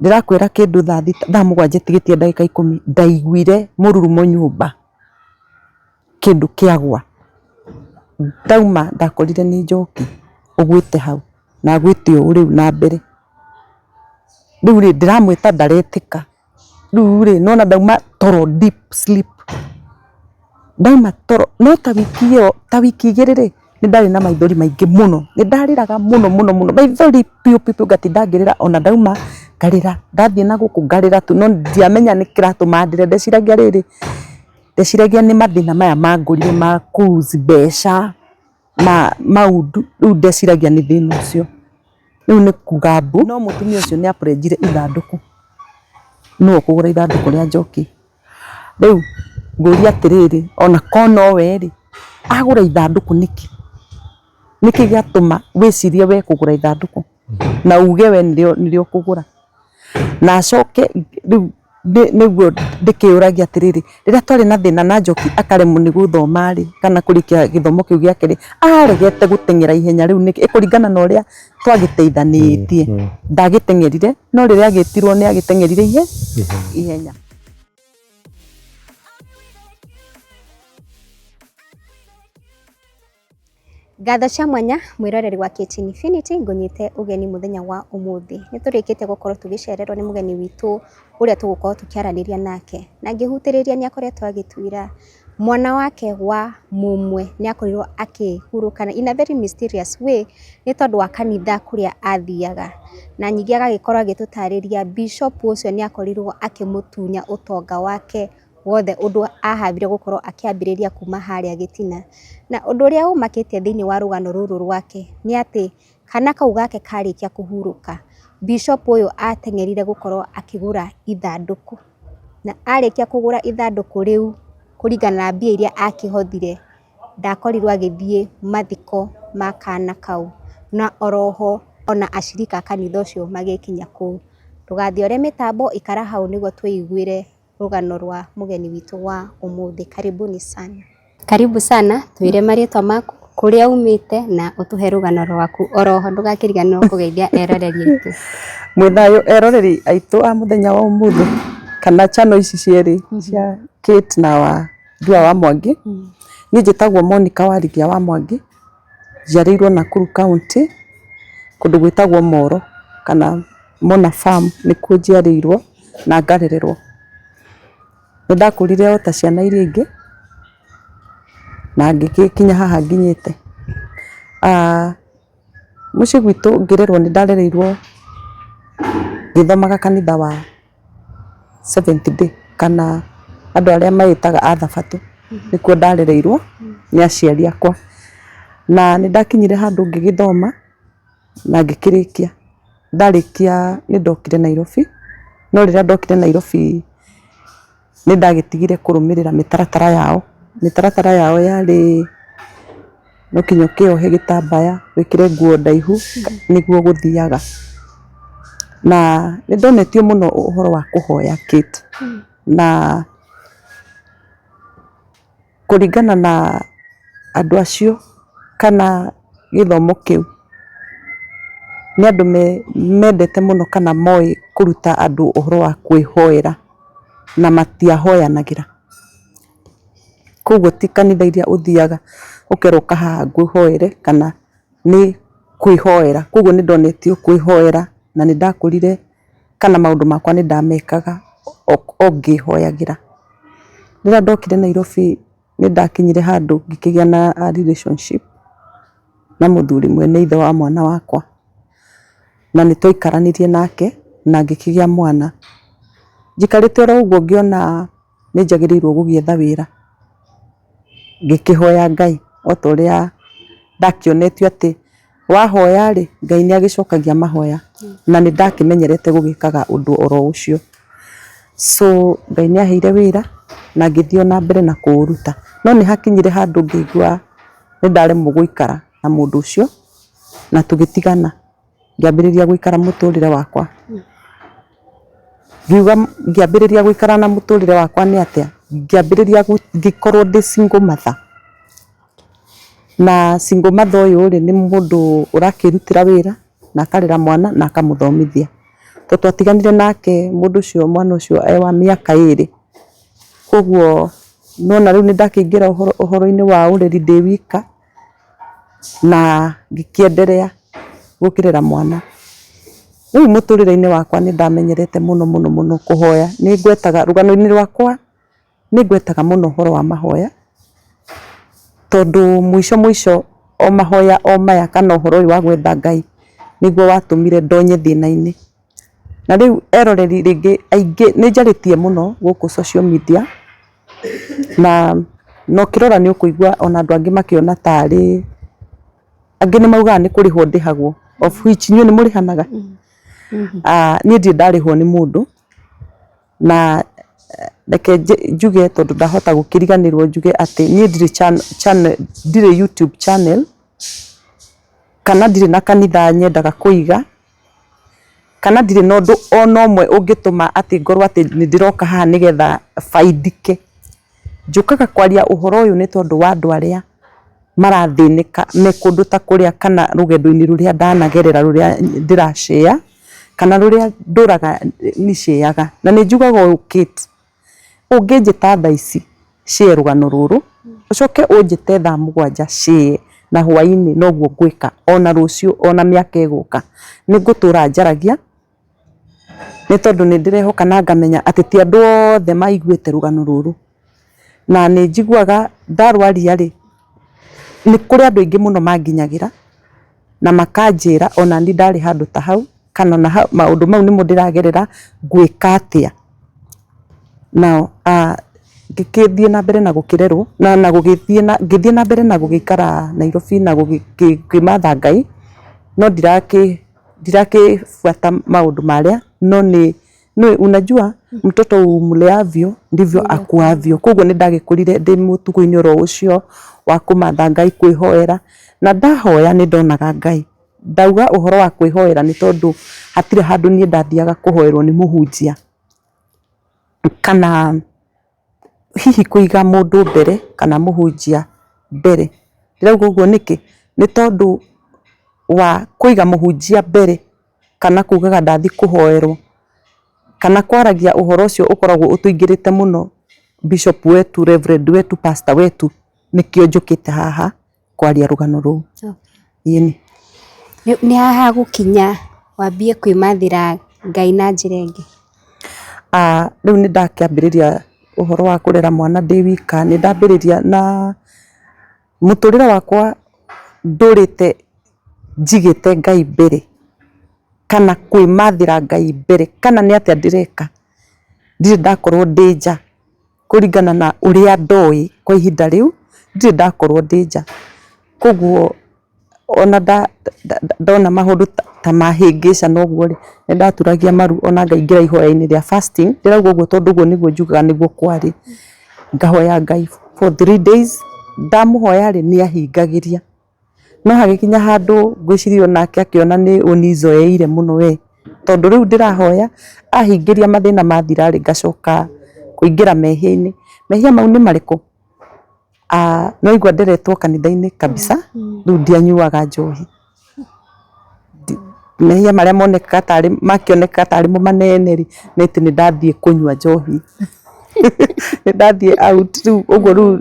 Ndĩrakwĩra kĩndũ thaa thita, thaa mũgwanja itigĩtie ndagĩka ikũmi, ndaiguire mũrurumo nyũmba, kĩndũ kĩagwa. Ndauma ndakorire nĩ njoki ũgwĩte hau, na agwĩte ũũ rĩu na mbere. Rĩu rĩ, ndĩramwĩta ndaretĩka. Rĩu rĩ, nĩ wona ndauma toro deep sleep, ndauma toro, no ta wiki ĩyo, ta wiki igĩrĩ rĩ, nĩ ndarĩ na maithori maingĩ mũno, nĩ ndarĩraga mũno mũno mũno, maithori piũ piũ piũ ngatinda ngĩrĩra ona ndauma ngarĩra, ndathiĩ na gũkũ ngarĩra tu, no ndiamenya nĩkĩ kĩratũma ndĩre, ndeciragia rĩrĩ, ndeciragia nĩ mathĩna maya mangorire ma kũ lose mbeca, ma maũndũ, rĩu ndeciragia nĩ thĩna ũcio. Rĩu nĩ kuga mbu, no mũtumia ũcio nĩ a pledge ire ithandũkũ, nĩwe ũkũgũra ithandũkũ rĩa njoki. Rĩu ngũria atĩrĩrĩ, ona korwo nowe rĩ, agũra ithandũkũ nĩkĩ? Nĩkĩ gĩatũma wĩcirie we kũgũra ithandũkũ na uge we nĩrĩo ũkũgũra? Na acoke rĩu nĩguo ndĩkĩyũragia atĩrĩrĩ, rĩrĩa twarĩ na thĩna na Njoki akaremwo nĩ gũthoma rĩ, kana kũrĩkia gĩthomo kĩu gĩake rĩ, aregete gũteng'era ihenya rĩu nĩkĩ? Kũringana na ũrĩa twagĩteithanĩtie, ndagĩteng'erire, no rĩrĩa agĩtirwo nĩ agĩteng'erire ihenya. Ngatho cia mwanya mwĩroreri wa KT Infinity ngũnyite ũgeni mũthenya wa ũmũthĩ. Nĩ tũrĩkĩtie gũkorwo tũgĩcererwo nĩ mũgeni witũ ũrĩa tũgũkorwo tũkĩaranĩria nake. Na ngĩhutĩrĩria nĩ akoretwo agĩtwĩra mwana wake wa mũmwe nĩ akorirwo akĩhurũka in a very mysterious way nĩ tondũ wa kanitha kũrĩa athiaga. Na ningĩ agagĩkorwo agĩtũtarĩria bishop ũcio nĩ akorirwo akĩmũtunya ũtonga wake wothe ũndũ ahabire gũkorwo akĩambĩrĩria kuma harĩa gĩtina. Na ũndũ ũrĩa ũmakĩtie thĩinĩ wa rũgano rũrũ rwake nĩ atĩ kana kau gake karĩkia kũhurũka, bishop ũyũ ateng'erire gũkorwo akĩgũra ithandũkũ. Na arĩkia kũgũra ithandũkũ rĩu kũringana na mbia iria akĩhothire, ndakorirwo agĩthiĩ mathiko ma kana kau. Na oroho ona acirika a kanitha ũcio magĩkinya kũu. Ndũgathiore mĩtambo, ikara hau nĩguo twĩiguĩre rũgano rwa mũgeni witũ wa ũmũthĩ. Karibuni sana. Karibu sana, twĩre marĩtwa maku, kũrĩa umĩte na ũtũhe rũgano rwaku. Oroho ndũgakĩriganĩrwo kũgeithia eroreri aitũ. Mwĩ thayũ eroreri aitũ a mũthenya wa ũmũthĩ kana channel ici cierĩ cia Kate na wa Ndua wa Mwangi. Niĩ njĩtagwo Monica Warigia wa Mwangi, njiarĩirwo Nakuru County kũndũ gwĩtagwo Moro kana Mona Farm nĩkuo njiarĩirwo na ngarererwo. Nĩ ndakũrire o ta ciana iria ingĩ na ngĩgĩkinya haha nginyĩte. Mũciĩ gwitũ ngĩrerwo nĩ ndarereirwo ngĩthomaga kanitha wa Seventh Day kana andũ arĩa meĩtaga a thabatũ, nĩkuo ndarereirwo nĩ aciari akwa. Na nĩ ndakinyire handũ ngĩgĩthoma na ngĩkĩrĩkia. Ndarĩkia nĩ ndokire Nairobi, no rĩrĩa ndokire Nairobi nĩ ndagĩtigire kũrũmĩrĩra mĩtaratara yao. Mĩtaratara yao yarĩ no nginya ũkĩohe gĩtambaya, wĩkĩre nguo ndaihu nĩguo gũthiaga. Na nĩ ndonetio mũno ũhoro wa kũhoya Kate, na kũringana na andũ acio kana gĩthomo kĩu, nĩ andũ mendete mũno kana moĩ kũruta andũ ũhoro wa kwĩhoera na matiahoyanagĩra. Koguo ti kanitha iria ũthiaga ũkerwo ũka haha ngũhoere kana nĩ kwĩhoera. Koguo nĩ ndonetio kwĩhoera na nĩ ndakũrire kana maũndũ makwa nĩ ndamekaga o ngĩhoyagĩra. Rĩrĩa ndokire Nairobi nĩ ndakinyire handũ ngĩkĩgĩa na relationship na mũthuri mwene ithe wa mwana wakwa, na nĩ twaikaranirie nake na ngĩkĩgĩa mwana. Njikarĩte oro ũguo ngĩona nĩ njagĩrĩirwo gũgĩetha wĩra, ngĩkĩhoya Ngai o ta ũrĩa ndakĩonetio atĩ wahoya rĩ, Ngai nĩ agĩcokagia mahoya, na nĩ ndakĩmenyerete gũgĩkaga ũndũ oro ũcio. So Ngai nĩ aheire wĩra na ngĩthiĩ ona mbere na kũũruta. No nĩ hakinyire handũ ngĩigua nĩ ndaremwo gũikara na mũndũ ũcio na tũgĩtigana, ngĩambĩrĩria gũikara mũtũrĩre wakwa. Ngiuga ngĩambĩrĩria gũikara na mũtũrĩre wakwa nĩ atĩa, ngĩambĩrĩria ngĩkorwo ndĩ single mother. Na single mother ũyũ rĩ, nĩ mũndũ ũrakĩrutĩra wĩra na akarera mwana na akamũthomithia. Tondũ twatiganire nake mũndũ ũcio mwana ũcio e wa mĩaka 2. Koguo nĩwona rĩu nĩndakĩingĩra ũhoro-inĩ wa ũreri ndĩ wika na ngĩkĩenderea gũkĩrera mwana. Rĩu mũtũrĩre-inĩ wakwa nĩ ndamenyerete mũno mũno mũno kũhoya. Nĩ ngwetaga rũgano-inĩ rwakwa nĩ ngwetaga mũno ũhoro wa mahoya, tondũ mũico mũico o mahoya o maya kana ũhoro ũyũ wa gwetha Ngai nĩguo watũmire ndonye thĩna-inĩ. Na rĩu eroreri rĩngĩ aingĩ nĩ njarĩtie mũno gũkũ social media, na ũkĩrora nĩ ũkũigua ona andũ angĩ makĩona tarĩ, angĩ nĩ maugaga nĩ kũrĩhwo ndĩhagwo, of which inyuĩ nĩ mũrĩhanaga? Niĩ ndirĩ ndarĩhwo nĩ mũndũ, na reke njuge tondũ ndahota gũkĩriganĩrwo njuge atĩ niĩ ndirĩ channel, ndirĩ YouTube channel, kana ndirĩ na kanitha nyendaga kũiga. Kana ndirĩ na ũndũ ona ũmwe ũngĩtũma atĩ ngorwo atĩ nĩ ndĩroka haha nĩgetha baindike. Njũkaga kwaria ũhoro ũyũ nĩ tondũ wa andũ arĩa marathĩnĩka me kũndũ ta kũrĩa kana rũgendo-inĩ rũrĩa ndanagerera rũrĩa ndĩra share kana rũrĩa ndũraga nĩ share ga. Na nĩ njugaga ũũ Kate, Ũngĩnjĩta thaa ici share rũgano rũrũ, ũcoke ũnjĩte thaa 7 share na hwainĩ noguo ngwĩka ona rũciũ ona mĩaka ĩgũka. Nĩ ngũtũra njaragia nĩ tondũ nĩ ndĩrehoka na ngamenya atĩ ti andũ othe maiguĩte rũgano rũrũ. Na nĩ njiguaga ndarwaria rĩ, nĩ kũrĩ andũ aingĩ mũno manginyagĩra na makanjĩra ona niĩ ndarĩ handũ ta hau. Kana ona maũndũ mau nĩmo ndĩragerera ngwĩka atĩa. Nao ngĩgĩthiĩ na mbere na gũkĩrerwo na gũgĩthiĩ na ngĩthiĩ na mbere na gũgĩikara Nairobi na ngĩmatha Ngai, no ndirakĩbuata maũndũ marĩa, no nĩ unajua mtoto umleavyo ndivyo akuavyo. Koguo nĩ ndagĩkũrire ndĩ mũtugo-inĩ oro ũcio wa kũmatha Ngai, kwĩhoera, na ndahoya nĩ ndonaga Ngai. Ndauga ũhoro wa kwĩhoera nĩ tondũ hatirĩ handũ niĩ ndathiaga kũhoerwo nĩ mũhunjia, kana hihi kũiga mũndũ mbere kana mũhunjia mbere. Ndĩrauga ũguo nĩkĩ? Nĩ tondũ wa kũiga mũhunjia mbere kana kugaga ndathiĩ kũhoerwo, kana kwaragia ũhoro ũcio ũkoragwo ũtũingĩrĩte mũno bishop wetu, reverend wetu, pastor wetu, nĩkĩo njũkĩte haha. Kwaria rũgano rũu. Ĩni. Nĩ ha hagũkinya wambie kwĩmathĩra Ngai na njĩra ĩngĩ? Rĩu nĩ ndakĩambĩrĩria ũhoro wa kũrera mwana ndĩ wika, nĩ ndambĩrĩria na mũtũrĩre wakwa ndũrĩte njigĩte Ngai mbere, kana kwĩmathĩra Ngai mbere, kana nĩ atĩa ndĩreka, ndirĩ ndakorwo ndĩ nja. Kũringana na ũrĩa ndoĩ kwa ihinda rĩu, ndirĩ ndakorwo ndĩ nja. Koguo ona ndona maũndũ ta mahĩngĩcana ũguo rĩ, nĩ ndaturagia maru ona ngaingĩra ihoya-inĩ rĩa fasting, ndĩrauga ũguo tondũ ũguo nĩguo njugaga nĩguo kwarĩ. Ngahoya Ngai for 3 days, ndamũhoya rĩ, nĩ ahingagĩria. No hagĩkinya handũ ngwĩciria onake akĩona nĩ ũnizoeire mũno we, tondũ rĩu ndĩrahoya ahingĩria mathĩna mathira rĩ, ngacoka kũingĩra mehia-inĩ. Mehia mau nĩ marĩkũ? Nĩ waigua nderetwo kanitha-inĩ kabisa, rĩu ndianyuaga njohi. Mehia marĩa monekaga tarĩ makĩonekaga tarĩ mo manene rĩ, nĩ atĩ nĩ ndathiĩ kũnyua njohi, nĩ ndathiĩ out rĩu ũguo rĩu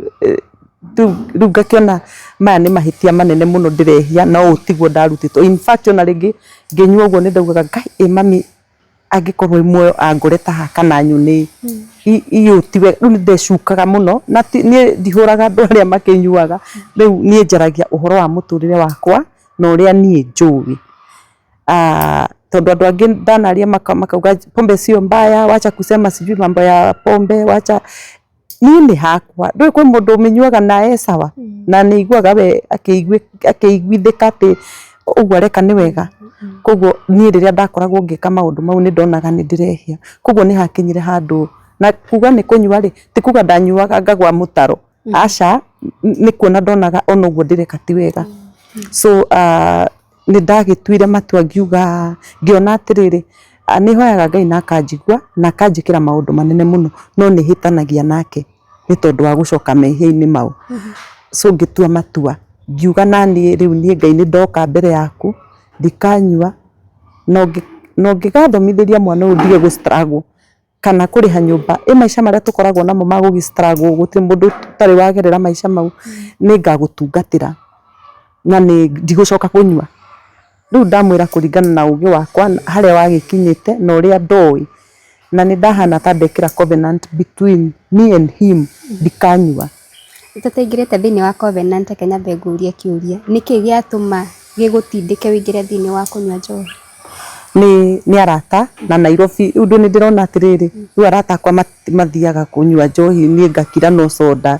rĩu ngakĩona maya nĩ mahĩtia manene mũno ndĩrehia na ũũ tiguo ndarutĩtwo. In fact ona rĩngĩ ngĩnyua ũguo nĩ ndaugaga Ngai ĩ mami angĩkorwo e muoyo angore ta haha kana anyone ĩ ũũ ti wega. Rĩu nĩ ndecukaga mũno na niĩ ndihũraga andũ arĩa makĩnyuaga, rĩu niĩ njaragia ũhoro wa mũtũrĩre wakwa na ũrĩa niĩ njũĩ. Tondũ andũ angĩ ndanaria makauga pombe sio mbaya, wacha kusema sijui mambo ya pombe, wacha niĩ nĩ hakwa, ndũĩ kwĩ mũndũ ũmĩnyuaga na e sawa na nĩ aiguaga we akĩiguithĩka atĩ ũguo areka nĩ wega. Koguo niĩ rĩrĩa ndakoragwo ngĩka maũndũ mau nĩ ndonaga nĩ ndĩrehia. Koguo nĩ hakinyire handũ na kuga nĩ kũnyua rĩ, ti kuga ndanyuaga ngagwa mũtaro, aca, nĩ kuona ndonaga ona ũguo ndĩreka ti wega. So nĩ ndagĩtuire matua ngiuga, ngĩona atĩrĩrĩ, nĩ hoyaga Ngai na akanjigua na akanjĩkĩra maũndũ manene mũno, no nĩ hĩtanagia nake nĩ tondũ wa gũcoka mehia-inĩ mau. So ngĩtua matua, ngiuga naniĩ rĩu niĩ Ngai nĩ ndoka mbere yaku, ndikanyua, Na ũngĩgathomithĩria mwana ũyũ ndige gũ struggle kana kũrĩha nyũmba, ĩ maica marĩa tũkoragwo namo ma gũgĩ struggle gũtirĩ mũndũ ũtarĩ wagerera maica mau, nĩ ngagũtungatĩra na nĩ ndigũcoka kũnyua. Rĩu ndamwĩra kũringana na ũgĩ wakwa harĩa wagĩkinyĩte na ũrĩa ndoĩ, na nĩ ndahana ta ndekĩra covenant between me and him ndikanyua. Tũtaingĩrĩte thĩinĩ wa covenant reke nyambe ngũrie kĩũria, nĩkĩ gĩatũma gĩgũtindĩke ũingĩre thĩinĩ wa kũnyua njohi? Nĩ arata na Nairobi, rĩu nĩ ndĩrona atĩrĩrĩ, rĩu arata akwa mathiaga kũnyua njohi niĩ ngakira no soda,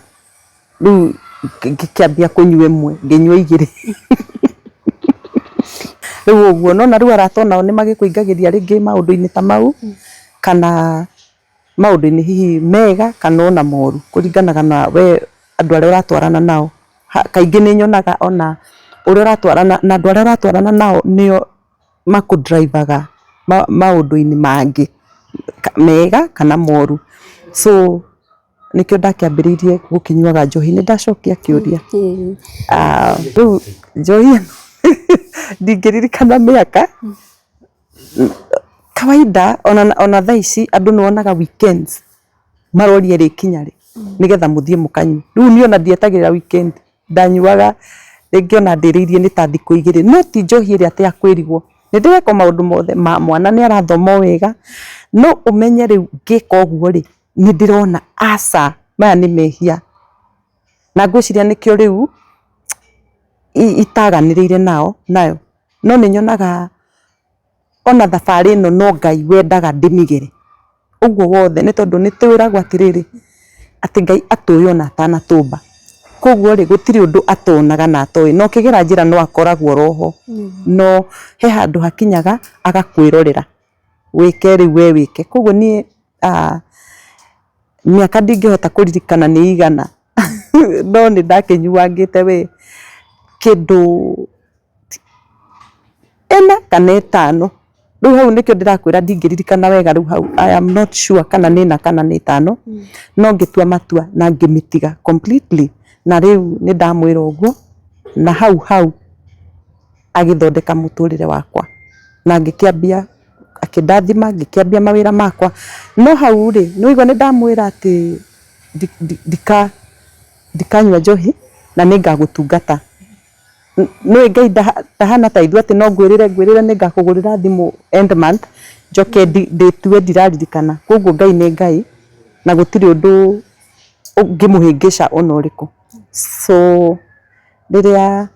rĩu ngĩkĩambia kũnyua ĩmwe, ngĩnyua igĩrĩ rĩu ũguo, nĩ wona rĩu arata onao nĩ magĩkũingagĩria rĩngĩ maũndũ-inĩ ta mau, kana maũndũ-inĩ hihi mega kana ona moru, kũringanaga na we andũ arĩa ũratwarana nao. Kaingĩ nĩ nyonaga ona ũrĩa ũratwarana na andũ arĩa ũratwarana nao nĩo makũ drive aga maũndũ-inĩ mangĩ mega kana moru. So nĩkĩo ndakĩambĩrĩirie gũkĩnyuaga njohi. Nĩ ndacokia kĩũria? Rĩu njohi ĩno ndingĩririkana mĩaka. Kawaida ona thaa ici andũ nĩ wonaga weekends maroria ĩrĩkinya rĩ nĩgetha mũthiĩ mũkanyue. Rĩu niĩ ona ndietagĩrĩra weekend ndanyuaga rĩngĩ ona ndĩrĩirie nĩ ta thikũ igĩrĩ no ti njohi ĩrĩa atĩ ya kwĩrigwo. Nĩ ndĩreka maũndũ mothe mwana nĩ arathoma o wega no ũmenye rĩu ngĩka ũguo rĩ nĩ ndĩrona aca maya nĩ mehia. Na ngwĩciria nĩkĩo rĩu itaganĩrĩire nao nayo. No nĩ nyonaga ona thabarĩ ĩno no Ngai wendaga ndĩmĩgere ũguo wothe, nĩ tondũ nĩ twĩragwo atĩrĩrĩ, atĩ Ngai atũĩ ona atanatũmba. Koguo rĩ, gũtirĩ ũndũ atonaga na atoĩ, na ũkĩgera njĩra no akoragwo oro ho, no he handũ hakinyaga agakwĩrorera wĩke rĩu we wĩke. Koguo niĩ mĩaka ndingĩhota kũririkana nĩ ĩigana, no nĩ ndakĩnyuangĩte we kĩndũ ĩna kana ĩtano, rĩu hau nĩkĩo ndĩrakwĩra ndingĩririkana wega rĩu hau I am not sure kana nĩ ĩna kana nĩ ĩtano, no ngĩtua matua na ngĩmĩtiga completely, na rĩu nĩ ndamwĩra ũguo, na hau hau agĩthondeka mũtũrĩre wakwa, na ngĩkĩambia akĩndathima ngĩkĩambia mawĩra makwa, no hau rĩ, nĩ waigua nĩ ndamwĩra atĩ ndikanyua njohi na nĩ ngagũtungata. Nĩũĩ Ngai ndahana ta ithuĩ atĩ no ngwĩrĩre ngwĩrĩre nĩ ngakũgũrĩra thimũ end month, njoke ndĩtue ndiraririkana. Koguo Ngai nĩ Ngai na gũtirĩ ũndũ ũngĩmũhĩngĩca ona ũrĩkũ. So rĩrĩa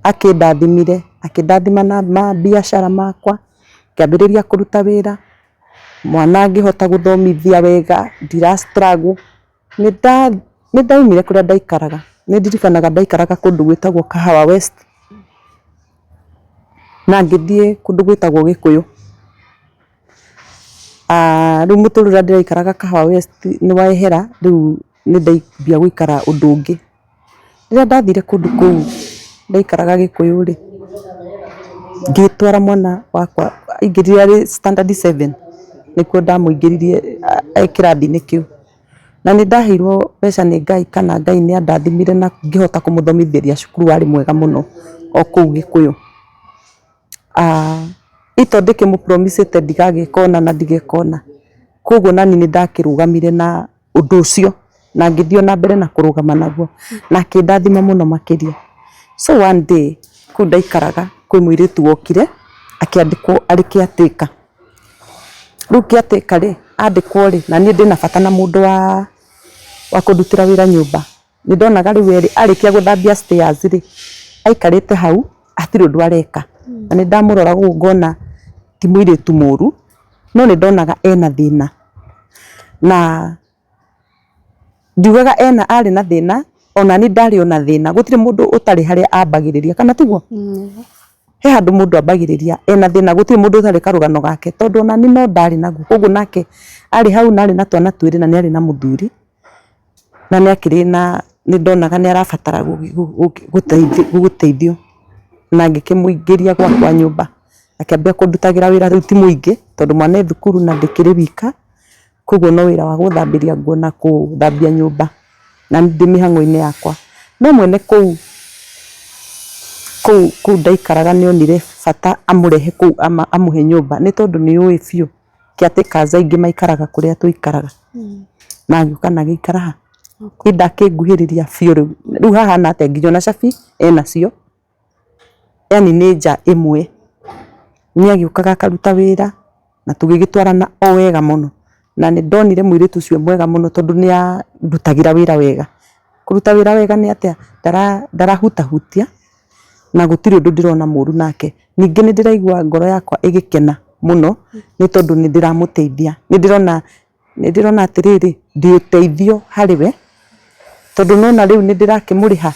akĩndathimire, akĩndathima na mabiacara makwa, ngĩambĩrĩria kũruta wĩra, mwana ngĩhota gũthomithia wega, ndira struggle. Nĩ ndaumire kũrĩa ndaikaraga, nĩ ndirikanaga ndaikaraga kũndũ gwĩtagwo Kahawa West, na ngĩthiĩ kũndũ gwĩtagwo Gĩkũyũ. Rĩu mũtũrĩre ũrĩa ndĩraikaraga Kahawa West nĩ wehera, rĩu nĩ ndambia gũikara ũndũ ũngĩ. Rĩrĩa ndathire kũndũ kũu ndaikaraga Gĩkũyũ rĩ, ngĩtwara mwana wakwa aingĩrire arĩ standard seven, nĩkuo ndamũingĩririe e kĩrathi-inĩ kĩu. Na nĩ ndaheirwo mbeca nĩ Ngai kana Ngai nĩ andathimire na ngĩhota kũmũthomithĩria cukuru warĩ mwega mũno o kũu Gĩkũyũ. Ĩ tondũ ndĩkĩmũ promise ĩte ndigagĩka ũna na ndigeka ũna, koguo naniĩ nĩ ndakĩrũgamire na ũndũ ũcio na ngĩthiĩ ona mbere na kũrũgama naguo na akĩndathima mũno makĩria. So one day kũu ndaikaraga kwĩ mũirĩtu wokire akĩandĩkwo arĩ caretaker. Rĩu caretaker rĩ, andĩkwo rĩ, na niĩ ndĩna bata na mũndũ wa kũndutĩra wĩra nyũmba, nĩ ndonaga rĩu we rĩ, arĩkia gũthambia stairs rĩ, aikarĩte hau hatirĩ ũndũ areka. Na nĩ ndamũrora ũguo ngona ti mũirĩtu mũru, no nĩ ndonaga ena thĩna. Na ndiugaga ena arĩ na thĩna, ona niĩ ndarĩ o na thĩna, gũtirĩ mũndũ ũtarĩ harĩa ambagĩrĩria, kana tiguo? He handũ mũndũ ambagĩrĩria ena thĩna, gũtirĩ mũndũ ũtarĩ karũgano gake, tondũ ona niĩ no ndarĩ naguo, koguo nake arĩ hau na arĩ na twana twĩrĩ na nĩ arĩ na mũthuri, na nĩ akĩrĩ na nĩ ndonaga nĩ arabatara gũteithio, na ngĩkĩmũingĩria gwakwa nyũmba, akĩambia kũndutagĩra wĩra rĩu ti mũingĩ, tondũ mwana e thukuru na ndĩkĩrĩ wika. Koguo no wĩra wa gũthambĩria nguo na gũthambia nyũmba na ndĩ mĩhang'o-inĩ yakwa. No mwene kũu Kũu kũu ndaikaraga nĩ onire bata amũrehe kũu amũhe nyũmba nĩ tondũ nĩ ũĩ biũ caretaker aingĩ maikaraga kũrĩa tũikaraga. Na agĩũka na agĩikara ha niĩ ndakĩnguhĩrĩria biũ rĩu. Rĩu hahana atĩa nginya ona cabi enacio, yani nĩ nja ĩmwe. Nĩ agĩũkaga akaruta wĩra na tũgĩgĩtwarana o wega mũno. Na nĩ ndonire mũirĩtu ũcio mwega mũno tondũ nĩ andutagĩra wĩra wega. Kũruta wĩra wega nĩ atĩa, ndarahutahutia na gũtirĩ ũndũ ndĩrona mũru nake. Ningĩ nĩ ndĩraigua ngoro yakwa ĩgĩkena mũno nĩ tondũ nĩ ndĩramũteithia. Nĩ ndĩrona nĩ ndĩrona atĩrĩrĩ, ndĩ ũteithio harĩ we, tondũ nĩwona rĩu nĩ ndĩrakĩmũrĩha,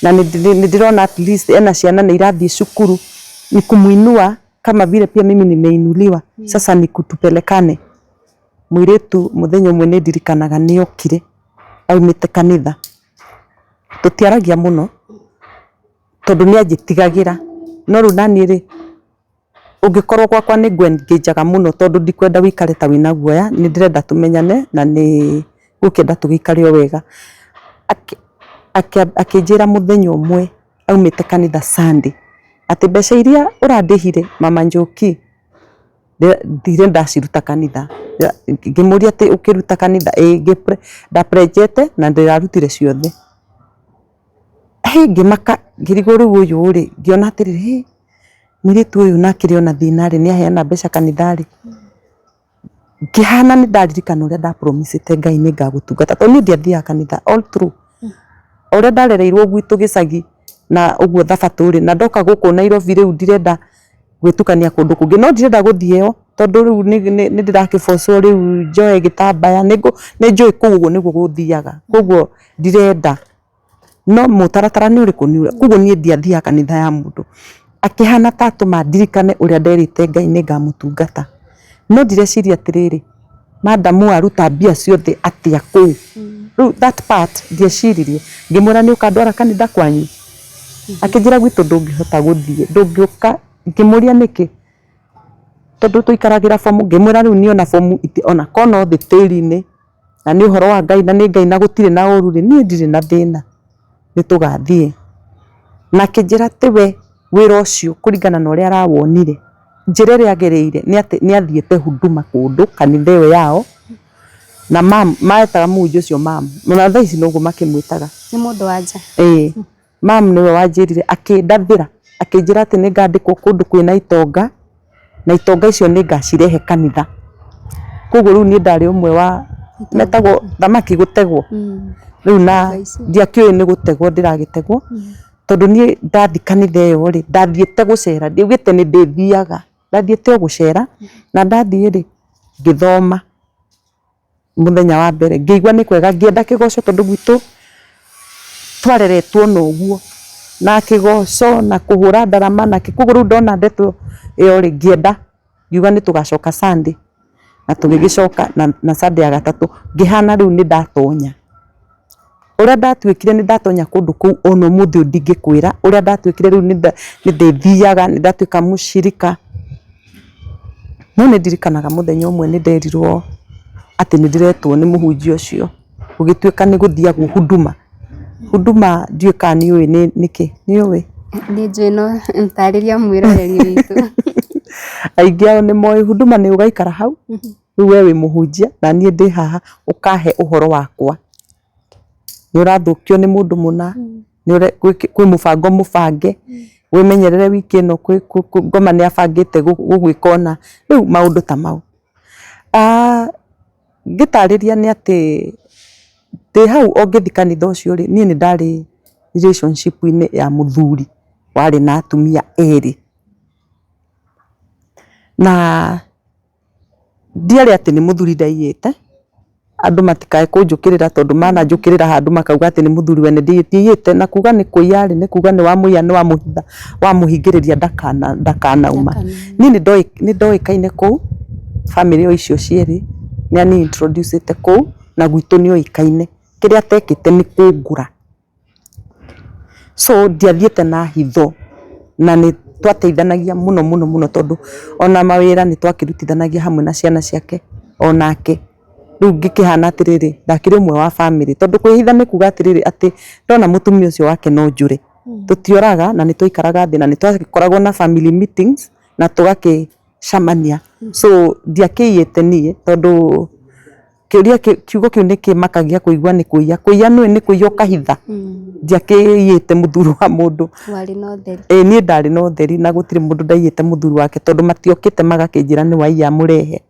na nĩ ndĩrona at least ena ciana nĩ irathiĩ cukuru, ni kumuinua kama vile pia mimi nimeinuliwa, sasa ni tupelekane. Mũirĩtu mũthenya ũmwe nĩ ndirikanaga nĩ okire aumĩte kanitha, tũtiaragia mũno tondũ nĩ anjĩtigagĩra, no rĩu naniĩ rĩ, ũngĩkorwo gwakwa nĩ ngũ-engage mũno tondũ ndikwenda wĩikare ta wĩna guoya, nĩ ndĩrenda tũmenyane na nĩ ngũkĩenda tũgĩikare o wega. Akĩnjĩra mũthenya ũmwe aumĩte kanitha Sunday, atĩ mbeca iria ũrandĩhire mama Njoki, ndirĩ ndaciruta kanitha. Ngĩmũria atĩ ũkĩruta kanitha? Ĩĩ nda pledge ete na ndĩrarutire ciothe. Hĩ ngĩmaka ngĩrigwo rĩu ũyũ rĩ, ngĩona atĩrĩrĩ, hĩ mũirĩtu ũyũ na akĩrĩ ona thĩna rĩ, nĩ aheana mbeca kanitha rĩ. Ngĩhana nĩ ndaririkana ũrĩa nda promise ĩte Ngai nĩ ngagũtungata tondũ niĩ ndiathiaga kanitha all through. O ũrĩa ndarereirwo gwitũ gĩcagi na ũguo thabatũ rĩ, na ndoka gũkũ Nairobi rĩu ndirenda gwĩtukania kũndũ kũngĩ, no ndirenda gũthiĩ ĩyo tondũ rĩu nĩ ndĩrakĩ force wo rĩu njoe gĩtambaya, nĩ njũĩ kũu ũguo nĩguo gũthiaga, koguo ndirenda. No mũtaratara nĩ ũrĩkũ? Nĩ ũrĩa. Koguo niĩ ndiathiaga kanitha ya mũndũ. Akĩhana ta atũma ndirikane ũrĩa nderĩte Ngai nĩ ngamũtungata. No ndireciria atĩrĩrĩ, madamu aruta mbia ciothe atĩa kũu? Rĩu that part ndieciririe. Ngĩmwĩra nĩ ũkandwara kanitha kwanyu? Akĩnjĩra gwitũ ndũngĩhota gũthiĩ, ndũngĩũka. Ngĩmũria nĩkĩ? Tondũ tũikaragĩra bomu. Ngĩmwĩra rĩu niĩ ona bomu ona korwo no thĩ tĩri-inĩ, na nĩ ũhoro wa Ngai na nĩ Ngai na gũtirĩ na ũru rĩ, niĩ ndirĩ na thĩna, nĩ tũgathiĩ. Na akĩnjĩra atĩ we wĩra ũcio kũringana na ũrĩa arawonire, njĩra ĩrĩa agereire nĩ atĩ nĩ athiĩte huduma kũndũ kanitha ĩyo yao, na mam, metaga mũhunjia ũcio mam, ona thaa ici noguo makĩmwĩtaga. Nĩ mũndũ wa nja? Ĩĩ. Mam nĩwe wanjĩrire akĩndathĩra akĩnjĩra atĩ nĩ ngandĩkwo kũndũ kwĩna itonga na itonga icio nĩ ngacirehe kanitha. Koguo rĩu niĩ ndarĩ ũmwe wa metagwo thamaki gũtegwo. Rĩu na ndiakĩũĩ nĩ gũtegwo ndĩragĩtegwo tondũ niĩ ndathiĩ kanitha ĩyo rĩ, ndathiĩte gũcera ndiaugĩte nĩ ndĩthiaga, ndathiĩte o gũcera na ndathiĩ rĩ ngĩthoma. Mũthenya wa mbere ngĩigua nĩ kwega ngĩenda kĩgoco tondũ gwitũ twareretwo na ũguo na kĩgoco na kũhũra ndarama na kĩ, koguo rĩu ndona ndeto ĩyo rĩ ngĩenda ngiuga nĩ tũgacoka Sunday na tũgĩgĩcoka na Sunday ya gatatũ ngĩhana rĩu nĩ ndatonya. Ũrĩa ndatuĩkire nĩ ndatonya kũndũ kũu ona ũmũthĩ ũyũ ndingĩkwĩra ũrĩa ndatuĩkire rĩu nĩ ndĩthiaga nĩ ndatuĩka mũcirika. No nĩ ndirikanaga mũthenya ũmwe nĩ nderirwo atĩ nĩ ndĩretwo nĩ mũhunjia ũcio, gũgĩtuĩka nĩ gũthiagwo huduma. Huduma ndiũĩ kana nĩ ũĩ nĩkĩ, nĩ ũĩ? Nĩ njũĩ no tarĩria mwĩroreri witũ. Aingĩ ao nĩ moĩ huduma nĩ ũgaikara hau, rĩu we wĩ mũhunjia na niĩ ndĩ haha ũkahe ũhoro wakwa. Nĩ ũrathũkio nĩ mũndũ mũna, kwĩ mũbango mũbange, wĩmenyerere wiki ĩno ngoma nĩ abangĩte gũgwĩka ũna, rĩu maũndũ ta mau. Ngĩtarĩria nĩ atĩ ndĩ hau o ngĩthiĩ kanitha ũcio rĩ, niĩ nĩ ndarĩ relationship -inĩ ya mũthuri warĩ na atumia erĩ. Na ndiarĩ atĩ nĩ mũthuri ndaiyĩte, andũ matikae kũnjũkĩrĩra tondũ mananjũkĩrĩra handũ makauga atĩ nĩ mũthuri wene ndiiyĩte, na kuga nĩ kũiya rĩ, nĩ kuga nĩ wamũiya nĩ wamũhitha wamũhingĩrĩria ndakanauma. Niĩ nĩ ndoĩkaine kũu, bamĩrĩ o icio cierĩ nĩ ani introduce ĩte kũu, na gwitũ nĩ oĩkaine. Kĩrĩa atekĩte nĩ kũngũra. So ndiathiĩte na hitho na nĩ twateithanagia mũno mũno mũno tondũ ona mawĩra nĩ twakĩrutithanagia hamwe na ciana ciake onake. Rĩu ngĩkĩhana atĩrĩrĩ, ndakĩrĩ ũmwe wa bamĩrĩ tondũ kwĩhitha nĩ kuga atĩrĩrĩ atĩ ndona mũtumia ũcio wake no njũre. Tũtioraga na nĩ twaikaraga thĩ na nĩ twakoragwo na family meetings na tũgakĩcemania. So ndiakĩiyĩte niĩ tondũ kĩũria kĩu, kiugo kĩu nĩ kĩmakagia kũigua nĩ kũiya. Kũiya nĩũĩ nĩ kũiya ũkahitha. Ndiakĩiyĩte mũthuri wa mũndũ. Warĩ na ũtheri. Ĩĩ niĩ ndarĩ na ũtheri na gũtirĩ mũndũ ndaiyĩte mũthuri wake tondũ matiokĩte magakĩnjĩra nĩ waiya mũrehe.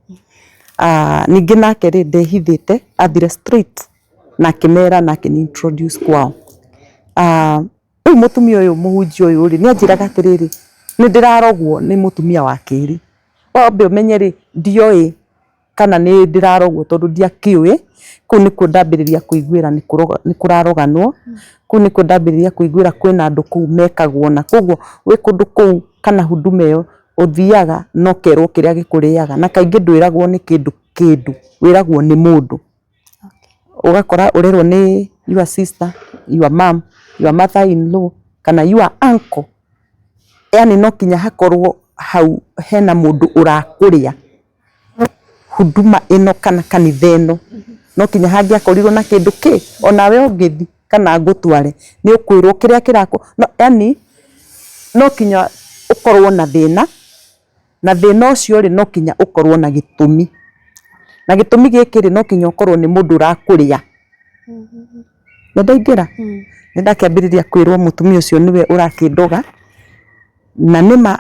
Ningĩ nake rĩ ndehithĩte athire straight na akĩmera na akĩni introduce kwao. Rĩu mũtumia ũyũ mũhunjia ũyũ rĩ nĩ anjĩraga atĩrĩrĩ, nĩ ndĩrarogwo nĩ mũtumia wa kerĩ. Wambe ũmenye rĩ ndioĩ kana nĩ ndĩrarogwo tondũ ndiakĩũĩ, kũu nĩkuo ndambĩrĩria kũiguĩra nĩ kũraroganwo, kũu nĩkuo ndambĩrĩria kũiguĩra kwĩna andũ kũu mekagwo ũna. Koguo wĩ kũndũ kũu kana huduma ĩyo ũthiaga na ũkerwo kĩrĩa gĩkũrĩaga na kaingĩ ndwĩragwo nĩ kĩndũ kĩndũ, wĩragwo nĩ mũndũ. Ũgakora ũrerwo nĩ your sister, your mum, your mother in law kana your uncle. Yaani no nginya hakorwo hau hena mũndũ ũrakũrĩa huduma ĩno kana kanitha ĩno. No nginya hangĩakorirwo na kĩndũ kĩ, onawe ũngĩthiĩ kana ngũtware nĩ ũkwĩrwo kĩrĩa kĩrakũ, yaani no nginya ũkorwo na thĩna, na thĩna ũcio rĩ no nginya ũkorwo na gĩtũmi. Na gĩtũmi gĩkĩ rĩ no nginya ũkorwo nĩ mũndũ ũrakũrĩa. Nĩ ndaingĩra? Nĩ ndakĩambĩrĩria kwĩrwo mũtumia ũcio nĩwe ũrakĩndoga, na nĩma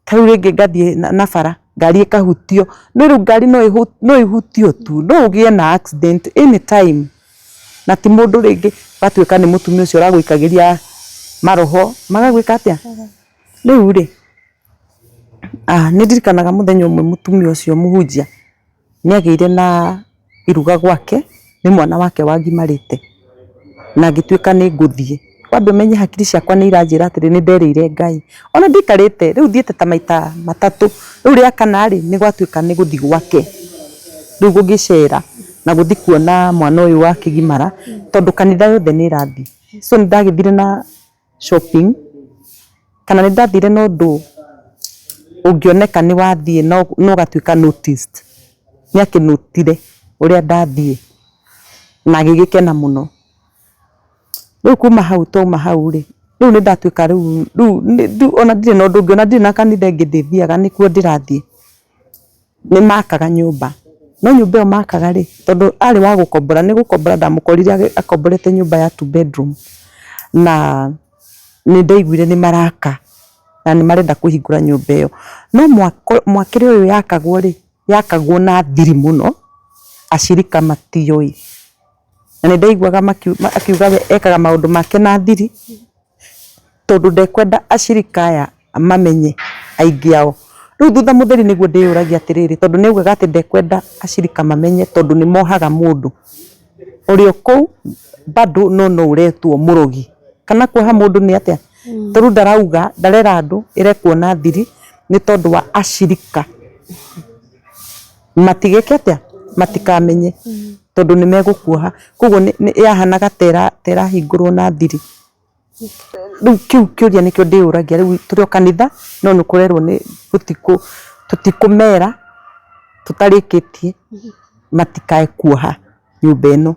ta rĩu rĩngĩ ngathiĩ na bara ngari ĩkahutio, no rĩu ngari no ĩhutio tu, no ũgĩe na accident any time, na ti mũndũ rĩngĩ ũgatuĩka nĩ mũtumia ũcio ũragũikagĩria maroho magagwĩka atĩa? Rĩu rĩ, nĩ ndirikanaga mũthenya ũmwe mũtumia ũcio mũhunjia nĩ agĩire na iruga gwake nĩ mwana wake wagimarĩte na ngĩtuĩka nĩ ngũthiĩ. Wambe ũmenye hakiri ciakwa nĩ iranjĩra atĩrĩ nĩ nderĩire Ngai. Ona ndikarĩte rĩu thiĩte ta maita matatũ, rĩu rĩa kana rĩ nĩ gwatuĩka nĩ gũthiĩ gwake. Rĩu gũgĩcera na gũthiĩ kuona mwana ũyũ wakĩgimara tondũ kanitha yothe nĩ ĩrathiĩ. So nĩ ndagĩthire na shopping kana nĩ ndathire na ũndũ ũngĩoneka nĩ wathiĩ na ũgatuĩka noticed. Nĩ akĩnũtire ũrĩa ndathiĩ na agĩgĩkena mũno. Rĩu kuma hau twauma hau rĩ, rĩu nĩ ndatuĩka rĩu rĩu ona ndirĩ na ũndũ ũngĩ ona ndirĩ na kanitha ĩngĩ ndĩthiaga nĩkuo ndĩrathiĩ. Nĩ makaga nyũmba, no nyũmba ĩyo makaga rĩ, tondũ arĩ wa gũkombora nĩ gũkombora ndamũkorire akomborete nyũmba ya two bedroom, na nĩ ndaiguire nĩ maraka na nĩ marenda kũhingũra nyũmba ĩyo. No mwakĩre ũyũ yakagwo rĩ, yakagwo na thiri mũno, acirika matioĩ. Na nĩ ndaiguaga akiuga we ekaga maũndũ make na thiri, tondũ ndekwenda acirika aya mamenye aingĩ ao. Rĩu thutha mũtheri nĩguo ndĩyũragia atĩrĩrĩ, tondũ nĩ augaga atĩ ndekwenda acirika mamenye tondũ nĩ mohaga mũndũ. Ũrĩ o kũu bado no no ũretwo mũrogi. Kana kuoha mũndũ nĩ atĩa? Tondũ ndarauga, ndarera andũ ĩrekwo na thiri nĩ tondũ wa acirika matigeke atĩa? Matikamenye tondũ nĩ megũkuoha. Koguo yahanaga ta ĩrahingũrwo na thiri. Rĩu kĩu kĩũria nĩkĩo ndĩyũragia rĩu tũrĩ o kanitha no nĩ kũrerwo nĩ tũtikũmera tũtarĩkĩtie matikae kuoha nyũmba ĩno.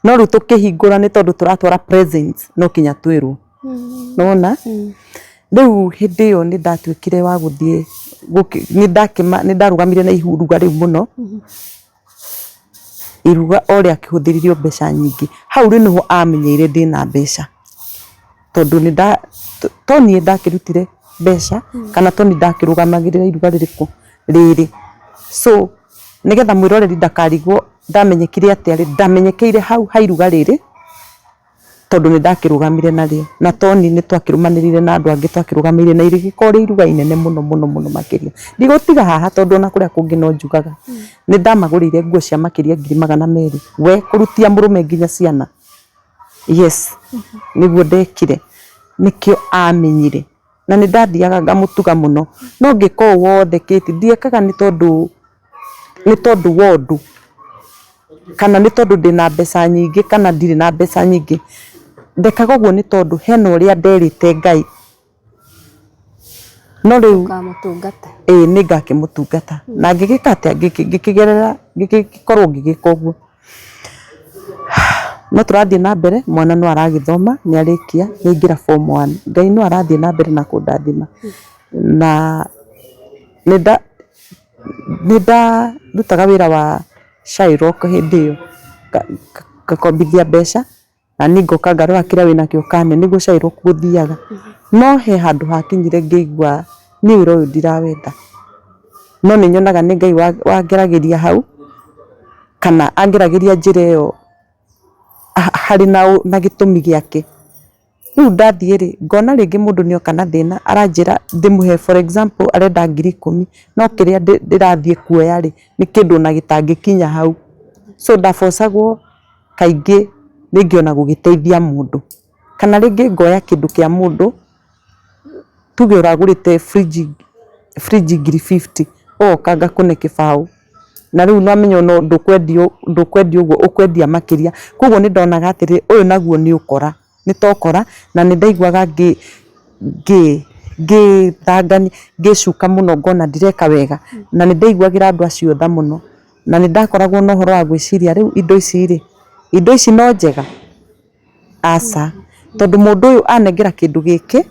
No rĩu tũkĩhingũra nĩ tondũ tũratwara presents no nginya twĩrwo. Nĩ wona? Rĩu hĩndĩ ĩyo nĩ ndatuĩkire wa gũthiĩ nĩ ndarũgamire na iruga rĩu mũno. Iruga o rĩakĩhũthĩririo mbeca nyingĩ. Hau rĩu nĩho amenyeire ndĩna mbeca tondũ nĩ nda, to niĩ ndakĩrutire mbeca kana to niĩ ndakĩrũgamagĩrĩra iruga rĩrĩkũ, rĩrĩ. So nĩgetha mwĩroreri ndakarigwo ndamenyekire atĩa rĩ, ndamenyekeire hau ha iruga rĩrĩ. Tondũ nĩ ndakĩrũgamire narĩo, na to niĩ nĩ twakĩrũmanĩrĩire na andũ angĩ twakĩrũgamĩrĩire na rĩgĩkorwo rĩ iruga inene mũno mũno mũno makĩria. Ndigũtiga haha tondũ ona kũrĩa kũngĩ no njugaga. Nĩ ndamagũrĩire nguo cia makĩria 200,000 we kũrutia mũrũme nginya ciana. Yes, nĩguo ndekire, nĩkĩo amenyire. Na nĩ ndathiaga ngamũtuga mũno, no ngĩka ũũ wothe Kate ndiekaga nĩ tondũ nĩ tondũ wa ũndũ, kana nĩ tondũ ndĩna mbeca nyingĩ kana ndirĩ na mbeca nyingĩ. Ndekaga ũguo nĩ tondũ hena ũrĩa nderĩte Ngai. No rĩu Ũkamũtungata. ĩĩ nĩ ngakĩmũtungata. Na ngĩgĩka atĩa? Ngĩkĩgerera ngĩgĩkorwo ngĩgĩka ũguo. No tũrathiĩ na mbere, mwana no aragĩthoma, nĩ arĩkia, nĩ aingĩra form one. Ngai no arathiĩ na mbere na kũndathima. Na nĩ ndarutaga wĩra wa Shylock hĩndĩ ĩyo, ngakombithia mbeca na niĩ ngoka ngarora kĩrĩa wĩnakĩo kana nĩguo Shylock gũthiaga. No he handũ hakinyire ngĩigua niĩ wĩra ũyũ ndirawenda. No nĩ nyonaga nĩ Ngai wangeragĩria hau, kana angeragĩria njĩra ĩyo harĩ na gĩtũmi gĩake. Rĩu ndathiĩ rĩ, ngona rĩngĩ mũndũ nĩ oka na thĩna aranjĩra ndĩmũhe for example arenda 10,000 no kĩrĩa ndĩrathiĩ kuoya rĩ, nĩ kĩndũ ona gĩtangĩkinya hau. So ndabocagwo kaingĩ rĩngĩ ona gũgĩteithia mũndũ. Kana rĩngĩ ngoya kĩndũ kĩa mũndũ, tuge ũragũrĩte fridge fridge 50,000 ũgoka ngakũne kĩbaũ. Na rĩu nĩwamenya ona ndũkwendia ũguo ũkwendia makĩria. Koguo nĩ ndonaga atĩrĩrĩ, ũyũ naguo nĩ ũkora, nĩ ta ũkora na nĩ ndaiguaga ngĩthangania, ngĩcuka mũno ngona ndireka wega. Na nĩ ndaiguagĩra andũ acio tha mũno. Na nĩ ndakoragwo na ũhoro wa gwĩciria rĩu indo ici rĩ, indo ici no njega? Aca, tondũ mũndũ ũyũ anengera kĩndũ gĩkĩ,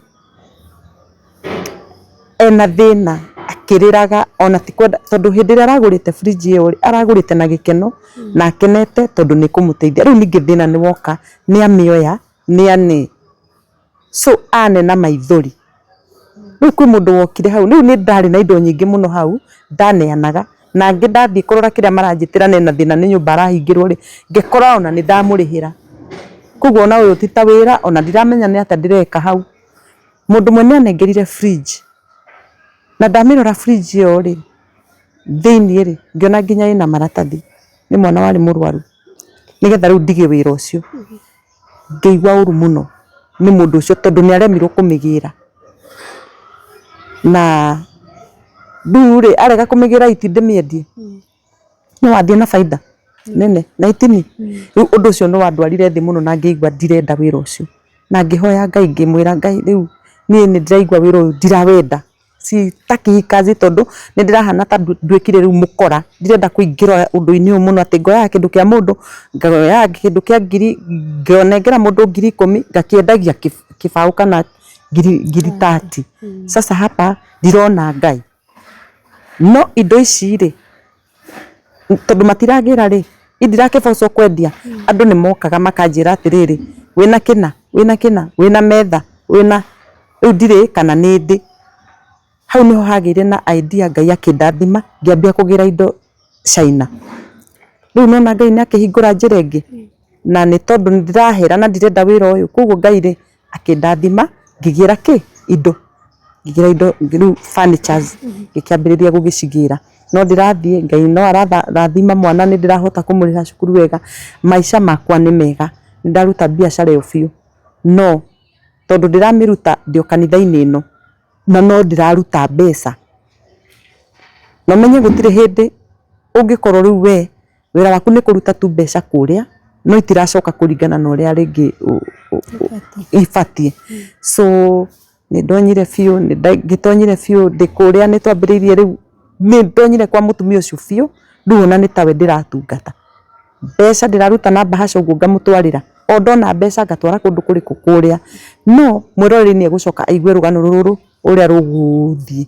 ena thĩna akĩrĩraga ona ti kwenda, tondũ hĩndĩ ĩrĩa aragũrĩte fridge ĩyo rĩ, aragũrĩte na gĩkeno na akenete tondũ nĩ ĩkũmũteithia. Rĩu ningĩ thĩna nĩ woka nĩ amĩoya nĩ ane. So ane na maithori. Rĩu kwĩ mũndũ wokire hau, rĩu nĩ ndarĩ na indo nyingĩ mũno hau ndaneanaga, na angĩ ndathiĩ kũrora kĩrĩa maranjĩtĩra na ena thĩna nĩ nyũmba arahingĩrwo rĩ, ngĩkora ona nĩ ndamũrĩhĩra. Koguo ona ũyũ ti ta wĩra ona ndiramenya nĩ atĩa ndĩreka hau. Mũndũ ũmwe nĩ anengerire fridge, na ndamĩrora fridge ĩyo rĩ, thĩiniĩ rĩ, ngĩona nginya ĩna maratathi, nĩ mwana warĩ mũrwaru, nĩgetha rĩu ndige wĩra ũcio. Ngĩigua ũru mũno nĩ mũndũ ũcio tondũ nĩ aremirwo kũmĩgĩra. Na rĩu rĩ, arega kũmĩgĩra iti ndĩmĩendie? No wathiĩ na bainda nene na itini? Rĩu ũndũ ũcio nĩ wandwarire thĩ mũno na ngĩigua ndirenda wĩra ũcio. Na ngĩhoya Ngai ngĩmwĩra Ngai rĩu niĩ nĩ ndĩraigua wĩra ũyũ ndirawenda. Sitaki hii kazi tondũ nĩ ndĩrahana ta nduĩkire rĩu mũkora. Ndirenda kũingĩra ũndũ-inĩ ũyũ mũno atĩ ngoyaga kĩndũ kĩa mũndũ, ngoyaga kĩndũ kĩa ngiri, nganengera mũndũ 10,000 ngakĩendagia kĩbaũ kana 30,000. Sasa hapa ndirona Ngai. No indo ici rĩ, tondũ matiragĩra rĩ, niĩ ndirakĩbocwo kwendia, andũ nĩ mokaga makanjĩra atĩrĩrĩ, wĩna kĩna, wĩna kĩna, wĩna metha, wĩna, rĩu ndirĩ kana nĩ ndĩ. Hau nĩho hagĩire na idea Ngai akĩndathima ngĩambia kũgĩra indo China. Rĩu nĩ wona Ngai nĩ akĩhingũra njĩra ĩngĩ, na nĩ tondũ nĩ ndĩrahera na ndirenda wĩra ũyũ, koguo Ngai rĩ, akĩndathima ngĩgĩra kĩ? Indo. Ngĩgĩra indo rĩu furnitures ngĩkĩambĩrĩria gũgĩcigĩra. No ndĩrathiĩ Ngai no ararathima mwana nĩ ndĩrahota kũmũrĩhĩra cukuru wega, maica makwa nĩ mega, nĩ ndaruta biacara ĩyo biũ. No tondũ ndĩramĩruta ndĩ o kanitha-inĩ ĩno na no ndĩraruta mbeca, na ũmenye gũtirĩ hĩndĩ ũngĩkorwo rĩu we Wĩra waku nĩ kũruta tu mbeca kũrĩa no itiracoka kũringana na ũrĩa rĩngĩ ibatiĩ. So nĩ ndonyire biũ, ngĩtonyire biũ ndĩ kũrĩa nĩ twambĩrĩirie rĩu, nĩ ndonyire kwa mũtumia ũcio biũ, rĩu ona nĩ tawe ndĩratungata. Mbeca ndĩraruta na mbahaca ũguo ngamũtwarĩra, o ndona mbeca ngatwara kũndũ kũrĩkũ? Kũrĩa. No mwĩroreri nĩ egũcoka aigue rũgano rũrũ ũrĩa rũgũthiĩ.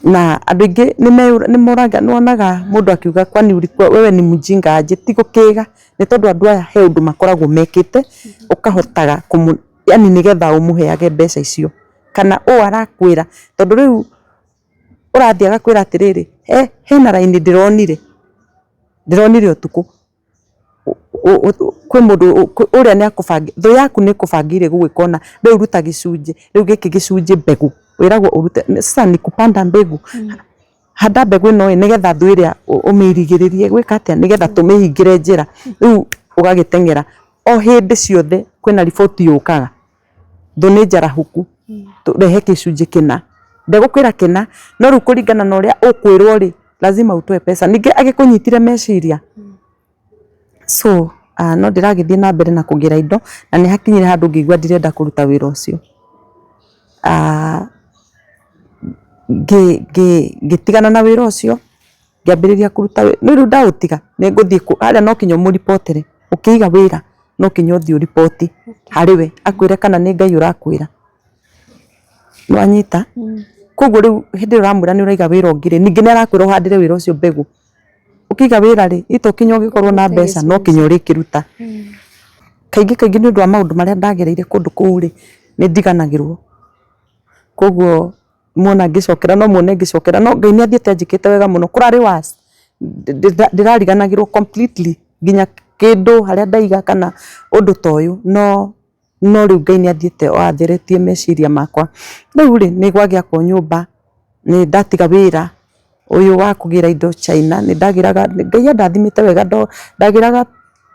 Na andũ aingĩ nĩ wonaga mũndũ akiuga kwani ulikuwa wewe ni mjinga aje, ti gũkĩga nĩ tondũ andũ aya he ũndũ makoragwo mekĩte ũkahotaga kũmũ yaani nĩgetha ũmũheage mbeca icio. Kana ũũ arakwĩra, tondũ rĩu ũrathiĩ agakwĩra atĩrĩrĩ, hena raini ndĩronire, ndĩronire ũtukũ. Kwĩ mũndũ ũrĩa nĩ akũbangĩire, thũ yaku nĩ ĩkũbangĩire gũgwĩka ũna, rĩu ruta gĩcunjĩ, rĩu gĩkĩ gĩcunjĩ mbegũ, wĩragwo ũrute, sasa ni kupanda mbegu, handa mbegũ ĩno ĩ, nĩgetha thũ ĩrĩa ũmĩrigĩrĩrie gwĩka atĩa, nĩgetha tũmĩhingĩre njĩra, rĩu ũgagĩteng'era. O hĩndĩ ciothe kwĩna riboti yũkaga. Thũ nĩ njarahũku, rehe gĩcunjĩ kĩna, ndegũkwĩra kĩna, no rĩu kũringana na ũrĩa ũkwĩrwo rĩ, lazima utoe pesa. Ningĩ agĩkũnyitire meciria, so no ndĩragĩthiĩ na mbere na kũgĩra indo, na nĩ hakinyire handũ ngĩigua ndirenda kũruta wĩra ũcio. Ngĩtigana na wĩra ũcio, ngĩambĩrĩria kũruta wĩra, rĩu ndaũtiga nĩ ngũthiĩ kũ, harĩa no nginya ũmũribotere. Ũkĩiga wĩra no kinya ũthiĩ ũriboti harĩ we akwĩre kana nĩ Ngai ũrakwĩra. Nĩwanyita? Koguo rĩu hĩndĩ ĩrĩa ũramwĩra nĩ ũraiga wĩra ũngĩ rĩ, ningĩ nĩ arakwĩra ũhandĩre wĩra ũcio mbegũ. Ũkĩiga wĩra rĩ, ĩ to kinya ũgĩkorwo na mbeca no kinya ũrĩkĩruta. Kaingĩ kaingĩ nĩ ũndũ wa maũndũ marĩa ndagereire kũndũ kũu rĩ, nĩ ndiganagĩrwo. Koguo muona ngĩcokera no muone ngĩcokera, no Ngai nĩ athiĩte anjĩkĩte wega mũno. Kũrarĩ worse, ndĩrariganagĩrwo completely nginya kĩndũ harĩa ndaiga kana ũndũ ta ũyũ, no no rĩu Ngai nĩ athiĩte o atheretie meciria makwa. Rĩu rĩ, nĩ gwagĩakwo nyũmba, nĩ ndatiga wĩra ũyũ wa kũgĩra indo China, nĩ ndagĩraga, Ngai andathimĩte wega ndagĩraga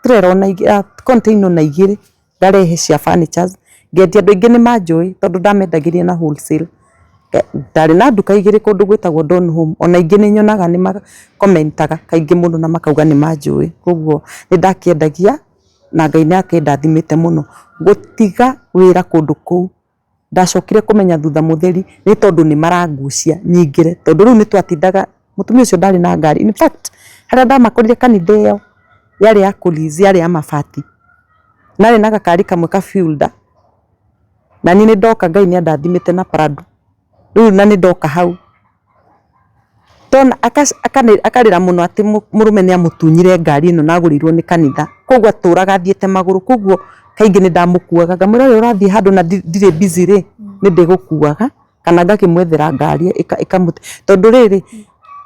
trailer ona container ona igĩrĩ ngarehe cia furnitures, ngendia. Andũ aingĩ nĩ manjũĩ tondũ ndamendagĩria na wholesale. Ndarĩ na nduka igĩrĩ kũndũ gwĩtagwo Don Home, ona ingĩ nĩ nyonaga nĩ ma comment aga kaingĩ mũno na makauga nĩ manjũĩ. Koguo nĩ ndakĩendagia na Ngai nĩ akĩndathimĩte mũno. Gũtiga wĩra kũndũ kũu ndacokire kũmenya thutha mũtheri nĩ tondũ nĩ marangucia nyingĩre, tondũ rĩu nĩ twatindaga, mũtumia ũcio ndarĩ na ngari. In fact harĩa ndamakorire kanitha ĩyo yarĩ ya kũ lease yarĩ ya mabati, na arĩ na gakari kamwe ka fielder, na niĩ nĩ ndoka Ngai nĩ andathimĩte na Prado, rĩu na nĩ ndoka hau. Ndona akarĩra mũno atĩ mũrũme nĩ amũtunyire ngari ĩno na agũrĩirwo nĩ kanitha, koguo atũraga athiĩte magũrũ, koguo kaingĩ nĩ ndamũkuaga ngamwĩra we ũrathiĩ handũ na ndirĩ busy rĩ, nĩ ndĩgũkuaga kana ngakĩmwethera ngari ĩkamũte, tondũ rĩrĩ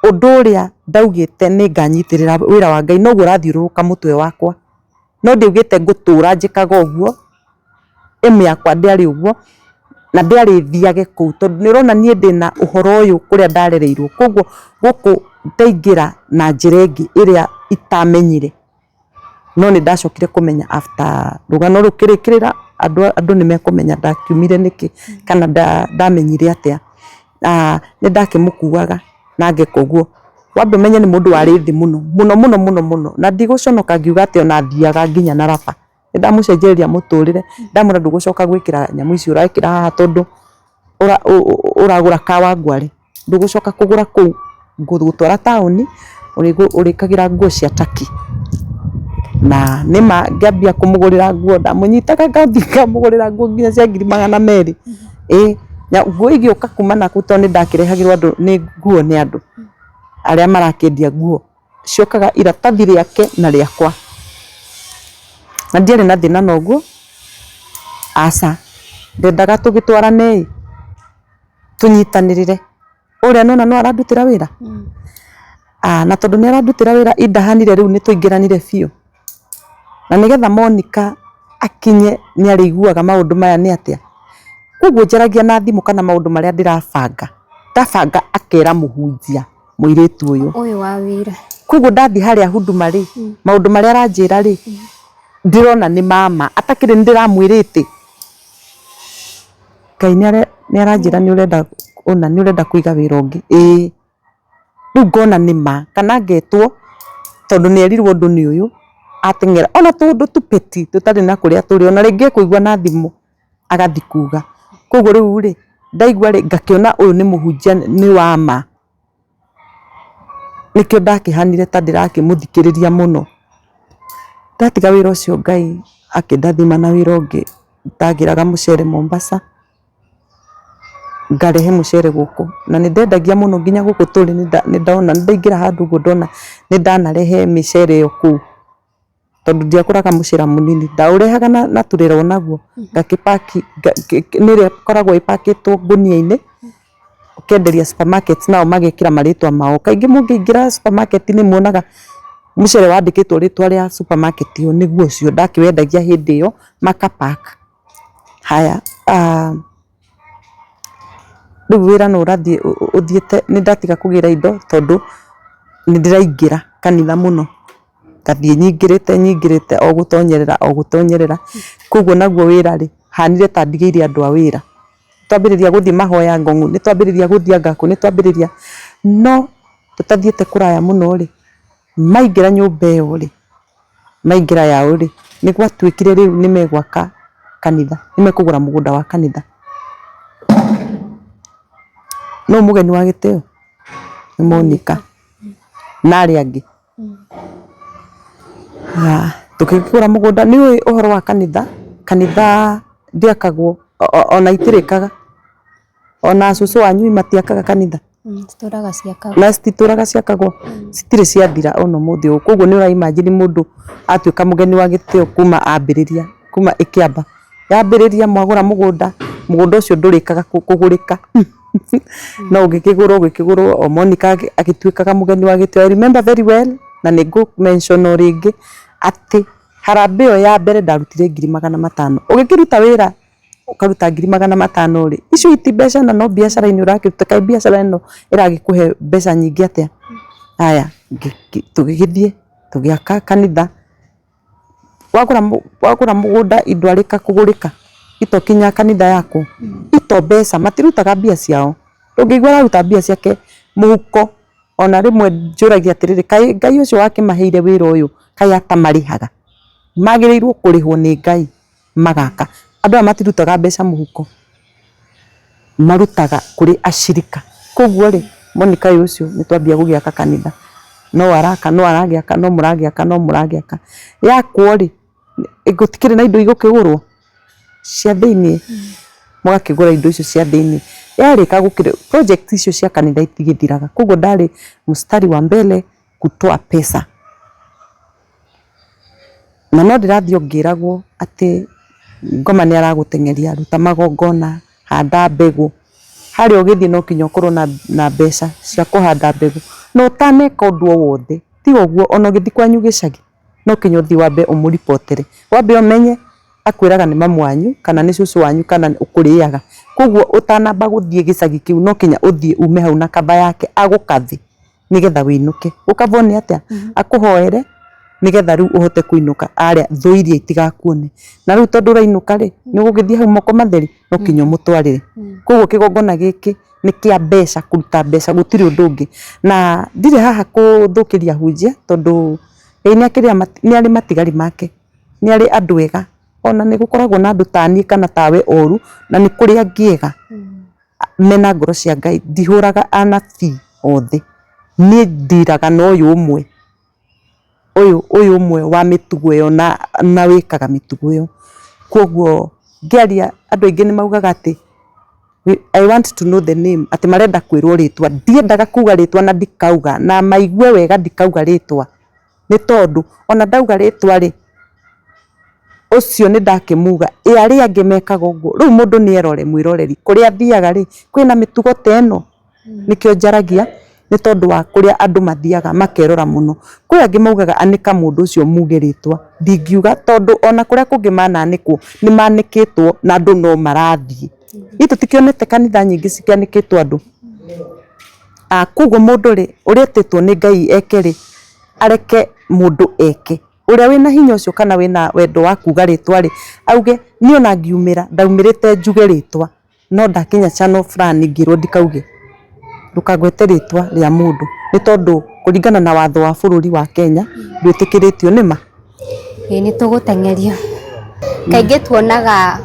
ũndũ ũrĩa ndaugĩte nĩ nganyitĩrĩra wĩra wa Ngai noguo ũrathiũrũrũka mũtwe wakwa, no ndiaugĩte ngũtũra njĩkaga ũguo. Aim yakwa ndĩarĩ ũguo na ndĩarĩ thiage kũu tondũ nĩ ũrona niĩ ndĩna ũhoro ũyũ kũrĩa ndarereirwo koguo gũkũ ndaingĩra na njĩra ĩngĩ ĩrĩa itamenyire. No nĩ ndacokire kũmenya after rũgano rũkĩrĩkĩrĩra andũ nĩ mekũmenya ndakiumire nĩkĩ kana ndamenyire atĩa. Nĩ ndakĩmũkuaga na ngeka ũguo. Wambe ũmenye nĩ mũndũ warĩ thĩ mũno mũno mũno mũno mũno na ndigũconoka ngiuga atĩ ona thiaga nginya na raba. Nĩ ndamũcenjeria mũtũrĩre, ndamwĩra ndũgũcoka gwĩkĩra nyamũ ici ũrekĩra haha tondũ ũragũra Kawangware, ndũgũcoka kũgũra kũu, ngũgũtwara taũni ũrĩkagĩra nguo cia Turkey. Na nĩma ngĩambia kũmũgũrĩra nguo, ndamũnyitaga ngathiĩ ngamũgũrĩra nguo nginya cia 200,000. Ĩĩ na nguo igĩũka kuma nakũu tondũ nĩ ndakĩrehagĩrwo andũ nĩ nguo nĩ andũ arĩa marakĩendia nguo. Ciokaga iratathi rĩake na rĩakwa. Na ndiarĩ na thĩna na ũguo, aca. Ndendaga tũgĩtwarane ĩ, tũnyitanĩrĩre. Ũrĩa nĩwona no arandutĩra wĩra? Na tondũ nĩ arandutĩra wĩra indahanire rĩu nĩ twaingĩranire biũ. Na nĩgetha Monica akinye nĩ arĩiguaga maũndũ maya nĩ atĩa, koguo njaragia na thimũ kana maũndũ marĩa ndĩrabanga, ndabanga akera mũhunjia mũirĩtu ũyũ. Ũyũ wa wĩra. Koguo ndathiĩ harĩa Huduma rĩ, maũndũ marĩa aranjĩra rĩ, ndĩrona nĩ mama, atakĩrĩ nĩ ndĩramwĩrĩte. Ngai nĩ aranjĩra nĩ ũrenda ũna, nĩ ũrenda kũiga wĩra ũngĩ, ĩĩ. Rĩu ngona nĩ ma, kana ngetwo tondũ nĩ erirwo ũndũ nĩ ũyũ, ateng'era ona tũũndũ tũ petty tũtarĩ na kũrĩa tũrĩ, ona rĩngĩ ekũigua na thimũ agathiĩ kuga. Koguo rĩu rĩ, ndaigua rĩ, ngakĩona ũyũ nĩ mũhunjia nĩ wa ma. Nĩkĩo ndakĩhanire ta ndĩrakĩmũthikĩrĩria mũno. Ndatiga wĩra ũcio Ngai akĩndathima na wĩra ũngĩ, ndagĩraga mũcere Mombasa. Ngarehe mũcere gũkũ, na nĩ ndendagia mũno nginya gũkũ tũrĩ nĩ ndona nĩ ndaingĩra handũ ũguo ndona nĩ ndanarehe mĩcere ĩyo kũu, tondũ ndiagũraga mũcere mũnini, ndaũrehaga na turera onaguo, ngakĩ pack nĩ ĩrĩa ĩkoragwo ĩpakĩtwo ngũnia-inĩ, ũkenderia supermarket nao magekĩra marĩtwa mao. Kaingĩ mũngĩingĩra supermarket nĩ muonaga mũcere wandĩkĩtwo rĩtwa rĩa supermarket ĩyo nĩguo ũcio ndakĩwendagia hĩndĩ ĩyo, maka pack. Haya, rĩu wĩra no ũrathiĩ ũthiĩte, nĩ ndatiga kũgĩra indo tondũ nĩ ndĩraingĩra kanitha mũno, ngathiĩ nyingĩrĩte nyingĩrĩte o gũtonyerera o gũtonyerera, koguo naguo wĩra rĩ, hanire ta ndigĩire andũ a wĩra. Twambĩrĩria gũthiĩ mahoya Ngong'u, nĩ twambĩrĩria gũthiĩ anga kũ, nĩ twambĩrĩria, no tũtathiĩte kũraya mũno rĩ, maingĩra nyũmba ĩyo rĩ, maingĩra yao rĩ, nĩ gwatuĩkire rĩu nĩ megwaka kanitha, nĩ mekũgũra mũgũnda wa kanitha. Nũ mũgeni wa gĩtĩo? Nĩ Monica na arĩa angĩ. Tũkĩgũra mũgũnda, nĩ ũĩ ũhoro wa kanitha, kanitha ndĩakagwo ona itirĩkaga, ona cũcũ wanyu matiakaga kanitha. Citũraga ciakagwo. Na cititũraga ciakagwo, citirĩ ciathira ona ũmũthĩ ũyũ. Koguo nĩ ũra imagine mũndũ atuĩka mũgeni wa gĩtĩo kuma ambĩrĩria, kuma ĩkĩamba. Yambĩrĩria mwagũra mũgũnda, mũgũnda ũcio ndũrĩkaga kũgũrĩka. No ũgĩkĩgũrwo ũgĩkĩgũrwo o Monica agĩtuĩkaga mũgeni wa gĩtĩo. I remember very well na nĩ ngũ mention o rĩngĩ atĩ harambee ĩyo ya mbere ndarutire 500,000. Ũgĩkĩruta wĩra ũkaruta 500,000 rĩ, icio ti mbeca na no biacara-inĩ ũrakĩruta, kaĩ biacara ĩno ĩragĩkũhe mbeca nyingĩ atĩa? Haya, tũgĩgĩthiĩ tũgĩaka kanitha. Wagũra mũgũnda indwarĩka kũgũrĩka itokinya kanitha yakwo, ito mbeca, matirutaga mbia ciao. Ndũngĩigua araruta mbia ciake mũhuko, ona rĩmwe njũragia atĩrĩrĩ, kaĩ Ngai ũcio wakĩmaheire wĩra ũyũ kaĩ atamarĩhaga? Magĩrĩirwo kũrĩhwo nĩ Ngai magaka. Andũ aya matirutaga mbeca mũhuko, marutaga kũrĩ acirika. Koguo rĩ, Monica ũyũ ũcio nĩ twambia gũgĩaka kanitha, no araka, no aragĩaka, no mũragĩaka, no mũragĩaka. Yakwo rĩ, gũtikĩrĩ na indo igũkĩgũrwo cia thĩiniĩ, mũgakĩgũra indo icio cia thĩiniĩ. Yarĩka gũkĩrĩ, project icio cia kanitha itigĩthiraga. Koguo ndarĩ mstari wa mbele kutoa pesa. Na no ndĩrathiĩ o ngĩragwo atĩ ngoma nĩ aragũteng'eria, ruta magongona, handa mbegũ. Harĩa ũgĩthiĩ no nginya ũkorwo na mbeca cia kũhanda mbegũ. Na ũtaneka ũndũ o wothe, tiga ũguo ona ũgĩthiĩ kwanyu gĩcagi, no nginya ũthiĩ wambe ũmũribotere. Wambe ũmenye akwĩraga nĩ mamu wanyu kana nĩ cũcũ wanyu kana ũkũrĩaga. Koguo ũtanamba gũthiĩ gĩcagi kĩu no nginya ũthiĩ ume hau na kaba yake agũkathe nĩgetha wĩinũke. Gũkabwo nĩ atĩa? Akũhoere nĩgetha rĩu ũhote kũinũka arĩa thũ iria itigakuone. Na rĩu tondũ ũrainũka rĩ, nĩ ũgũgĩthiĩ hau moko matheri? No nginya ũmũtwarĩre. Koguo kĩgongona gĩkĩ nĩ kĩa mbeca, kũruta mbeca gũtirĩ ũndũ ũngĩ. Na ndirĩ haha kũthũkĩria ahunjia tondũ Ngai nĩ arĩ matigari make, nĩ arĩ andũ ega. Ona nĩ gũkoragwo na andũ ta niĩ kana tawe oru, na nĩ kũrĩ angĩ ega mena ngoro cia Ngai. Ndihũraga anabii othe, niĩ ndiraga na ũyũ ũmwe, ũyũ ũmwe wa mĩtugo ĩyo na wĩkaga mĩtugo ĩyo. Koguo ngĩaria andũ aingĩ nĩ maugaga atĩ I want to know the name, atĩ marenda kwĩrwo rĩtwa. Ndiendaga kuga rĩtwa na ndikauga, na maigue wega ndikauga rĩtwa, nĩ tondũ ona ndauga rĩtwa rĩ, ũcio nĩ ndakĩmuga, ĩ arĩa angĩ mekaga ũguo? Rĩu mũndũ nĩ erore mwĩroreri, kũrĩa athiaga rĩ, kwĩna mĩtugo ta ĩno? Nĩkĩo njaragia, nĩ tondũ wa kũrĩa andũ mathiaga makerora mũno. Kwĩ angĩ maugaga anĩka mũndũ ũcio muge rĩtwa, ndingiuga tondũ ona kũrĩa kũngĩ mananĩkwo, nĩ manĩkĩtwo na andũ no marathiĩ. Ithuĩ tũtikĩonete kanitha nyingĩ cikĩanĩkĩtwo andũ? Koguo mũndũ rĩ, ũrĩa etĩtwo nĩ Ngai eke rĩ, areke mũndũ eke. Ũrĩa wĩna hinya ũcio kana wĩna wendo wa kuga rĩtwa rĩ, auge niĩ ona ngiumĩra ndaumĩrĩte njuge rĩtwa, no ndakinya channel fulani ngĩrwo ndikauge, ndũkagwete rĩtwa rĩa mũndũ, nĩ tondũ kũringana na watho wa bũrũri wa Kenya ndwĩtĩkĩrĩtio, nĩ ma? Ĩĩ nĩ tũgũteng'erio. Kaingĩ tuonaga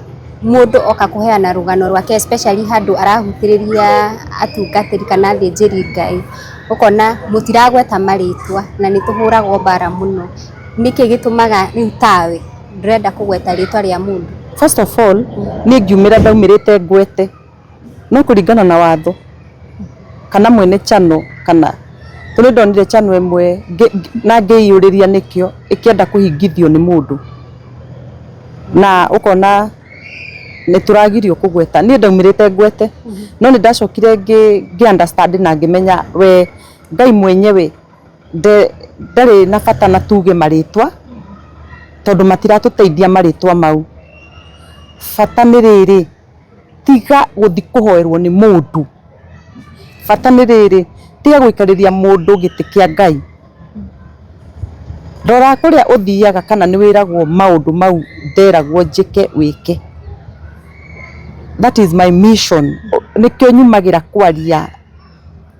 mũndũ oka kũheana rũgano rwake especially handũ arahutĩrĩria atungatĩri kana athĩnjĩri Ngai, ũkona mũtiragweta marĩtwa na nĩ tũhũragwo mbara mũno. Nĩkĩ gĩtũmaga rĩu tawe ndũrenda kũgweta rĩtwa rĩa mũndũ? First of all, niĩ ngiumĩra ndaumĩrĩte ngwete, no kũringana na watho kana mwene channel kana tondũ nĩ ndonire channel ĩmwe na ngĩiyũrĩria nĩkĩo ĩkĩenda kũhingithio nĩ mũndũ, na ũkona nĩ tũragirio kũgweta. Niĩ ndaumĩrĩte ngwete, no nĩ ndacokire ngĩ understand na ngĩmenya we Ngai mwenyewe ndarĩ na bata na tuge marĩtwa tondũ matiratũteithia marĩtwa mau. Bata nĩ rĩrĩ, tiga gũthiĩ kũhoerwo nĩ mũndũ. Bata nĩ rĩrĩ, tiga gũikarĩria mũndũ gĩtĩ kĩa Ngai. Rora kũrĩa ũthiaga kana nĩ wĩragwo maũndũ mau nderagwo njĩke wĩke. That is my mission. Nĩkĩo nyumagĩra kwaria,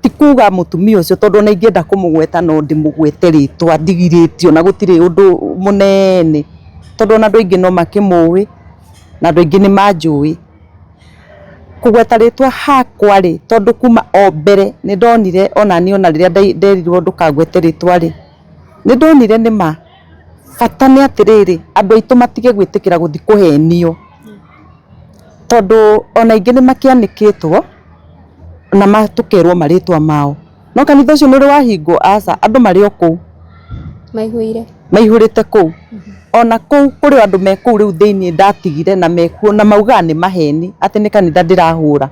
ti kuga mũtumia ũcio tondũ ona ingĩenda kũmũgweta no ndĩmũgwete rĩtwa ndigirĩtio na gũtirĩ ũndũ mũnene, tondũ ona andũ aingĩ no makĩmũĩ na andũ aingĩ nĩ manjũĩ. Kũgweta rĩtwa hakwa rĩ, tondũ kuma o mbere nĩ ndonire ona niĩ ona rĩrĩa nderirwo ndũkagwete rĩtwa rĩ, nĩ ndonire nĩ ma. Bata nĩ atĩrĩrĩ, andũ aitũ matige gwĩtĩkĩra gũthiĩ kũhenio, tondũ ona aingĩ nĩ makĩanĩkĩtwo na tũkerwo marĩtwa mao. No kanitha ũcio nĩ ũrĩ wahingwo? Aca, andũ marĩ o kũu. Maihũire. Maihũrĩte kũu. Ona kũu kũrĩ andũ me kũu rĩu thĩiniĩ ndatigire na mekuo na maugaga nĩ maheni atĩ nĩ kanitha ndĩrahũra.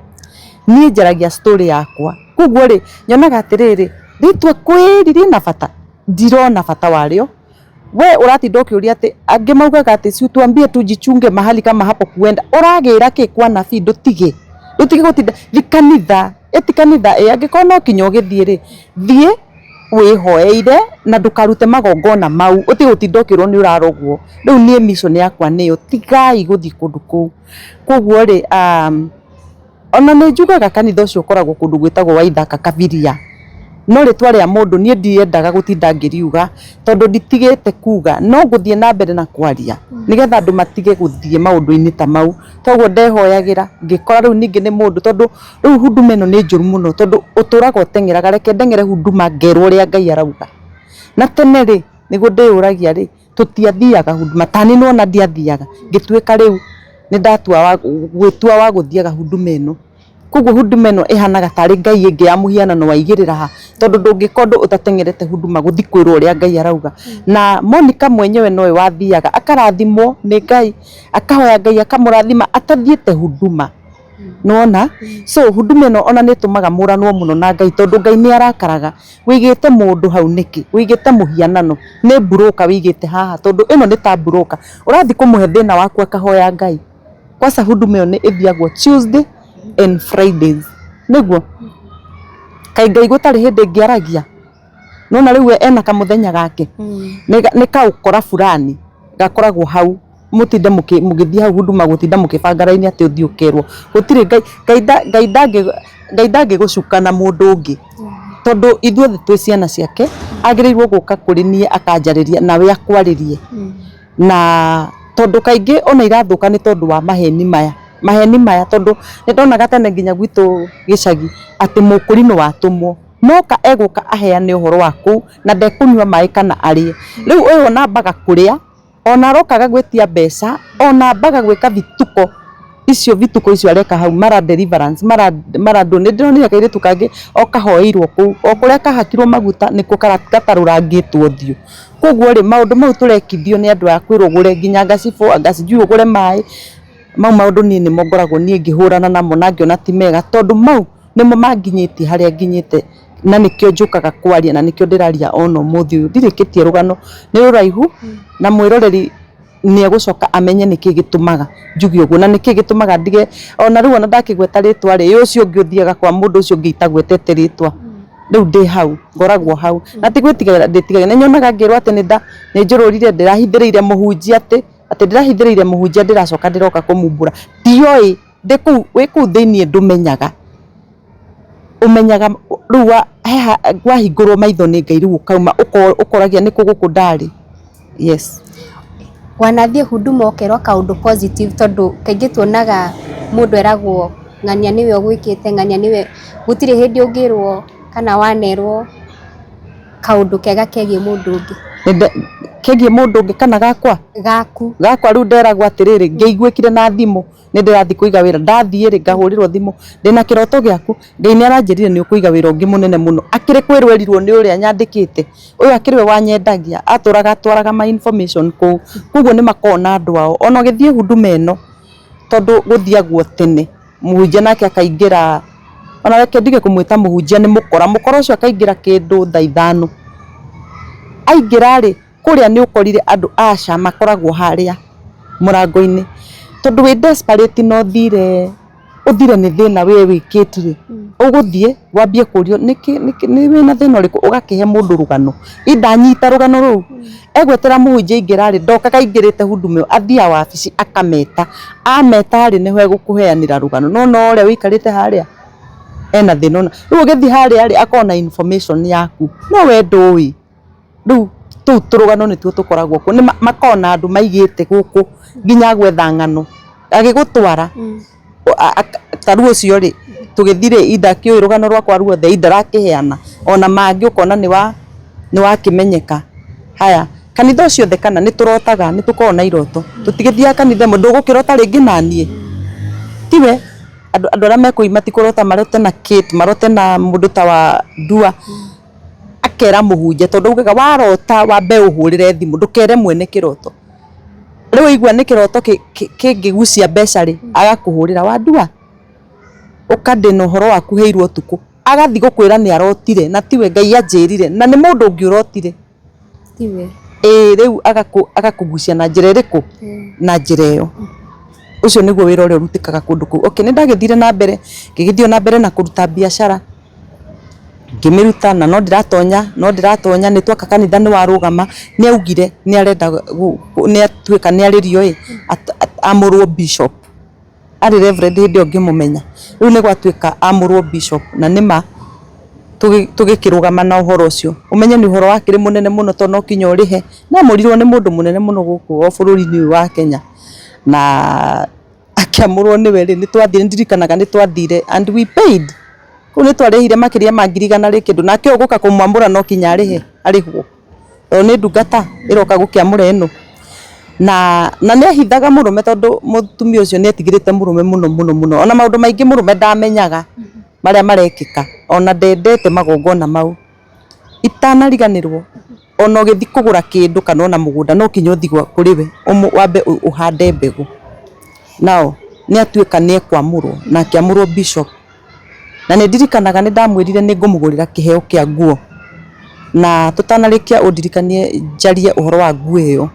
Niĩ njaragia story yakwa. Koguo rĩ, nyonaga atĩrĩrĩ, rĩtwa kweli rĩna bata? Ndirona bata warĩo. We ũratinda ũkĩũria atĩ angĩ maugaga atĩ si utuambie tujichunge mahali kama hapo kuenda. Ũragĩra kĩ kwa nabii ndũtige. Ndũtige gũtinda thi kanitha, ĩ ti kanitha ĩ angĩkorwo no kinya ũgĩthiĩ rĩ, thiĩ wĩhoeire na ndũkarute magongona mau ũtige gũtinda ũkĩrwo nĩ ũrarogwo. Rĩu niĩ mission yakwa nĩyo tigai gũthiĩ kũndũ kũu. Koguo rĩ ona nĩ njugaga kanitha ũcio ũkoragwo kũndũ gwĩtagwo Waithaka Kabiria. No rĩtwa rĩa mũndũ niĩ ndiendaga gũtinda ngĩriuga tondũ nditigĩte kuga no ngũthiĩ na mbere na kwaria nĩgetha andũ matige gũthiĩ maũndũ-inĩ ta mau. Toguo ndehoyagĩra ngĩkora rĩu ningĩ nĩ mũndũ tondũ rĩu huduma ĩno nĩ njũru mũno tondũ ũtũraga ũteng'eraga reke ndeng'ere huduma ngerwo ũrĩa Ngai arauga. Na tene rĩ, nĩguo ndĩyũragia rĩ, tũtiathiaga huduma ta niĩ nĩwona ndiathiaga, ngĩtuĩka rĩu nĩ ndatua gwĩtua wa gũthiaga huduma ĩno. Koguo huduma ĩno ĩhanaga tarĩ ngai ĩngĩ ya mũhianano waigĩrĩra ha, tondũ ndũngĩka ũndũ ũtateng'erete huduma gũthiĩ kwĩrwo ũrĩa Ngai arauga. Na Monica mwenyewe nowe wathiaga akarathimwo nĩ Ngai, akahoya Ngai akamũrathima atathiĩte huduma. Nĩwona? So huduma ĩno ona nĩ ĩtũmaga mũranwo mũno na Ngai tondũ Ngai nĩ arakaraga. Wĩigĩte mũndũ hau nĩkĩ? Wĩigĩte mũhianano, nĩ broker wĩigĩte haha tondũ ĩno nĩ ta broker. Ũrathiĩ kũmũhe thĩna waku akahoya Ngai. Kwanza huduma ĩyo nĩ ĩthiagwo Tuesday and Fridays. Nĩguo? Kaĩ Ngai gũtarĩ hĩndĩ ĩngĩ aragia? Nĩwona rĩu we ena kamũthenya gake? Nĩ kaũkora fulani gakoragwo hau mũtinde mũgĩthiĩ hau huduma gũtinda mũkĩbanga raini atĩ ũthiĩ ũkerwo. Gũtirĩ Ngai, Ngai Ngai ndangĩgũcuka na mũndũ ũngĩ tondũ ithuothe twĩ ciana ciake, agĩrĩirwo gũka kũrĩ niĩ akanjarĩria nawe akwarĩrie. Na tondũ kaingĩ ona irathũka nĩ tondũ wa maheni maya, maheni maya tondũ nĩ ndonaga tene nginya gwitũ gĩcagi atĩ mũkũrinũ watũmwo moka egũka aheane ũhoro wa kũu na ndekũnyua maĩ kana arĩe. Rĩu ũyũ ona ambaga kũrĩa ona arokaga gwĩtia mbeca ona ambaga gwĩka vituko icio vituko icio areka hau mara deliverance mara mara ndũ. Nĩ ndĩronire kairĩtu kangĩ o kahoeirwo kũu o kũrĩa kahakirwo maguta nĩkuo gatarũrangĩtwo ũthiũ. Koguo rĩ maũndũ mau tũrekithio nĩ andũ aya kwĩrwo ũgũre nginya ngacibũ anga sijui ũgũre maĩ, mau maũndũ niĩ nĩmo ngoragwo niĩ ngĩhũrana namo na ngĩona ti mega tondũ mau nĩmo manginyĩtie harĩa nginyĩte na nĩkĩo njũkaga kwaria na nĩkĩo ndĩraria ona ũmũthĩ ũyũ. Ndirĩkĩtie rũgano, nĩ rũraihu na mwĩroreri nĩ egũcoka amenye nĩkĩ gĩtũmaga njuge ũguo na nĩkĩ gĩtũmaga ndige ona rĩu ona ndakĩgweta rĩtwa rĩ, ĩ ũcio ũngĩ ũthiaga kwa mũndũ ũcio ũngĩ itagwetete rĩtwa. Rĩu ndĩ hau, ngoragwo hau na ti gwĩtigĩra ndĩtigagĩra, nĩ nyonaga ngĩrwo atĩ nĩ njũrũrire ndĩrahithĩrĩire mũhunjia atĩ, atĩ ndĩrahithĩrĩire mũhunjia ndĩracoka ndĩroka kũmumbũra, ndioĩ. Ndĩ kũu wĩ kũu thĩiniĩ ndũmenyaga, ũmenyaga rĩu wahingũrwo maitho nĩ Ngai rĩu ũkauma ũkoragia nĩkũ gũkũ ndarĩ, yes. Wanathiĩ Huduma ũkerwo kaũndũ positive tondũ kaingĩ tuonaga mũndũ eragwo ng'ania nĩwe ũgwĩkĩte, ng'ania nĩwe, gũtirĩ hĩndĩ ũngĩrwo kana wanerwo kaũndũ kega kegiĩ mũndũ ũngĩ. Kegiĩ mũndũ ũngĩ kana gakwa? Gaku. Gakwa rĩu nderagwo atĩrĩrĩ, ngĩiguĩkire na thimũ. Nĩ ndĩrathiĩ kũiga wĩra, ndathiĩ rĩ ngahũrĩrwo thimũ, ndĩna kĩroto gĩaku, Ngai nĩ aranjĩrire nĩ ũkũiga wĩra ũngĩ mũnene mũno. Akĩrĩ kwĩrwo erirwo nĩ ũrĩa nyandĩkĩte, ũyũ akĩrĩ we wanyendagia, atũraga atwaraga ma information kũu. Koguo nĩ makoragwo na andũ ao. Ona ũgĩthiĩ Huduma ĩno, tondũ gũthiagwo tene, mũhunjia nake akaingĩra, ona reke ndige kũmwĩta mũhunjia nĩ mũkora, mũkora ũcio akaingĩra kĩndũ thaa ithano. Aingĩra rĩ, Kũrĩa nĩ ũkorire andũ aca makoragwo harĩa mũrango-inĩ, tondũ wĩ desperate na ũthire ũthire nĩ thĩna we wĩkĩte rĩ, ũgũthiĩ wambie kũrio nĩkĩ nĩkĩ wĩna thĩna ũrĩkũ, ũgakĩhe mũndũ rũgano, niĩ ndanyita rũgano rũu, egwetera mũhunjia aingĩra rĩ, ndokaga aingĩrĩte huduma ĩyo, athiaga wabici akameta, ameta rĩ nĩho egũkũheanĩra rũgano, no nĩwona ũrĩa ũikarĩte harĩa ena thĩna ũna, rĩu ũgĩthiĩ harĩa rĩ akoragwo na information yaku, no we ndũĩ. Rĩu tũu tũrũgano nĩtuo tũkoragwo kuo, makoragwo na andũ maigĩte gũkũ nginya gwetha ng'ano, agĩgũtwara ta rĩu ũcio rĩ, tũgĩthiĩ rĩ either akĩũĩ rũgano rwakwa ruothe either arakĩheana ona mangĩ ũkona nĩ wakĩmenyeka. Haya, Kanitha ũcio othe kana nĩ tũrotaga, nĩ tũkoragwo na iroto. Tũtigĩthiaga kanitha ĩmwe, ndũgũkĩrota rĩngĩ naniĩ? Tiwe? Andũ andũ arĩa mekũima ti kũrota marote na Kate, marote na mũndũ ta wa Ndua. Akera mũhunjia tondũ augaga warota wambe ũhũrĩre thimũ, ndũkere mwene kĩroto. Rĩu aigua nĩ kĩroto kĩngĩgucia mbeca rĩ, agakũhũrĩra, Wandua, ũka ndĩna ũhoro waku heirwo ũtukũ. Agathiĩ gũkwĩra nĩ arotire na tiwe, Ngai anjĩrire, na nĩ mũndũ ũngĩ ũrotire. Tiwe. Ĩĩ rĩu agakũgucia na njĩra ĩrĩkũ? Na njĩra ĩyo. Ũcio nĩguo wĩra ũrĩa ũrutĩkaga kũndũ kũu. Okay, nĩ ndagĩthire na mbere, ngĩgĩthiĩ o na mbere na kũruta biacara, ngĩmĩruta na no ndĩratonya, no ndĩratonya, nĩ twaka kanitha nĩ warũgama, nĩ augire nĩ arenda, nĩ atuĩka nĩ arĩrio ĩ, amũrwo bishop. Arĩ reverend hĩndĩ ĩyo ngĩmũmenya. Rĩu nĩ gwatuĩka amũrwo bishop na nĩ ma tũgĩkĩrũgama na ũhoro ũcio. Ũmenye nĩ ũhoro wakĩrĩ mũnene mũno tondũ no nginya ũrĩhe. Na amũrirwo nĩ mũndũ mũnene mũno gũkũ o bũrũri-inĩ ũyũ wa Kenya. Na akĩamũrwo nĩwe rĩ, nĩ twathire, nĩ ndirikanaga nĩ twathire and we paid. Kũu nĩ twarĩhire makĩria ma ngiri igana rĩ kĩndũ. Nake ũyũ gũka kũmwamũra no nginya arĩhe, arĩhwo. Tondũ nĩ ndungata ĩroka gũkĩamũra ĩno. Na na nĩ ahithaga mũrũme tondũ mũtumia ũcio nĩ etigĩrĩte mũrũme mũno mũno mũno. Ona maũndũ maingĩ mũrũme ndamenyaga marĩa marekĩka. Ona ndendete magongona mau. Itanariganĩrwo ona ũgĩthiĩ kũgũra kĩndũ kana ona mũgũnda no nginya ũthiĩ kũrĩ we wambe ũhande mbegũ. Nao nĩ atuĩka nĩ ekwamũrwo na akĩamũrwo bishop. Na nĩ ndirikanaga nĩ ndamwĩrire nĩ ngũmũgũrĩra kĩheo kĩa nguo. Na tũtanarĩkia ũndirikanie njarie ũhoro wa nguo ĩyo.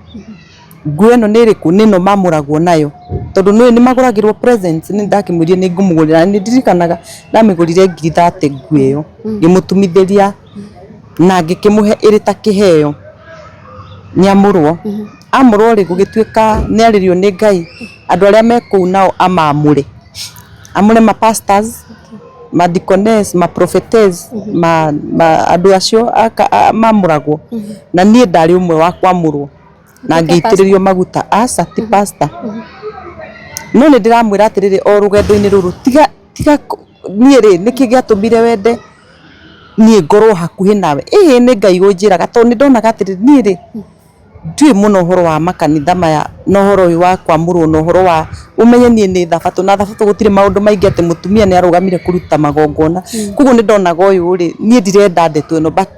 Nguo ĩno nĩ ĩrĩkũ? Nĩ ĩno mamũragwo nayo. Tondũ nĩ ũĩ nĩ magũragĩrwo presents, nĩ ndakĩmwĩrire nĩ ngũmũgũrĩra. Na nĩ ndirikanaga ndamĩgũrire ngiri 30 nguo ĩyo. Ngĩmũtumithĩria na ngĩkĩmũhe ĩrĩ ta kĩheo. Nĩ amũrwo. Amũrwo rĩ, gũgĩtuĩka nĩ arĩrio nĩ Ngai, andũ arĩa me kũu nao amamũre. Amũre ma pastors, ma deaconess, ma prophetess, ma andũ acio mamũragwo. Na niĩ ndarĩ ũmwe wa kwamũrwo na ngĩitĩrĩrio maguta. Aca ti pastor. No nĩ ndĩramwĩra atĩrĩrĩ o rũgendo-inĩ rũrũ tiga tiga niĩ rĩ nĩkĩ gĩatũmire wende niĩ ngorwo hakuhĩ nawe? Ĩhĩ nĩ Ngai ũnjĩraga tondũ nĩ ndonaga atĩrĩrĩ niĩ rĩ ndiũĩ mũno ũhoro wa makanitha maya na ũhoro ũyũ wa kwamũrwo na ũhoro wa ũmenye niĩ nĩ thabatũ na thabatũ gũtirĩ maũndũ maingĩ atĩ mũtumia nĩ arũgamire kũruta magongona. Koguo nĩ ndonaga ũyũ rĩ niĩ ndirenda ndeto ĩno but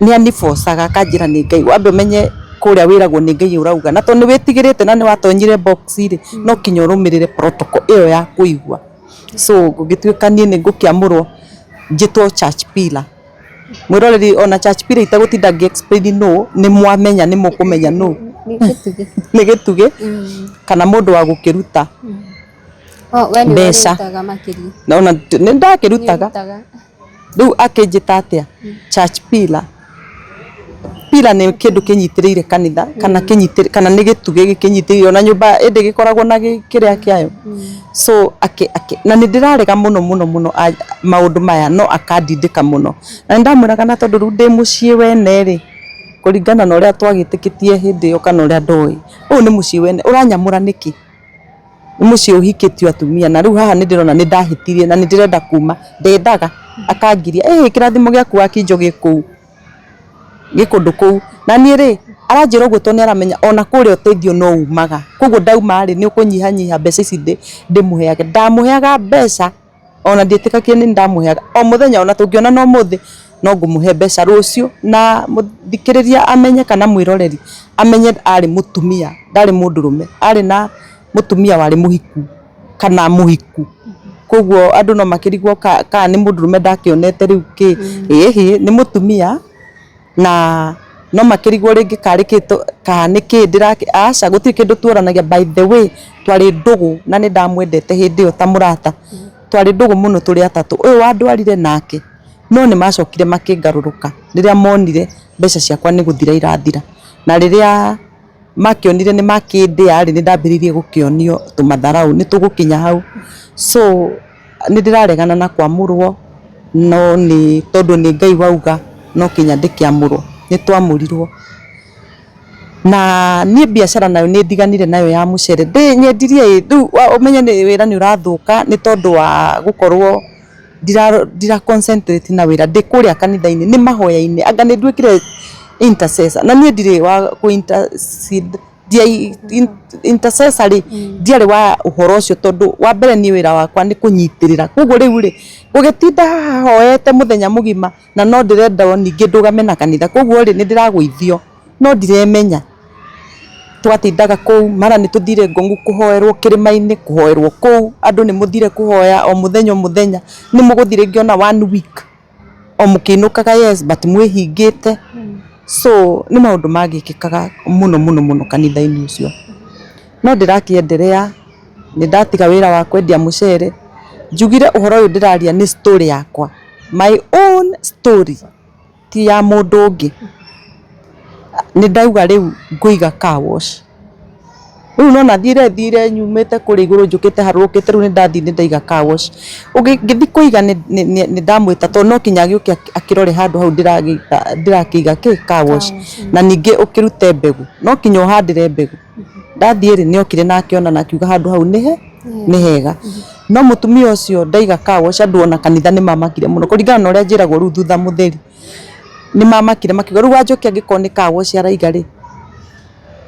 nĩ anibocaga akanjĩra nĩ Ngai. Wambe ũmenye kũrĩa wĩragwo nĩ Ngai ũrauga na tondũ nĩ wĩtigĩrĩte na nĩ watonyire box rĩ no nginya ũrũmĩrĩre protocol ĩyo ya kũigua. So gũgĩtuĩka niĩ nĩ ngũkĩamũrwo njĩtwo church pillar. Mwĩroreri ona church pillar itegũtinda ngĩ explain nũ, nĩ mwamenya nĩ mũkũmenya nũ. Nĩ gĩtugĩ kana mũndũ wa gũkĩruta mbeca. Ona nĩ ndakĩrutaga. Rĩu akĩnjĩta atĩa? Church pillar. Pillar nĩ kĩndũ kĩnyitĩrĩire kanitha kana kĩnyitĩrĩire kana nĩ gĩtugĩ gĩkĩnyitĩrĩire ona nyũmba ĩndĩ gĩkoragwo na kĩrĩa kĩayo. So akĩ akĩ na nĩ ndĩrarega mũno mũno mũno maũndũ maya no akandindĩka mũno. Na nĩ ndamwĩraga na tondũ rĩu ndĩ mũciĩ wene rĩ, kũringana na ũrĩa twagĩtĩkĩtie hĩndĩ ĩyo kana ũrĩa ndoĩ, ũyũ nĩ mũciĩ wene ũranyamũra nĩkĩ? Nĩ mũciĩ ũhikĩtio atumia na rĩu haha nĩ ndĩrona nĩ ndahĩtirie na nĩ ndĩrenda kuma, ndendaga akangiria, ĩhĩ kĩrathimo gĩaku Wakinjo gĩ kũu, gĩ kũndũ kũu. Na niĩ rĩ, aranjĩra ũguo tondũ nĩ aramenya ona kũrĩa ũteithio no umaga, koguo ndauma rĩ, nĩ ũkũnyihanyiha mbeca ici ndĩmũheage. Ndamũheaga mbeca ona ndiĩtĩkagia nĩ ndamũheaga o mũthenya ona tũngĩonana ũmũthĩ no ngũmũhe mbeca rũciũ na mũthikĩrĩria amenye kana mwĩroreri amenye arĩ mũtumia ndarĩ mũndũrũme arĩ na mũtumia warĩ mũhiku kana mũhiku koguo andũ no makĩrigwo kana nĩ mũndũrũme ndakĩonete rĩu kĩ ĩhĩ nĩ mũtumia na no makĩrigwo rĩngĩ karĩ kĩ kana nĩ kĩ ndĩrakĩ aca gũtirĩ kĩndũ tuoranagia by the way twarĩ ndũgũ na nĩ ndamwendete hĩndĩ ĩyo ta mũrata, twarĩ ndũgũ mũno tũrĩ atatũ, ũyũ wandwarire nake no nĩ macokire makĩngarũrũka rĩrĩa monire mbeca ciakwa nĩ gũthira irathira, na rĩrĩa makĩonire nĩ makĩndĩa rĩ, nĩ ndambĩrĩirie gũkĩonio tũmatharaũ nĩ tũgũkinya hau, so nĩ ndĩraregana na kwamũrwo no nĩ tondũ nĩ Ngai wauga no nginya ndĩkĩamũrwo, nĩ twamũrirwo. Na niĩ biacara nayo nĩ ndiganire nayo ya mũcere, nyendirie ĩ, rĩu ũmenye wĩra nĩ ũrathũka nĩ tondũ wa gũkorwo ndira concentrate na wĩra, ndĩ kũrĩa kanitha-inĩ, nĩ mahoya-inĩ, anga nĩ nduĩkire Intercessor na niĩ ndirĩ wa kũ intercede, intercessor rĩ, ndiarĩ wa ũhoro ũcio tondũ wa mbere niĩ wĩra wakwa nĩ kũnyitĩrĩra. Koguo rĩu rĩ, gũgĩtinda haha hoete mũthenya mũgima na no ndĩrenda ningĩ ndũgame na kanitha, koguo rĩ, nĩ ndĩragũithio no ndiremenya. Twatindaga kũu, mara nĩ tũthire Ngong'u kũhoerwo kĩrĩma-inĩ, kũhoerwo kũu, andũ nĩ mũthire kũhoya o mũthenya o mũthenya, nĩ mũgũthiĩ rĩngĩ ona one week o mũkĩinũkaga yes but mwĩhingĩte. So nĩ maũndũ magĩkĩkaga mũno mũno mũno kanitha-inĩ ũcio. No ndĩrakĩenderea, nĩ ndatiga wĩra wa kwendia mũcere, njugire ũhoro ũyũ ndĩraria nĩ story yakwa, my own story, ti ya mũndũ ũngĩ. Nĩ ndauga rĩu ngũiga car wash. Rĩu nĩwona thire thire nyumĩte kũrĩa igũrũ njũkĩte harũrũkĩte rĩu nĩ ndathiĩ nĩ ndaiga car wash. Ngĩthiĩ kũiga nĩ ndamwĩta tondũ no nginya agĩũke akĩrore handũ hau ndĩrakĩiga kĩ car wash. Na ningĩ ũkĩrute mbegũ, no nginya ũhandĩre mbegũ. Ndathiĩ rĩ, nĩ okire na akĩona na akiuga handũ hau nĩ hega. No mũtumia ũcio ndaiga car wash andũ ona kanitha nĩ mamakire mũno kũringana na ũrĩa njĩragwo rĩu thutha mũtheri. Nĩ mamakire makiuga rĩu Wanjoki angĩkorwo nĩ car wash araiga rĩ,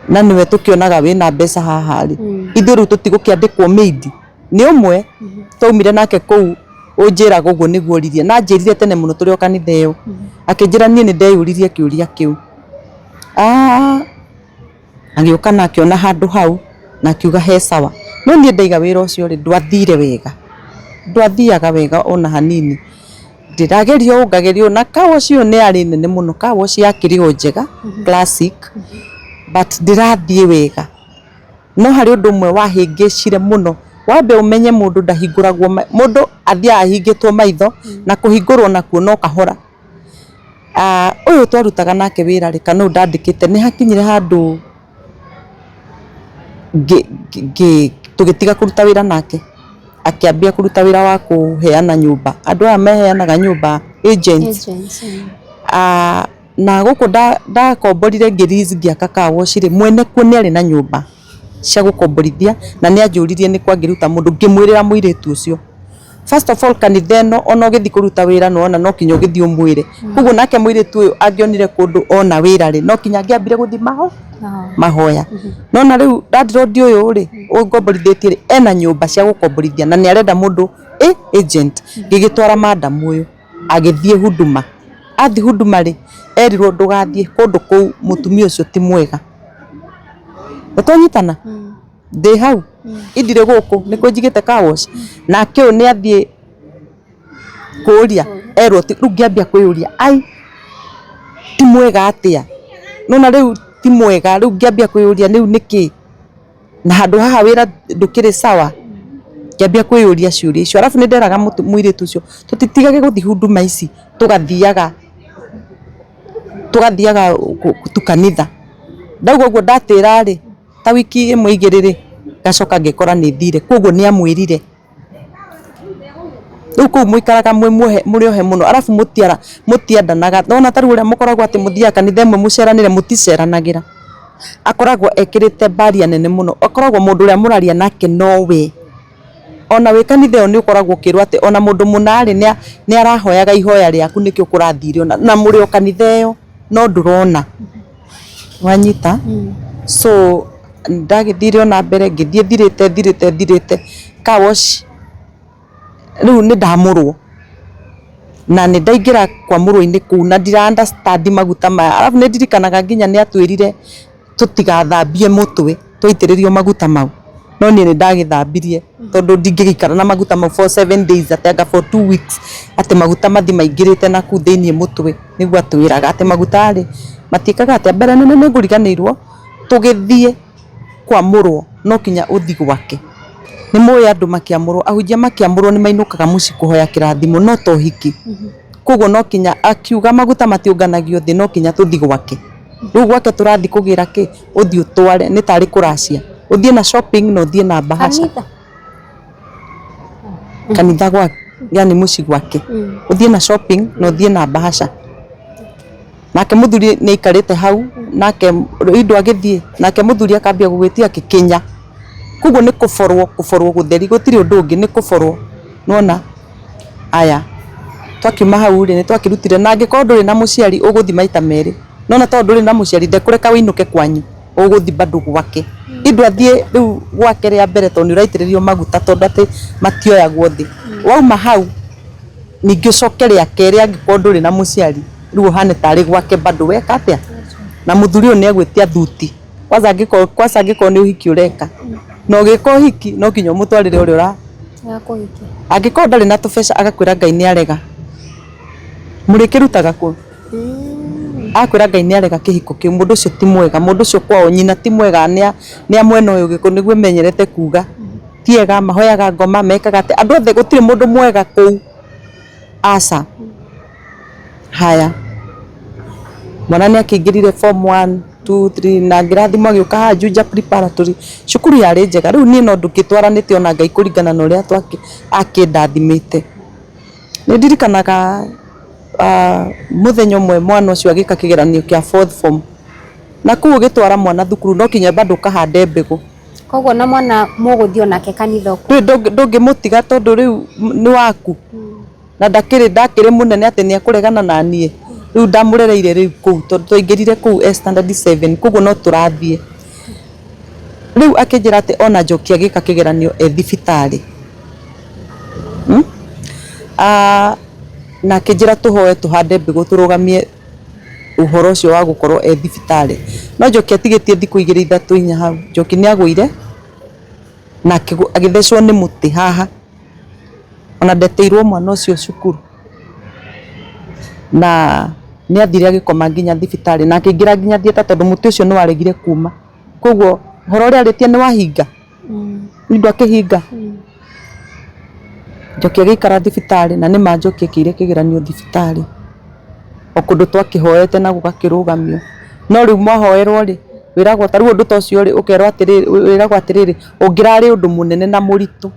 na nĩwe tũkĩonaga wĩna mbeca haha rĩ, ithuĩ rĩu tũtigũkĩandĩkwo maid. Nĩ ũmwe twaumire nake kũu ũnjĩraga ũguo nĩguo oririe, na anjĩrire tene mũno tũrĩ o kanitha ĩyo, akĩnjĩra niĩ nĩ ndeyũririe kĩũria kĩu. Agĩũka na akĩona handũ hau na akiuga he sawa. No niĩ ndaiga wĩra ũcio rĩ, ndwathire wega, ndwathiaga wega ona hanini. Ndĩrageria ũũ ngageria ũũ, na car wash ĩyo nĩ yarĩ nene mũno, car wash yakĩrĩ o njega classic, but ndĩrathiĩ wega. No harĩ ũndũ ũmwe wahĩngĩcire mũno, wambe ũmenye mũndũ ndahingũragwo, mũndũ athiaga ahingĩtwo maitho na kũhingũrwo nakuo no kahora. Ũyũ twarutaga nake wĩra rĩ, kana ũyũ ndandĩkĩte, nĩ hakinyire handũ tũgĩtiga kũruta wĩra nake, akĩambia kũruta wĩra wa kũheana nyũmba. Andũ aya maheanaga nyũmba, agents. Na gũkũ ndakomborire ngĩ lease ngĩaka car wash rĩ, mwene kuo nĩ arĩ na nyũmba cia gũkomborithia na nĩ anjũririe nĩkũ angĩruta mũndũ, ngĩmwĩrĩra mũirĩtu ũcio. First of all kanitha ĩno ona ũgĩthiĩ kũruta wĩra nĩ wona no nginya ũgĩthiĩ ũmwĩre. Koguo nake mũirĩtu ũyũ angĩonire kũndũ ona wĩra rĩ, no nginya angĩambire gũthiĩ mahoya. Nĩwona rĩu landlord ũyũ rĩ, ũngomborithĩtie rĩ, ena nyũmba cia gũkomborithia na nĩ arenda mũndũ agent. Ngĩgĩtwara madam ũyũ agĩthiĩ Huduma. Athiĩ Huduma rĩ, erirwo ndũgathiĩ kũndũ kũu mũtumia ũcio ti mwega. Nĩtwanyitana? Ndĩ hau indirĩ gũkũ nĩkuo njigĩte car wash. Nake ũyũ nĩ athiĩ kũria erwo ti, rĩu ngĩambia kwĩyũria ai ti mwega atĩa? Nĩwona rĩu ti mwega, rĩu ngĩambia kwĩyũria rĩu nĩkĩ? Na handũ haha wĩra ndũkĩrĩ sawa, ngĩambia kwĩyũria ciũria icio. Arabu nĩ nderaga mũirĩtu ũcio tũtitigage gũthiĩ huduma ici tũgathiaga tũgathiaga tu kanitha. Ndauga ũguo ndatĩra rĩ, ta wiki ĩmwe igĩrĩ rĩ, ngacoka ngekora nĩ thire, koguo nĩ amwĩrire. Rĩu kũu mũikaraga mwĩ muohe mũrĩ ohe mũno arabu mũtiendanaga, nĩwona ta rĩu ũrĩa mũkoragwo atĩ mũthiaga kanitha ĩmwe mũceranĩre, mũticeranagĩra. Akoragwo ekĩrĩte barrier nene mũno, akoragwo mũndũ ũrĩa mũraria nake nowe. Ona wĩ kanitha ĩyo nĩ ũkoragwo ũkĩrwo atĩ ona mũndũ mũna rĩ, nĩ arahoyaga ihoya rĩaku nĩkĩo kũrathire ũna, na mũrĩ o kanitha ĩyo no ndũrona. Wanyita? So ndagĩthire ona mbere ngĩthiĩ thirĩte thirĩte thirĩte, car wash rĩu nĩ ndamũrwo na nĩ ndaingĩra kwamũrwo-inĩ kũu na ndira understand maguta maya. Arabu nĩ ndirikanaga nginya nĩ atwĩrire tũtigathambie mũtwe twaitĩrĩrio maguta mau, no niĩ nĩ ndagĩthambirie tondũ ndingĩgĩikara na maguta mau for 7 days atĩ anga for 2 weeks atĩ maguta mathiĩ maingĩrĩte nakũu thĩiniĩ mũtwe, nĩguo atwĩraga atĩ maguta rĩ matiĩkaga atĩa. Mbere nene nĩ ngũriganĩirwo tũgĩthiĩ kwamũrwo no nginya ũthiĩ gwake. Nĩ mũĩ andũ makĩamũrwo, ahunjia makĩamũrwo nĩ mainũkaga mũciĩ kũhoya kĩrathimo no to ũhiki. Koguo no nginya akiuga maguta matiũnganagio thĩ no nginya tũthiĩ gwake. Rĩu gwake tũrathiĩ kũgĩra kĩ? Ũthiĩ ũtware nĩ tarĩ kũracia. Ũthiĩ na shopping na ũthiĩ na bahasha. Kanitha gwake, yani mũciĩ gwake. Ũthiĩ na shopping na ũthiĩ na bahasha. Nake mũthuri nĩ aikarĩte hau, nake indo agĩthiĩ, nake mũthuri akambia gũgĩtia gĩkinya. Koguo nĩ kũborwo kũborwo gũtheri, gũtirĩ ũndũ ũngĩ nĩ kũborwo, nĩwona? Aya, twakiuma hau rĩ, nĩ twakĩrutire na angĩkorwo ndũrĩ na mũciari ũgũthiĩ maita merĩ. Nona tondũ ndũrĩ na mũciari ndekũreka wĩinũke kwanyu, ũgũthiĩ bado gwake. Indũ athiĩ rĩu gwake rĩa mbere tondũ nĩ ũraitĩrĩrio maguta tondũ atĩ matioyagwo thĩ. Wauma hau ningĩ ũcoke rĩa kerĩ angĩkorwo ndũrĩ na mũciari rĩu ũhane tarĩ gwake bado weka atĩa? Na mũthuri ũyũ nĩ egwĩtia thuti. Kwanza angĩkorwo kwanza angĩkorwo nĩ ũhiki ũreka. Na ũgĩka ũhiki no nginya ũmũtwarĩre ũrĩa ũra Akũhikia. Angĩkorwo ndarĩ na tũbeca agakwĩra Ngai nĩ arega. Mũrĩkĩrutaga kũ? Akwĩra Ngai nĩ arega kĩhiko kĩu, mũndũ ũcio ti mwega, mũndũ ũcio kwao nyina ti mwega, nĩ a mwena ũyũ gĩkũ nĩguo menyerete kuga. Ti ega, mahoyaga ngoma, mekaga atĩa, andũ othe gũtirĩ mũndũ mwega kũu, aca. Haya, mwana nĩ akĩingĩrire form one, two, three na ngĩrathimwo agĩũka haha Juja Preparatory, cukuru yarĩ njega, rĩu niĩ no ndũkĩtwaranĩte ona Ngai kũringana na ũrĩa akĩndathimĩte. Nĩ ndirikanaga mũthenya ũmwe mwana ũcio agĩka kĩgeranio kĩa fourth form, na kũu ũgĩtwara mwana thukuru no nginya bado ũkahande mbegũ. Koguo na mwana mũgũthiĩ onake kanitha ũkũ? Ndũngĩmũtiga tondũ rĩu nĩ waku. Na ndakĩrĩ ndakĩrĩ mũnene atĩ nĩ ekũregana na niĩ. Rĩu ndamũrereire rĩu kũu tondũ twaingĩrire kũu e standard 7 koguo no tũrathiĩ. Rĩu akĩnjĩra atĩ ona Njoki agĩka kĩgeranio e thibitarĩ. Na akĩnjĩra tũhoe tũhande mbegũ tũrũgamie ũhoro ũcio wa gũkorwo e thibitarĩ. No Njoki atigĩtie thikũ igĩrĩ ithatũ inya hau, Njoki nĩ agũire na agĩthecwo nĩ mũtĩ haha. Ona ndetĩirwo mwana ũcio cukuru. Na nĩ athire agĩkoma nginya thibitarĩ na akĩingĩra nginya theatre tondũ mũtĩ ũcio nĩ waregire kuma. Koguo ũhoro ũrĩa arĩtie nĩ wahinga? Nĩ ndwakĩhinga? Njoki agĩikara thibitarĩ na nĩma Njoki ekĩire kĩgeranio thibitarĩ. O kũndũ twakĩhoete na gũgakĩrũgamio. No rĩu mwahoerwo rĩ, wĩragwo ta rĩu ũndũ ta ũcio rĩ, ũkerwo atĩrĩrĩ, wĩragwo atĩrĩrĩ, ũngĩrarĩ ũndũ mũnene na mũritũ.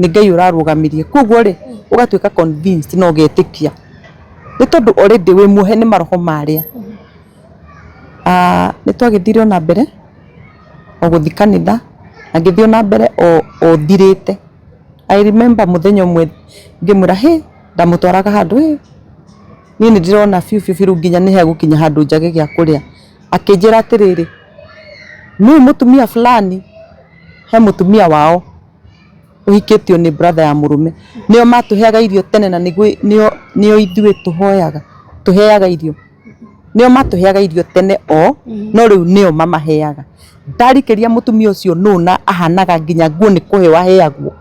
Nĩ Ngai ũrarũgamirie. Koguo rĩ, ũgatuĩka convinced na ũgetĩkia. Nĩ tondũ already wĩ muohe nĩ maroho marĩa. Nĩ twagĩthire ona mbere o gũthiĩ kanitha, na ngĩthiĩ ona mbere o thirĩte. I remember mũthenya ũmwe ngĩmwĩra hĩ, ndamũtwaraga handũ hĩ, niĩ nĩ ndĩrona biũ biũ biũ rĩu nginya nĩ hegũkinya handũ njage gĩa kũrĩa. Akĩnjĩra atĩrĩrĩ, nĩ ũĩ mũtumia fulani, he mũtumia wao ũhikĩtio nĩ brother ya mũrũme, nĩo matũheaga irio tene na nĩo nĩo ithuĩ tũhoyaga, tũheaga irio. Nĩo matũheaga irio tene o, no rĩu nĩo mamaheaga. Ndarikĩria mũtumia ũcio nũ na ahanaga nginya nguo nĩ kũheo aheagwo.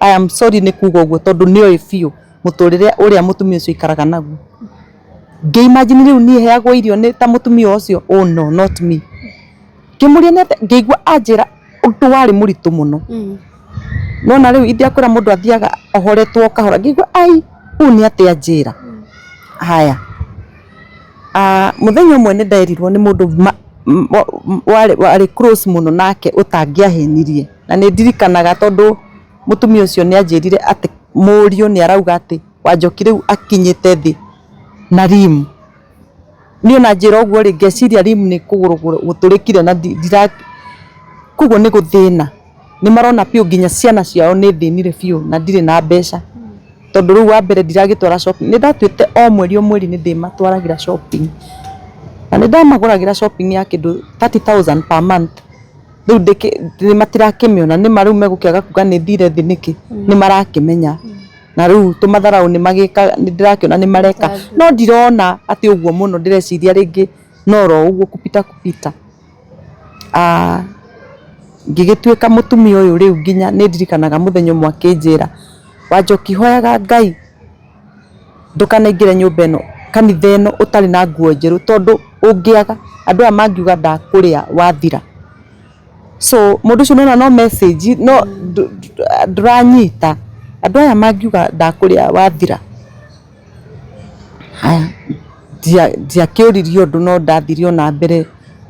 I am sorry nĩ kuga ũguo tondũ nĩoĩ biũ mũtũrĩre ũrĩa mũtumia ũcio aikaraga naguo. Ngĩ imagine rĩu niĩ heagwo irio nĩ ta mũtumia ũcio, oh no not me. Ngĩmũria nĩ atĩa, ngĩigua anjĩra ũndũ warĩ mũritũ mũno. Nona rĩu ingĩakwĩra mũndũ athiaga ahoretwo kahora, ngĩigua ai ũũ nĩ atĩa anjĩra. Haya, mũthenya ũmwe nĩ nderirwo nĩ mũndũ warĩ close mũno nake ũtangĩahenirie. Na nĩ ndirikanaga tondũ mũtumia ũcio nĩ anjĩrire atĩ mũriũ nĩ arauga atĩ Wanjoki rĩu akinyĩte thĩ na rim. Niĩ ona njĩra ũguo rĩ, ngeciria rim nĩ kũgũrũ gũtũrĩkire na ndira, koguo nĩ gũthĩna. Nĩ marona biũ nginya ciana ciao nĩ thĩnire biũ na ndirĩ na mbeca. Tondũ rĩu wa mbere ndiragĩtwara shopping, nĩ ndatuĩte o mweri o mweri nĩ ndĩmatwaragĩra shopping. Na nĩ ndamagũragĩra shopping ya kĩndũ 30,000 per month. Rĩu matirakĩmĩona, nĩma rĩu megũkĩaga kuga nĩ thire thĩ nĩkĩ, nĩ marakĩmenya. Na rĩu tũmatharaũ nĩ magĩkaga, nĩ ndĩrakĩona nĩ mareka, no ndirona atĩ ũguo mũno ndĩreciria rĩngĩ no oro ũguo kupita kupita. Ngĩgĩtuĩka mũtumia ũyũ rĩu nginya nĩ ndirikanaga mũthenya ũmwe akĩnjĩra, Wanjoki hoyaga Ngai ndũkanaingĩre nyũmba ĩno, kanitha ĩno ũtarĩ na nguo njerũ tondũ ũngĩaga andũ aya mangiuga ndakũrĩa wathira. So mũndũ ũcio nĩwona no message no ndũranyita, andũ aya mangiuga ndakũrĩa wathira. Haya, ndiakĩũririe ũndũ no ndathire o na mbere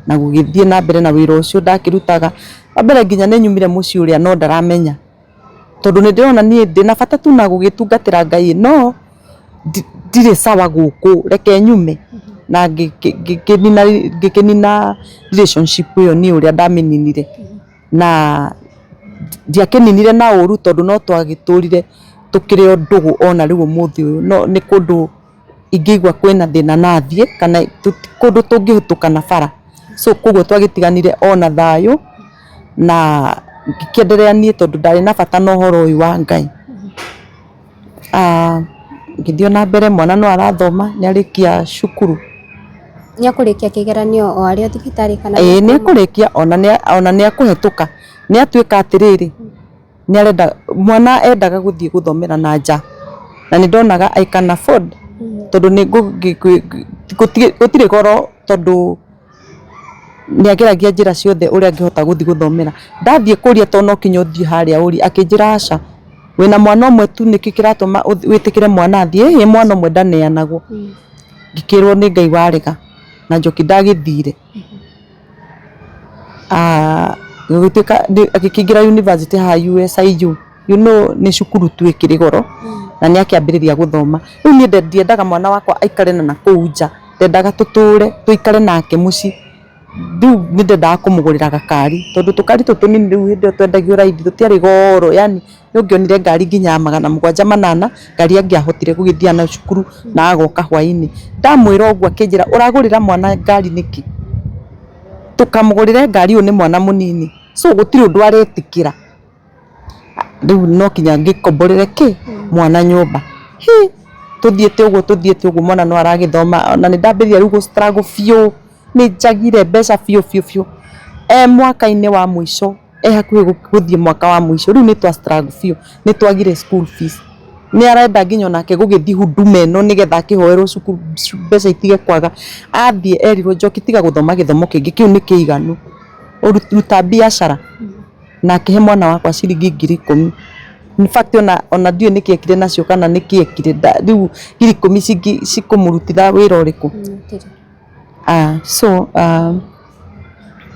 na gũgĩthiĩ na mbere na wĩra ũcio ndakĩrutaga. Wa mbere nginya nĩ nyumire mũciĩ ũrĩa no ndaramenya. Tondũ nĩ ndĩrona niĩ ndĩna bata tu na gũgĩtungatĩra Ngai no ndirĩ sawa gũkũ, reke nyume. Na ngĩkĩnina relationship ĩyo niĩ ũrĩa ndamĩninire. Na ndiakĩninire na ũru tondũ no twagĩtũrire tũkĩrĩ o ndũgũ ona rĩu ũmũthĩ ũyũ, no nĩ kũndũ Ingĩigua kwĩna thĩna na athiĩ kana kũndũ tũngĩhĩtũkana bara. So koguo twagĩtiganire ona thayũ na ngĩkĩenderea niĩ tondũ ndarĩ na bata na ũhoro ũyũ wa Ngai. Ngĩthiĩ na mbere mwana no arathoma nĩ arĩkia cukuru. Nĩ ekũrĩkia kĩgeranio o arĩ o thibitarĩ kana? Ĩĩ nĩ ekũrĩkia ona nĩ ekũhetũka. Nĩ atuĩka atĩrĩrĩ, nĩ arenda mwana endaga gũthiĩ gũthomera na nja na nĩ ndonaga I can afford tondũ nĩ gũtirĩ goro tondũ nĩ ageragia njĩra ciothe ũrĩa angĩhota gũthiĩ gũthomera. Ndathiĩ kũria tondũ no nginya ũthiĩ harĩa ũrie akĩnjĩra aca, wĩna mwana ũmwe tu nĩkĩ kĩratũma wĩtĩkĩre mwana athiĩ? Ĩhĩ mwana ũmwe ndaneanagwo. Ngĩkĩrwo nĩ Ngai warega na Njoki ndagĩthire. Gũgĩtuĩka agĩkĩingĩra university haha USIU, you know nĩ cukuru tu ĩkĩrĩ goro na nĩ akĩambĩrĩria gũthoma. Rĩu niĩ ndiendaga mwana wakwa aikare na nakũu nja, ndendaga tũtũre tũikare nake mũciĩ. Rĩu nĩ ndendaga kũmũgũrĩra gakari tondũ tũkari tũtũ tũnini rĩu hĩndĩ ĩyo twendagio raithi tũtiarĩ goro yaani nĩ ũngĩonire ngari nginya ya 700, 800 ngari angĩahotire gũgĩthiĩ nayo cukuru na agoka hwainĩ. Ndamwĩra ũguo akĩnjĩra ũragũrĩra mwana ngari nĩkĩ? Ndũkamũgũrĩre ngari ũyũ nĩ mwana mũnini. So gũtirĩ ũndũ aretĩkĩra. Rĩu no nginya ngĩkomborere kĩ? Mwana nyũmba. Hi! Tũthiĩte ũguo tũthiĩte ũguo mwana no aragĩthoma ona nĩ ndambĩrĩria rĩu gũ struggle biũ, nĩ njagire mbeca biũ biũ biũ. E mwaka-inĩ wa mũico e hakuhĩ gũthiĩ mwaka wa mũico rĩu nĩ twa struggle biũ, nĩ twagire school fees. Nĩ arenda nginya onake gũgĩthiĩ huduma ĩno nĩgetha akĩhoerwo cukuru mbeca itige kwaga. Athiĩ erirwo Njoki tiga gũthoma gĩthomo kĩngĩ kĩu nĩ kĩiganu, ruta biacara. Na akĩhe mwana wakwa ciringi 10,000. In fact ona ndiũĩ nĩkĩ ekire nacio kana nĩkĩ ekire, rĩu 10,000 cikũmũrutĩra wĩra ũrĩkũ? So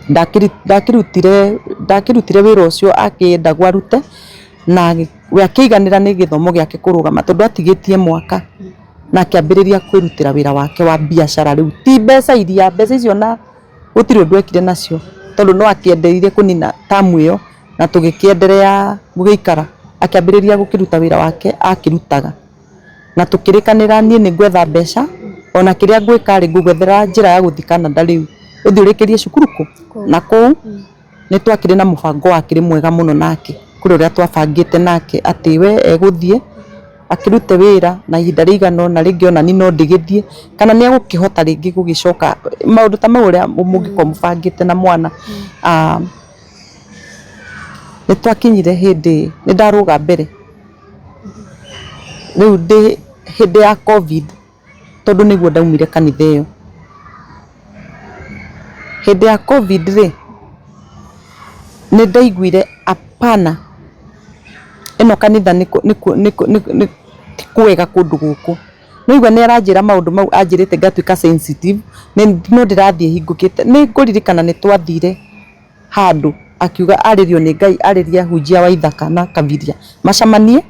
ndakĩrutire wĩra ũcio akĩendagwo arute na we akĩiganĩra nĩ gĩthomo gĩake kũrũgama tondũ atigĩtie mwaka na akĩambĩrĩria kwĩrutĩra wĩra wake wa biacara rĩu ti mbeca iria, mbeca icio ona gũtirĩ ũndũ ekire nacio tondũ no akĩendereire kũnina tamu ĩyo na tũgĩkĩenderea gũgĩikara. Akĩambĩrĩria gũkĩruta wĩra wake akĩrutaga na tũkĩrĩkanĩra niĩ nĩ ngwetha mbeca ona kĩrĩa ngwĩka rĩ ngũgwethera njĩra ya gũthiĩ Canada rĩu ũthiĩ ũrĩkĩrie cukuru kũ na kũu nĩ twakĩrĩ na mũbango wakĩrĩ mwega mũno nake kũrĩ ũrĩa twabangĩte nake atĩ we egũthiĩ akĩrute wĩra na ihinda rĩigana ũna rĩngĩ ona niĩ no ndĩgĩthiĩ kana nĩ egũkĩhota rĩngĩ gũgĩcoka maũndũ ta mau ũrĩa mũngĩkorwo mũbangĩte na mwana. Nĩ twakinyire hĩndĩ nĩ ndarũga mbere rĩu ndĩ hĩndĩ ya Covid tondũ nĩguo ndaumire kanitha ĩyo. Hĩndĩ ya Covid rĩ, nĩ ndaiguire apana ĩno kanitha ti kwega kũndũ gũkũ. Nĩ waigua nĩ aranjĩra maũndũ mau anjĩrĩte ngatuĩka sensitive, no ndĩrathiĩ hingũkĩte. Nĩ ngũririkana nĩ twathire handũ akiuga arĩrio nĩ Ngai arĩrie ahunjia wa Ithaka na Kabiria macemanie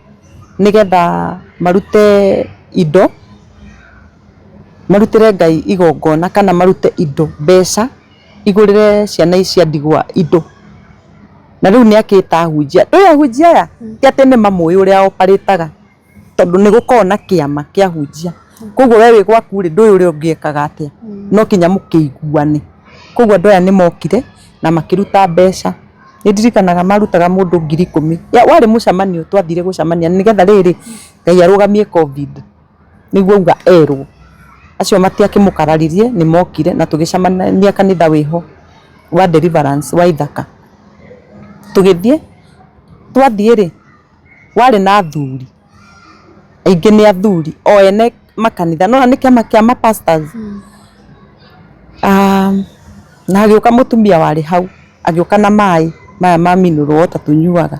nĩgetha marute indo, marutĩre Ngai igongona kana marute indo, mbeca igũrĩre ciana ici cia ndigwa indo. Na rĩu nĩ akĩta ahunjia, ndũĩ ahunjia aya ti atĩ nĩ mamũĩ ũrĩa oparĩtaga tondũ nĩ gũkoragwo na kĩama kĩa ahunjia. Koguo we wĩ gwaku rĩ ndũĩ ũrĩa ũngĩ ekaga atĩa, no nginya mũkĩiguane. Koguo andũ aya nĩ mokire na makĩruta mbeca. Nĩ ndirikanaga marutaga mũndũ 10,000. Warĩ mũcemanio twathire gũcemania nĩgetha rĩrĩ Ngai arũgamie Covid nĩguo auga erwo. Acio matiakĩmũkararirie nĩ mokire na tũgĩcemania kanitha wĩho wa Deliverance wa Ithaka. Tũgĩthiĩ, twathiĩ rĩ warĩ na athuri aingĩ nĩ athuri o ene makanitha nĩ wona nĩ kĩama kĩa ma pastors. Na hagĩũka mũtumia warĩ hau agĩũka na maĩ maya ma mineral water tũnyuaga,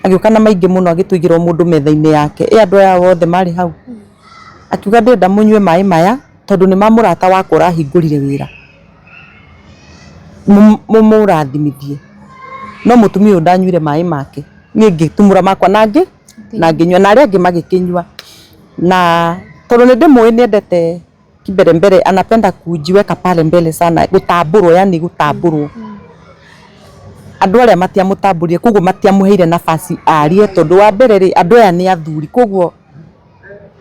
agĩũka na maingĩ mũno agĩtũigĩra o mũndũ metha-inĩ yake. Ĩ andũ aya othe marĩ hau, akiuga ndĩrenda mũnyue maĩ maya tondũ nĩ ma mũrata wakwa ũrahingũrire wĩra, mũmũrathimithie. No mũtumia ũyũ ndanyuire maĩ make, niĩ ngĩtumũra makwa na ngĩnyua na arĩa angĩ magĩkĩnyua. Na tondũ nĩ ndĩmũĩ nĩ endete kimbele mbele, anapenda kujiweka pale mbele sana, gũtambũrwo yani gũtambũrwo. Andũ arĩa matiamũtambũrire koguo matiamũheire nafasi arie tondũ wa mbere rĩ, andũ aya nĩ athuri koguo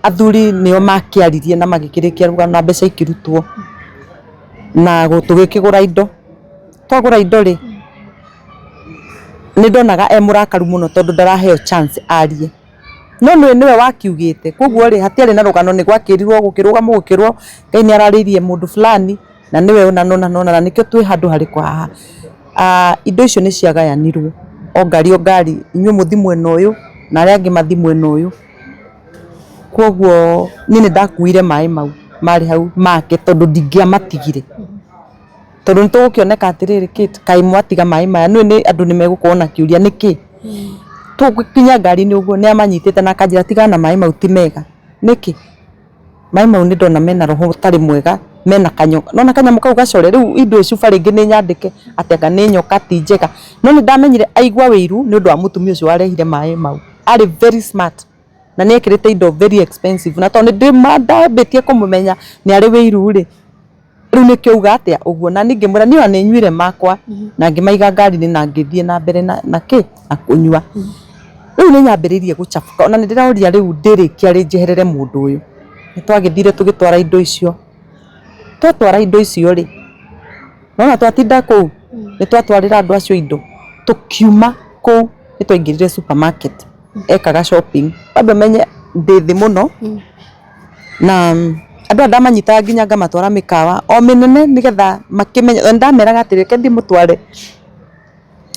Athuri nĩo makĩaririe na magĩkĩrĩkia rũgano na mbeca ikĩrutwo na tũgĩkĩgũra indo. Twagũra indo rĩ, nĩ ndonaga e mũrakaru mũno tondũ ndaraheo chance arie. No nĩwe nĩwe wakiugĩte koguo rĩ, hatiarĩ na rũgano, nĩ gwakĩrirwo gũkĩrũgamwo gũkĩrwo Ngai nĩ ararĩirie mũndũ fulani na nĩwe ũna na ũna na ũna na nĩkĩo twĩ handũ harĩkũ haha. Indo icio nĩ ciagayanirwo o ngari o ngari, inyuĩ mũthiĩ mwena ũyũ na arĩa angĩ mathiĩ mwena ũyũ. Koguo niĩ nĩ ndakuire maĩ mau marĩ hau make tondũ ndingĩamatigire. Tondũ nĩ tũgũkĩoneka atĩrĩrĩ, Kate kaĩ mwatiga maĩ maya, nĩũĩ nĩ andũ nĩ megũkorwo na kĩũria nĩkĩ? Tũgĩkinya ngari-inĩ ũguo nĩ amanyitĩte na akanjĩra tigana na maĩ mau ti mega. Nĩkĩ? Maĩ mau nĩ ndona mena roho ũtarĩ mwega, mena kanyoka, nĩ wona kanyamũ kau gacore, rĩu indo icuba rĩngĩ nĩ nyandĩke atĩ anga nĩ nyoka ti njega. No nĩ ndamenyire aigua ũiru nĩ ũndũ wa mũtumia ũcio warehire maĩ mau. Arĩ very smart na nĩ ekĩrĩte indo very expensive na tondũ nĩ ndambĩtie kũmũmenya nĩ arĩ ũiru rĩ, rĩu nĩkĩo auga atĩa ũguo. Na niĩ ngĩmwĩra niĩ ona nĩ nyuire makwa na ngĩmaiga ngari-inĩ na ngĩthiĩ na mbere na kĩ na kũnyua. Rĩu nĩ nyambĩrĩirie gũcabũka ona nĩ ndĩroria rĩu ndĩrĩkia rĩ njeherere mũndũ ũyũ. Nĩ twagĩthire tũgĩtwara indo icio, twatwara indo icio rĩ, nĩwona twatinda kũu nĩ twatwarĩra andũ acio indo, tũkiuma kũu nĩ twaingĩrire supermarket ekaga shopping. Wambe ũmenye ndĩ thĩ mũno na andũ aya ndamanyitaga nginya ngamatwara mĩkawa o mĩnene nĩgetha makĩmenye, na nĩndameraga atĩrĩ reke ndĩmũtware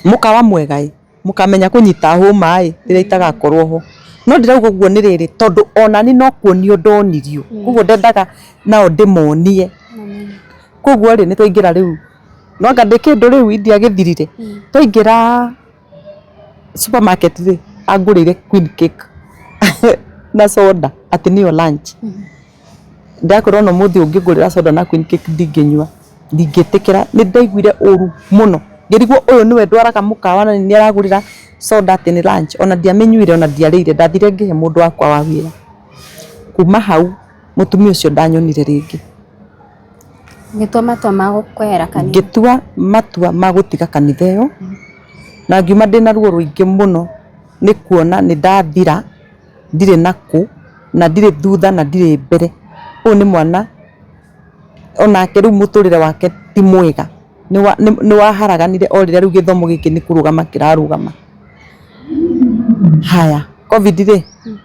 mũkawa mwega ĩ, mũkamenya kũnyita hũma ĩ rĩrĩa itagakorwo ho. No ndĩrauga ũguo nĩ rĩrĩ tondũ onani no kuonio ndonirio, koguo ndendaga nao ndĩmonie. Koguo rĩ nĩ twaingĩra rĩu, no anga ndĩ kĩndũ rĩu indiagĩthirire, twaingĩra supermarket rĩ, angũrĩire queen cake na soda atĩ nĩyo lunch. Ndakwĩra ona ũmũthĩ ũngĩngũrĩra soda na queen cake ndingĩnyua, ndingĩtĩkĩra, nĩ ndaiguire ũru mũno, ngĩrigwo ũyũ nĩwe ndwaraga mũkawa na nĩ aragũrĩra soda atĩ nĩ lunch, ona ndiamĩnyuire ona ndiarĩire, ndathire ngĩhe mũndũ wakwa wa wĩra. Kuma hau mũtumia ũcio ndanyonire rĩngĩ. Ũgĩtua matua ma kwehera kanitha? Ngĩtua matua ma gũtiga kanitha ĩyo, na ngiuma ndĩna ruo rũingĩ mũno nĩ kuona nĩ ndathira, ndirĩ na kũ, na ndirĩ thutha na ndirĩ mbere. Ũyũ nĩ mwana onake rĩu mũtũrĩre wake ti mwega, nĩ waharaganire o rĩrĩa rĩu gĩthomo gĩkĩ nĩ kũrũgama kĩrarũgama. Haya, Covid rĩ,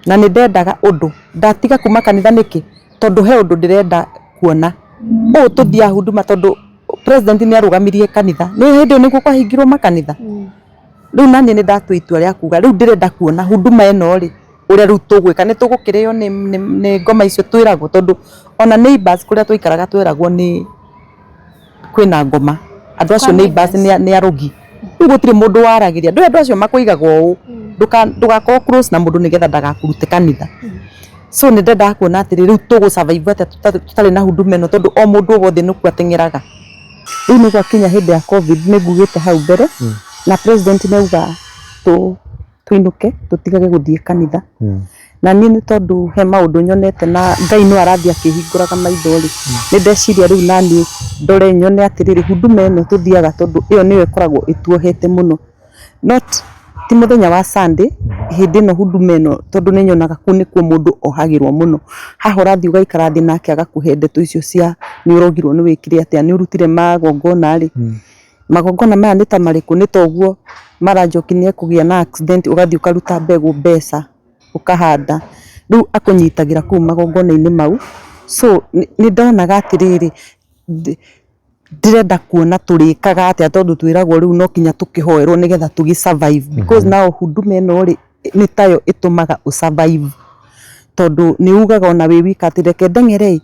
na nĩ ndendaga ũndũ, ndatiga kuma kanitha nĩkĩ? Tondũ he ũndũ ndĩrenda kuona. Ũũ tũthiaga Huduma tondũ president nĩ arũgamirie kanitha, nĩ ũĩ hĩndĩ ĩyo nĩguo kwahingirwo makanitha? Rĩu naniĩ nĩ ndatua itua rĩa kuga rĩu ndĩrenda kuona Huduma ĩno rĩ, ũrĩa rĩu tũgwĩka, nĩ tũgũkĩrĩo nĩ ngoma icio twĩragwo tondũ ona neighbours kũrĩa twaikaraga tweragwo nĩ kwĩna ngoma, andũ acio neighbours nĩ arogi. Rĩu gũtirĩ mũndũ waragĩria, ndũĩ andũ acio makũigaga ũũ, ndũgakorwo close na mũndũ nĩgetha ndagakũrute kanitha. So nĩ ndendaga kuona atĩrĩrĩ, rĩu tũgũ survive atĩa tũtarĩ na huduma ĩno tondũ o mũndũ o wothe nĩ kũu ateng'eraga. Rĩu nĩ gwakinya hĩndĩ ya Covid nĩ ngugĩte hau mbere na president nĩ auga tũinũke tũtigage gũthiĩ kanitha. Na niĩ nĩ tondũ he maũndũ nyonete na Ngai no arathiĩ akĩhingũraga maitho rĩ, nĩ ndeciria rĩu naniĩ ndore nyone atĩrĩrĩ, huduma ĩno tũthiaga tondũ ĩyo nĩyo ĩkoragwo ĩtuohete mũno. Not ti mũthenya wa Sunday, hĩndĩ ĩno huduma ĩno tondũ nĩ nyonaga kũu nĩkuo mũndũ ohagĩrwo mũno. Haha ũrathiĩ ũgaikara thĩ nake agakũhe ndeto icio cia nĩ ũrogirwo nĩ wĩkire atĩa, nĩ ũrutire magongona rĩ. Magongona maya nĩ ta marĩkũ? Nĩ ta ũguo mara Njoki nĩ ekũgĩa na accident ũgathiĩ ũkaruta mbegũ mbeca ũkahanda. Rĩu akũnyitagĩra kũu magongona-inĩ mau. So nĩ ndonaga atĩrĩrĩ, ndĩrenda kuona tũrĩkaga atĩa tondũ twĩragwo rĩu no nginya tũkĩhoerwo nĩgetha tũgĩ survive because now huduma ĩno rĩ, nĩ tayo ĩtũmaga ũ survive tondũ nĩ ugaga ona wĩ wika atĩ reke ndeng'ere ĩ,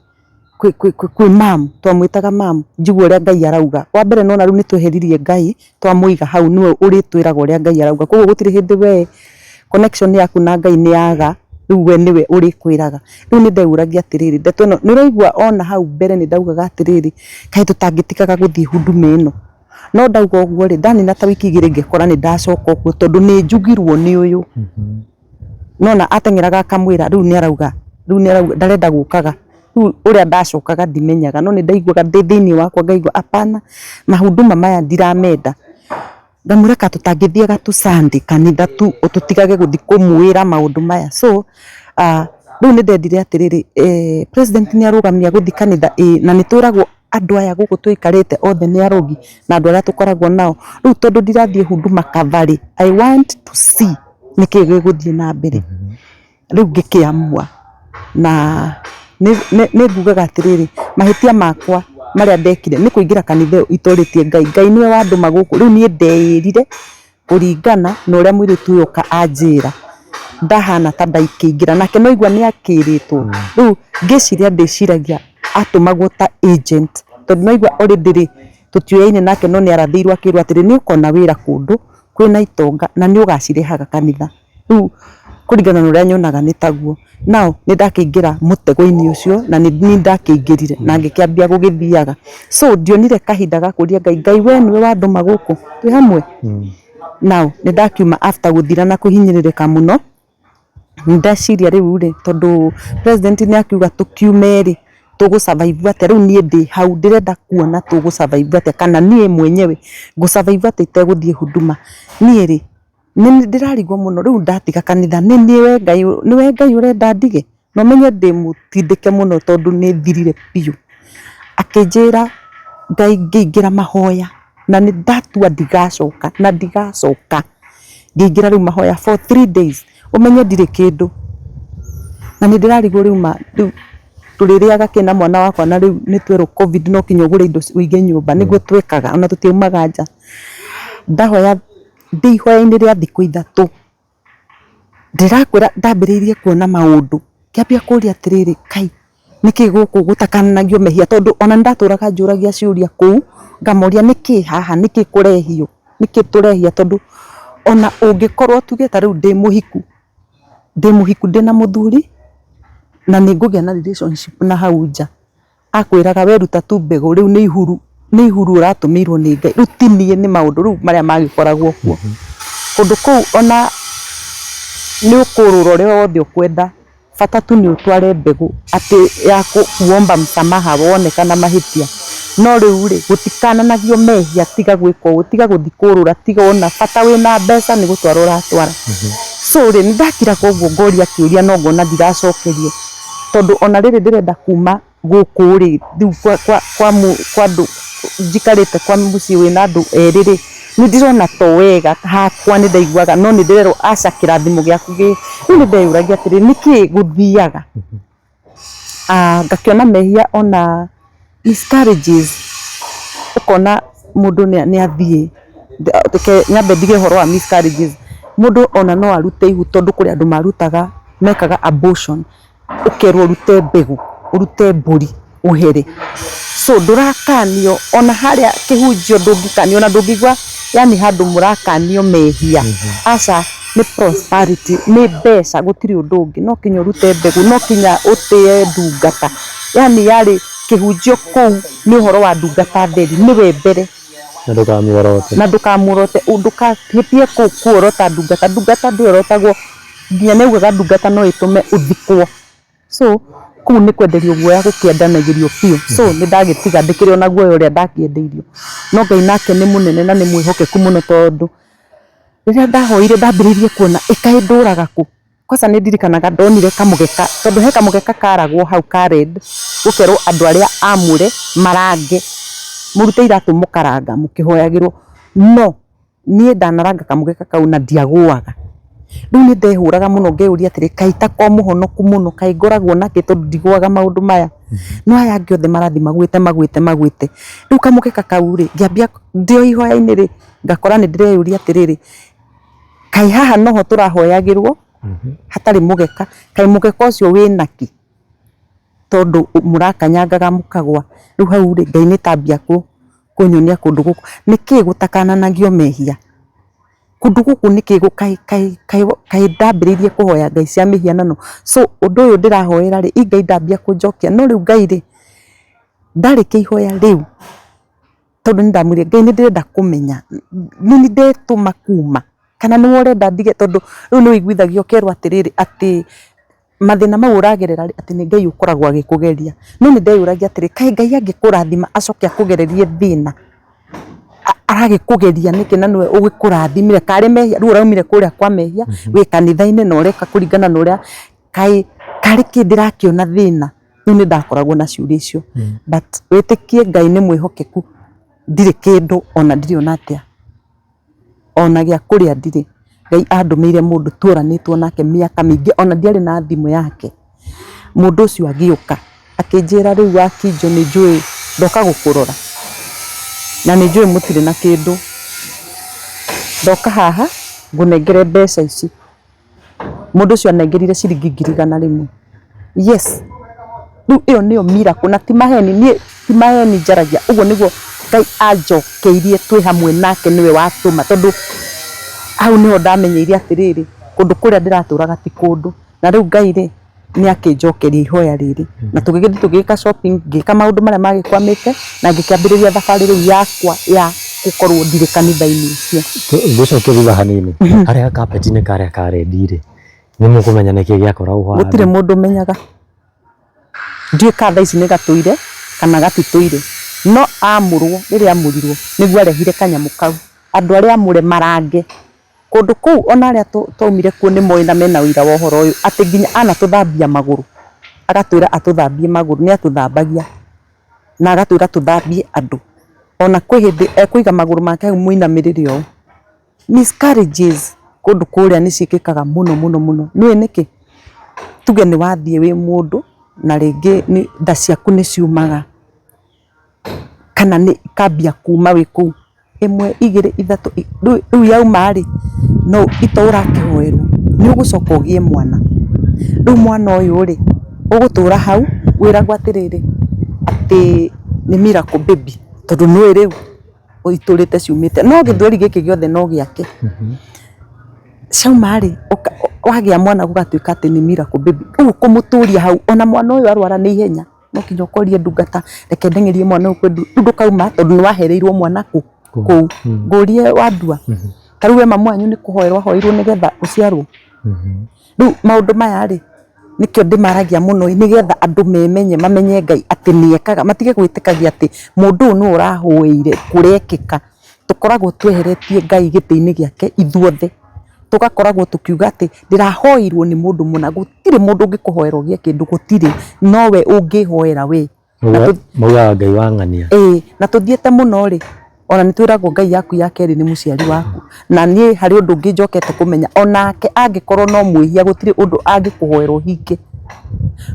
kwĩ mum, twamwĩtaga mum, njigue ũrĩa Ngai arauga. Wa mbere nĩ wona rĩu nĩ tweheririe Ngai twamũiga hau nĩwe ũrĩtwĩraga ũrĩa Ngai arauga. Koguo gũtirĩ hĩndĩ we connection yaku na Ngai nĩ yaga, rĩu we nĩwe ũrĩkwĩraga. Rĩu nĩ ndeyũragia atĩrĩrĩ, ndeto ĩno, nĩ ũraigua ona hau mbere nĩ ndaugaga atĩrĩrĩ, kaĩ tũtangĩtigaga gũthiĩ huduma ĩno. No ndauga ũguo rĩ, ndanina ta wiki igĩrĩ ngekora nĩ ndacoka ũguo tondũ nĩ njugirwo nĩ ũyũ. Nona ateng'eraga akamwĩra rĩu nĩ arauga, rĩu nĩ arauga ndarenda gũkaga. Rĩu ũrĩa ndacokaga ndimenyaga no nĩ ndaiguaga ndĩ thĩiniĩ wakwa ngaigua apana, mahuduma maya ndiramenda. Ngamwĩra ka tũtangĩthiaga tu Sunday kanitha tu tũtigage gũthiĩ kũmwĩra maũndũ maya. So Rĩu nĩ ndendire atĩrĩrĩ, president nĩ arũgamia gũthiĩ kanitha ĩĩ, na nĩ twĩragwo andũ aya gũkũ tũikarĩte othe nĩ arogi na andũ arĩa tũkoragwo nao. Rĩu tondũ ndirathiĩ Huduma cover rĩ, I want to see nĩkĩ gĩgũthiĩ na mbere. Rĩu ngĩkĩamua na nĩ ngugaga atĩrĩrĩ, mahĩtia makwa marĩa ndekire nĩ kũingĩra kanitha ĩyo itorĩtie Ngai. Ngai nĩwe wandũma gũkũ, rĩu niĩ ndeĩrire kũringana na ũrĩa mũirĩtu ũyũ oka anjĩra, ndahana ta ndakĩingĩra, nake no aigua nĩ akĩrĩtwo. Rĩu ngĩciria ndĩciragia atũmagwo ta agent, tondũ no aigua already rĩ, tũtiũyaine nake no nĩ arathĩirwo akĩrwo atĩrĩ, nĩ ũkona wĩra kũndũ kwĩna itonga na nĩ ũgacirehaga kanitha. Rĩu kũringana na ũrĩa nyonaga nĩ taguo. Now nĩ ndakĩingĩra mũtego-inĩ ũcio na nĩ niĩ ndakĩingĩrire na ngĩkĩambia gũgĩthiaga. So ndionire kahinda ga kũria Ngai, Ngai we nĩwe wandũma gũkũ twĩ hamwe? Now nĩ ndakiuma after gũthira na kũhinyĩrĩrĩka mũno, ndeciria rĩu rĩ, tondũ president nĩ akiuga tũkiume rĩ, tũgũ survive atĩa? Rĩu niĩ ndĩ hau ndĩrenda kuona tũgũ survive atĩa, kana niĩ mwenyewe ngũ survive atĩa itegũthiĩ Huduma. Niĩ rĩ, nĩ ndĩrarigwo mũno rĩu ndatiga kanitha nĩ nĩwe Ngai nĩwe Ngai ũrenda ndige? Na ũmenye ndĩ mũtindĩke mũno tondũ nĩ thirire biũ. Akĩnjĩra Ngai ngĩingĩra mahoya na nĩ ndatua ndigacoka na ndigacoka. Ngĩingĩra rĩu mahoya for 3 days ũmenye ndirĩ kĩndũ. Na nĩ ndĩrarigwo rĩu ma rĩu tũrĩrĩaga kĩ na mwana wakwa na rĩu nĩ twerwo Covid no nginya ũgũre indo ũige nyũmba nĩguo twĩkaga ona tũtiaumaga nja. Ndahoya ndĩ ihoya-inĩ rĩa thikũ ithatũ, ndĩrakwĩra ndambĩrĩirie kuona maũndũ, ngĩambia kũria atĩrĩrĩ, Ngai nĩkĩ gũkũ gũtakananagio mehia tondũ ona nĩ ndatũraga njũragia ciũria kũu, ngamoria nĩkĩ haha, nĩkĩ kũrehio, nĩkĩ tũrehia tondũ ona ũngĩkorwo tuge ta rĩu ndĩ mũhiku, ndĩ mũhiku ndĩna mũthuri na nĩ ngũgĩa na relationship na hau nja, akwĩraga weruta tu mbegũ rĩu nĩ ihuru, nĩ ihuru ũratũmĩirwo nĩ Ngai, rĩu ti niĩ nĩ maũndũ rĩu marĩa magĩkoragwo kuo. Kũndũ kũu ona nĩ ũkũrũra ũrĩa wothe ũkwenda, bata tu nĩ ũtware mbegũ atĩ ya kuomba msamaha woneka na mahĩtia. No rĩu rĩ, gũtikananagio mehia, tiga gwĩka ũũ, tiga gũthiĩ kũrũra, tiga ũna, bata wĩna mbeca nĩ gũtwara ũratwara. So rĩ, nĩ ndakiraga ũguo ngoria kĩũria no ngona ndiracokerio, tondũ ona rĩrĩ ndĩrenda kuma gũkũ rĩ, rĩu kwa andũ njikarĩte kwa mũciĩ wĩna andũ erĩ rĩ, nĩ ndĩrona to wega hakwa nĩ ndaiguaga no nĩ ndĩrerwo aca kĩrathimo gĩaku gĩ, rĩu nĩ ndeyũragia atĩrĩrĩ nĩkĩ gũthiaga? Ngakĩona mehia ona miscarriages, ũkona mũndũ nĩ athiĩ, reke nyambe ndige ũhoro wa miscarriages, mũndũ ona no arute ihu tondũ kũrĩ andũ marutaga mekaga abortion, ũkerwo ũrute mbegũ, ũrute mbũri ũhere. So ndũrakanio ona harĩa kĩhunjio ndũngĩkanio ona ndũngĩigua yaani handũ mũrakanio mehia, aca nĩ prosperity nĩ mbeca gũtirĩ ũndũ ũngĩ, no nginya ũrute mbegũ, no nginya ũtĩe ndungata, yaani yarĩ kĩhunjio kũu nĩ ũhoro wa ndungata theri nĩwe mbere. Na ndũkamĩorote. Na ndũkamũorote, ndũkahĩtie kuorota ndungata, ndungata ndĩorotagwo nginya nĩ augaga ndungata no ĩtũme ũthikwo. So kũu nĩ kwenderio guoya gũkĩendanagĩrio biũ. So nĩ ndagĩtiga ndĩkĩrĩ ona guoya ũrĩa ndakĩendeirio. No Ngai nake nĩ mũnene na nĩ mwĩhokeku mũno tondũ rĩrĩa ndahoire ndambĩrĩirie kuona ĩ kaĩ ndũraga kũ. Kwanza nĩ ndirikanaga ndonire kamũgeka tondũ he kamũgeka karagwo hau ka red gũkerwo andũ arĩa amũre marange, mũrute iratũ mũkaranga mũkĩhoyagĩrwo. No niĩ ndanaranga kamũgeka kau na ndiagũaga. Rĩu nĩ ndehũraga mũno ngeyũria atĩrĩ, kaĩ itakoragwo mũhonoku mũno, kaĩ ngoragwo nakĩ tondũ ndigũaga maũndũ maya. No aya angĩ othe marathiĩ magwĩte magwĩte magwĩte. Rĩu kamũgeka kau rĩ, ngĩambia ndĩ o ihoya-inĩ rĩ, ngakora nĩ ndĩreyũria atĩrĩrĩ, kaĩ haha noho tũrahoyagĩrwo hatarĩ mũgeka, kaĩ mũgeka ũcio wĩna kĩ tondũ mũrakanyangaga mũkagwa. Rĩu hau rĩ, Ngai nĩ ta ambia kũnyonia kũndũ gũkũ, nĩkĩ gũtakananagio mehia? Kũndũ gũkũ nĩkĩ kaĩ kaĩ kaĩ kaĩ ndambĩrĩirie kũhoya ngai cia mĩhianano? So ũndũ ũyũ ndĩrahoera rĩ, ĩ Ngai ndambia kũnjokia, no rĩu Ngai rĩ, ndarĩkia ihoya rĩu, tondũ nĩ ndamwĩrire Ngai nĩ ndĩrenda kũmenya nĩ niĩ ndetũma kuma kana nĩwe ũrenda ndige tondũ rĩu nĩ ũiguithagio ũkerwo atĩrĩrĩ atĩ mathĩna mau ũragerera rĩ, atĩ nĩ Ngai ũkoragwo agĩkũgeria. No nĩ ndeyũragia atĩrĩ, kaĩ Ngai angĩkũrathima acoke akũgererie thĩna, aragĩkũgeria nĩkĩ na nĩwe ũgĩkũrathimire? Karĩ mehia, rĩu ũraumire kũrĩa kwa mehia, wĩ kanitha-inĩ na ũreka kũringana na ũrĩa, kaĩ Karĩ kĩ ndĩrakĩona thĩna? Rĩu nĩ ndakoragwo na ciũria icio, but wĩtĩkie Ngai nĩ mwĩhokeku, ndirĩ kĩndũ ona ndirĩ ona atĩa, ona gĩa kũrĩa ndirĩ. Ngai andũmĩire mũndũ tworanĩtwo nake mĩaka mĩingĩ ona ndiarĩ na thimũ yake. Mũndũ ũcio agĩũka akĩnjĩra rĩu Wakinjo nĩ njũĩ ndoka gũkũrora na nĩ njũĩ mũtirĩ na kĩndũ, ndoka haha ngũnengere mbeca ici. Mũndũ ũcio anengerire ciringi 100,000. Yes, rĩu ĩyo nĩyo miracle na ti maheni, niĩ ti maheni njaragia, ũguo nĩguo Ngai anjokeirie twĩ hamwe nake nĩwe watũma, tondũ hau nĩho ndamenyeire atĩrĩrĩ, kũndũ kũrĩa ndĩratũraga ti kũndũ, na rĩu Ngai rĩ, nĩ akĩnjokeria ihoya rĩrĩ, na tũgĩgĩthiĩ tũgĩka shopping, ngĩka maũndũ marĩa magĩkwamĩte, na ngĩkĩambĩrĩria thabarĩ rĩu yakwa ya gũkorwo ndirĩ kanitha-inĩ ũcio. Ngũcokia thutha hanini, harĩa kapeti-inĩ karĩa ka red rĩ, nĩ mũkũmenya nĩkĩ gĩakoragwo ho? Gũtirĩ mũndũ ũmenyaga, ndiũĩ kana thaa ici nĩ gatũire kana gatitũire, no amũrwo, rĩrĩa amũrirwo nĩguo arehire kanyamũ kau, andũ arĩa amũre marange. Kũndũ kũu o na arĩa twaumire kuo nĩ moĩ na mena ũira wa ũhoro ũyũ atĩ nginya anatũthambia magũrũ, agatwĩra atũthambie magũrũ, nĩ atũthambagia na agatwĩra tũthambie andũ. O na kwĩ hĩndĩ ekũiga magũrũ make hau mũinamĩrĩre ũũ. Miscarriages kũndũ kũrĩa nĩ ciĩkĩkaga mũno mũno mũno. Nĩ ũĩ nĩkĩ? Tuge nĩ wathiĩ wĩ mũndũ na rĩngĩ nda ciaku nĩ ciumaga kana nĩ ikambia kuma wĩ kũu. Ĩmwe, igĩrĩ, ithatũ, rĩu yauma rĩ, no to ũrakĩhoerwo, nĩ ũgũcoka ũgĩe mwana. Rĩu mwana ũyũ rĩ, ũgũtũra hau wĩragwo atĩrĩrĩ, atĩ nĩ miracle baby, tondũ nĩ ũĩ rĩu itũrĩte ciumĩte, no gĩthweri gĩkĩ gĩothe no gĩake. Ciauma rĩ, wagĩa mwana gũgatuĩka atĩ nĩ miracle baby, rĩu ũkũmũtũria hau ona mwana ũyũ arwara nĩ ihenya. No nginya ũkorie ndungata reke ndeng'erie mwana ũyũ kwĩ rĩu ndũkauma tondũ nĩ wahereirwo mwana kũ kũu. Ngũrie wandua, ta rĩu we mamu wanyu nĩ kũhoerwo ahoeirwo nĩgetha ũciarwo? Rĩu maũndũ maya rĩ, nĩkĩo ndĩmaragia mũno ĩ, nĩgetha andũ memenye mamenye Ngai atĩ nĩ ekaga, matige gwĩtĩkagia atĩ mũndũ ũyũ nĩwe ũrahoeire kũrekĩka. Tũkoragwo tweheretie Ngai gĩtĩ-inĩ gĩake ithuothe. Tũgakoragwo tũkiuga atĩ ndĩrahoeirwo nĩ mũndũ mũna, gũtirĩ mũndũ ũngĩkũhoera ũgĩe kĩndũ, gũtirĩ, nowe ũngĩhoera we. Maugaga Ngai wa ng'ania. Ĩĩ, na tũthiĩte mũno rĩ, ona nĩ twĩragwo Ngai yaku ya kerĩ nĩ mũciari waku. Na niĩ harĩ ũndũ ũngĩ njokete kũmenya, onake angĩkorwo no mwĩhia gũtirĩ ũndũ angĩkũhoera ũhinge.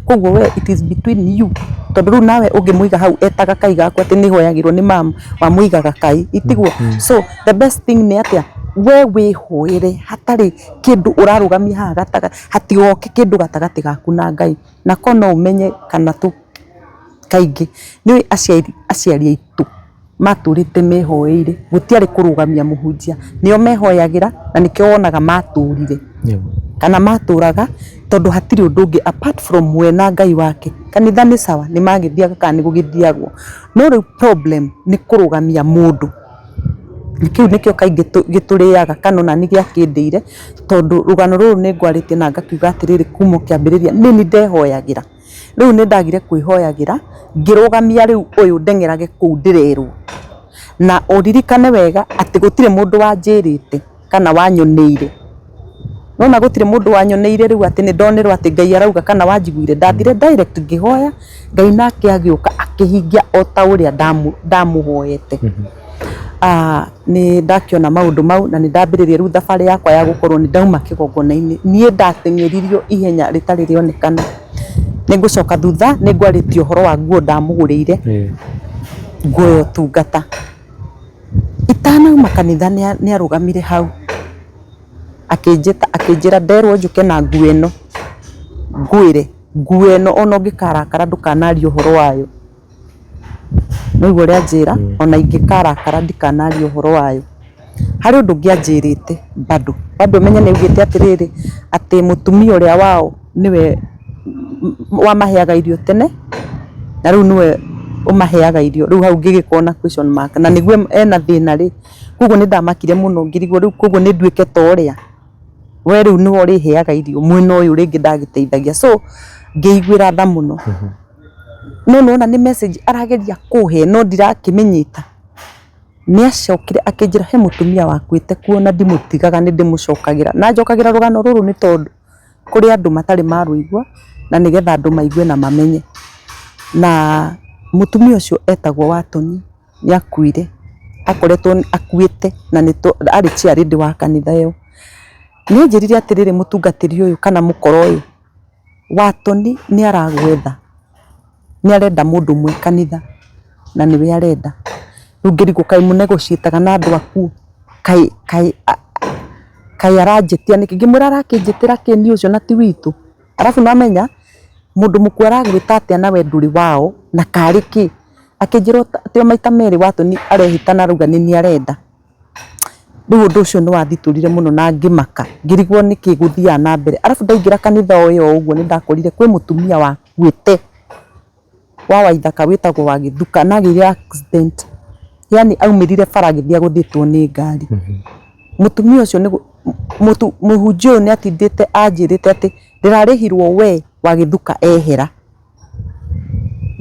Koguo we it is between you, tondũ rĩu nawe ũngĩmũiga hau eta gakai gaku atĩ nĩ hoyagĩrwo nĩ mamu, wamũiga gakai, tiguo? So the best thing nĩ atĩa, we wĩhoere hatarĩ kĩndũ ũrarũgamia haha gatagatĩ, hatigoke kĩndũ gatagatĩ gaku na Ngai. Na korwo no ũmenye kana tũ kaingĩ, nĩ ũĩ aciari aciari aitũ matũrĩte mehoeire, gũtiarĩ kũrũgamia mũhunjia, nĩo mehoyagĩra na nĩkĩo wonaga matũrire kana matũraga tondũ hatirĩ ũndũ ũngĩ apart from we na Ngai wake. Kanitha nĩ sawa nĩ magĩthiaga kana nĩ gũgĩthiagwo, no rĩu problem nĩ kũrũgamia mũndũ. Kĩu nĩkĩo kaingĩ gĩtũrĩaga kana ona niĩ gĩakĩndĩire tondũ rũgano rũrũ nĩ ngwarĩtie na ngakiuga atĩrĩrĩ kuma o kĩambĩrĩria nĩ niĩ ndehoyagĩra. Rĩu nĩ ndagire kwĩhoyagĩra ngĩrũgamia rĩu ũyũ ndeng'erage kũu ndĩrerwo. Na ũririkane wega atĩ gũtirĩ mũndũ wanjĩrĩte kana wanyoneire. Nĩwona gũtirĩ mũndũ wanyoneire rĩu atĩ nĩ ndonerwo atĩ Ngai arauga kana wanjiguire, ndathire direct ngĩhoya, Ngai nake agĩũka akĩhingia o ta ũrĩa ndamũhoete. Nĩ ndakĩona maũndũ mau na nĩ ndambĩrĩria rĩu thabarĩ yakwa ya gũkorwo nĩ ndauma kĩgongona-inĩ. Niĩ ndateng'eririo ihenya rĩtarĩ rĩonekana. Nĩ ngũcoka thutha nĩ ngwarĩtie ũhoro wa nguo ndamũgũrĩire, nguo ya ũtungata. Itanauma kanitha nĩ arũgamire hau akĩnjĩta akĩnjĩra nderwo njũke na nguo ĩno, ngwĩre nguo ĩno ona ũngĩkarakara ndũkanarie ũhoro wayo. Nĩwaigua ũrĩa anjĩra, ona ingĩkarakara ndikanarie ũhoro wayo. Harĩ ũndũ ũngĩ anjĩrĩte bado, bado ũmenye nĩ augĩte atĩrĩrĩ, atĩ mũtumia ũrĩa wao nĩwe wamaheaga irio tene, na rĩu nĩwe ũmaheaga irio, rĩu hau ngĩgĩkorwo na question mark, na nĩguo ena thĩna rĩ, koguo nĩ ndamakire mũno ngĩrigwo rĩu koguo nĩ nduĩke ta ũrĩa, we rĩu nĩwe ũrĩheaga irio mwena ũyũ rĩngĩ ndagĩteithagia, so ngĩiguĩra tha mũno. No nĩwona nĩ message arageria kũhe no ndirakĩmĩnyita. Nĩ acokire akĩnjĩra he mũtumia wakuĩte kuo na ndimũtigaga nĩ ndĩmũcokagĩra. Na njokagĩra rũgano rũrũ nĩ tondũ kũrĩ andũ matarĩ marũigua na nĩgetha andũ maigue na mamenye. Na mũtumia ũcio etagwo Watoni nĩ akuire, akoretwo akuĩte na arĩ chairlady wa kanitha ĩyo. Nĩ anjĩrire atĩrĩrĩ mũtungatĩri ũyũ kana mũkora ũyũ, Watoni nĩ aragwetha, nĩ arenda mũndũ ũmwe kanitha na nĩwe arenda. Rĩu ngĩrigwo kaĩ mũnegotiate na andũ akuũ, kaĩ kaĩ kaĩ aranjĩtia nĩkĩ? Ngĩmwĩra arakĩnjĩtĩra kĩ niĩ ũcio na ti witũ. Arabu nĩ wamenya mũndũ mũkuũ aragwĩta atĩa na we ndũrĩ wao na karĩ kĩ? Akĩnjĩra ti o maita merĩ Watoni arehĩta na arauga nĩ niĩ arenda. Rĩu ũndũ ũcio nĩ wathitũrire mũno na ngĩmaka, ngĩrigwo nĩkĩ gũthiaga na mbere. Arabu ndaingĩra kanitha o ĩyo ũguo nĩ ndakorire kwĩ mũtumia wakuĩte wa Waithaka wĩtagwo Wagĩthuka na agĩire accident, yaani aumĩrire bara agĩthiĩ agũthĩtwo nĩ ngari. Mũtumia ũcio nĩ mũhunjia ũyũ nĩ atindĩte anjĩrĩte atĩ ndĩrarĩhirwo we Wagĩthuka ehera.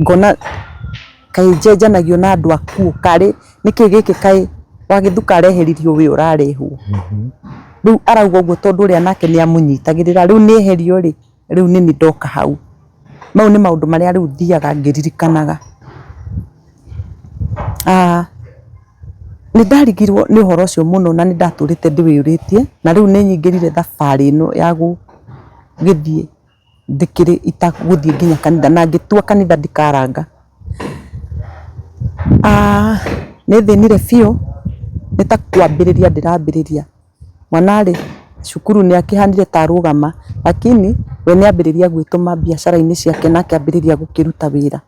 Ngona kaĩ njenjanagio na andũ akuũ karĩ nĩkĩ gĩkĩ kaĩ Wagĩthuka areheririo wĩ ũrarehwo. Rĩu arauga ũguo tondũ ũrĩa nake nĩ amũnyitagĩrĩra rĩu nĩ eherio rĩ, rĩu nĩniĩ ndoka hau. Mau nĩ maũndũ marĩa rĩu thiaga ngĩririkanaga. Nĩ ndarigirwo nĩ ũhoro ũcio mũno na nĩ ndatũrĩte ndĩwĩyũrĩtie na rĩu nĩ nyingĩrire thabarĩ ĩno ya gũgĩthiĩ ndĩkĩrĩ itagũthiĩ nginya kanitha na ngĩtua kanitha ndikaranga. Nĩ thĩnire biũ nĩ ta kwambĩrĩria ndĩrambĩrĩria. Mwana rĩ, cukuru nĩ akĩhanire ta arũgama lakini we nĩ ambĩrĩria gwĩtũma biacara-inĩ ciake na akĩambĩrĩria gũkĩruta wĩra.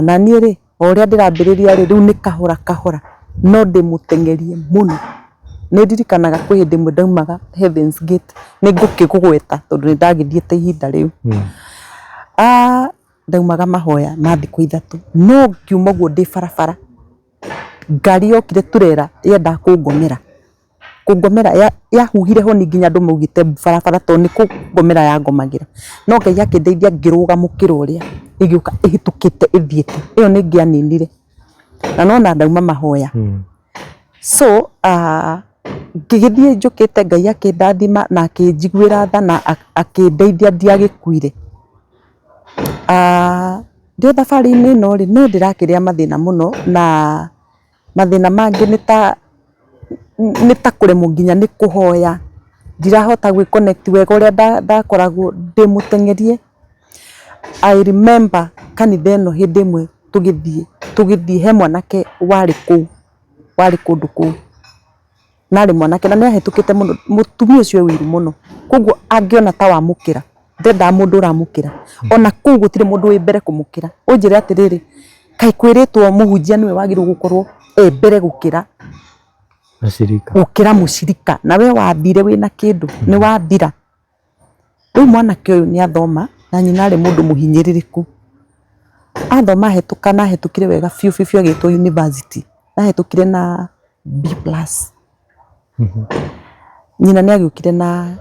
Na niĩ rĩ, o ũrĩa ndĩrambĩrĩria rĩ, rĩu nĩ kahora kahora no ndĩmũteng'erie mũno. Nĩ ndirikanaga kwĩ hĩndĩ ĩmwe ndaumaga Heavens Gate, nĩ ngũkĩgũgweta tondũ nĩ ndagĩthiĩte ihinda rĩu. Ndaumaga mahoya ma thikũ 3, no ngiuma ũguo ndĩ barabara, ngari yokire turera yendaga kũngomera. Kũngomera yahuhire honi nginya andũ maugĩte barabara tondũ nĩ kũngomera yangomagĩra. No Ngai akĩndeithia ngĩrũga mũkĩra ũrĩa ĩgĩũka ĩhĩtũkĩte ĩthiĩte. Ĩyo nĩ ĩngĩaninire na nĩwona ndauma mahoya. So ngĩgĩthiĩ njũkĩte Ngai akĩndathima na akĩnjiguĩra tha na akĩndeithia ndiagĩkuire. Ndĩ thabarĩ-inĩ ĩno rĩ, no ndĩrakĩrĩa mathĩna mũno na mathĩna mangĩ nĩ ta nĩ ta kũremwo nginya nĩ kũhoya, ndirahota gwĩ connect wega ũrĩa ndakoragwo ndĩ mũteng'erie. I remember kanitha ĩno hĩndĩ ĩmwe tũgĩthiĩ, tũgĩthiĩ he mwanake warĩ kũu, warĩ kũndũ kũu. Na arĩ mwanake na nĩ ahĩtũkĩte mũno, mũtumia ũcio e ũiru mũno, koguo angĩona ta wamũkĩra, ndendaga mũndũ ũramũkĩra, ona kũu gũtirĩ mũndũ wĩ mbere kũmũkĩra. Ũnjĩre atĩrĩrĩ, kaĩ kwĩrĩtwo mũhunjia nĩwe wagĩrĩirwo gũkorwo e mbere gũkĩra Mũcirika. Gũkĩra mũcirika, na we wathire wĩna kĩndũ, nĩ wathira. Rĩu mwanake ũyũ nĩ athoma na nyina arĩ mũndũ mũhinyĩrĩrĩku. Athoma ahĩtũka na ahĩtũkire wega biũ biũ biũ agĩtwo university. Na ahĩtũkire na B plus. Nyina nĩ agĩũkire na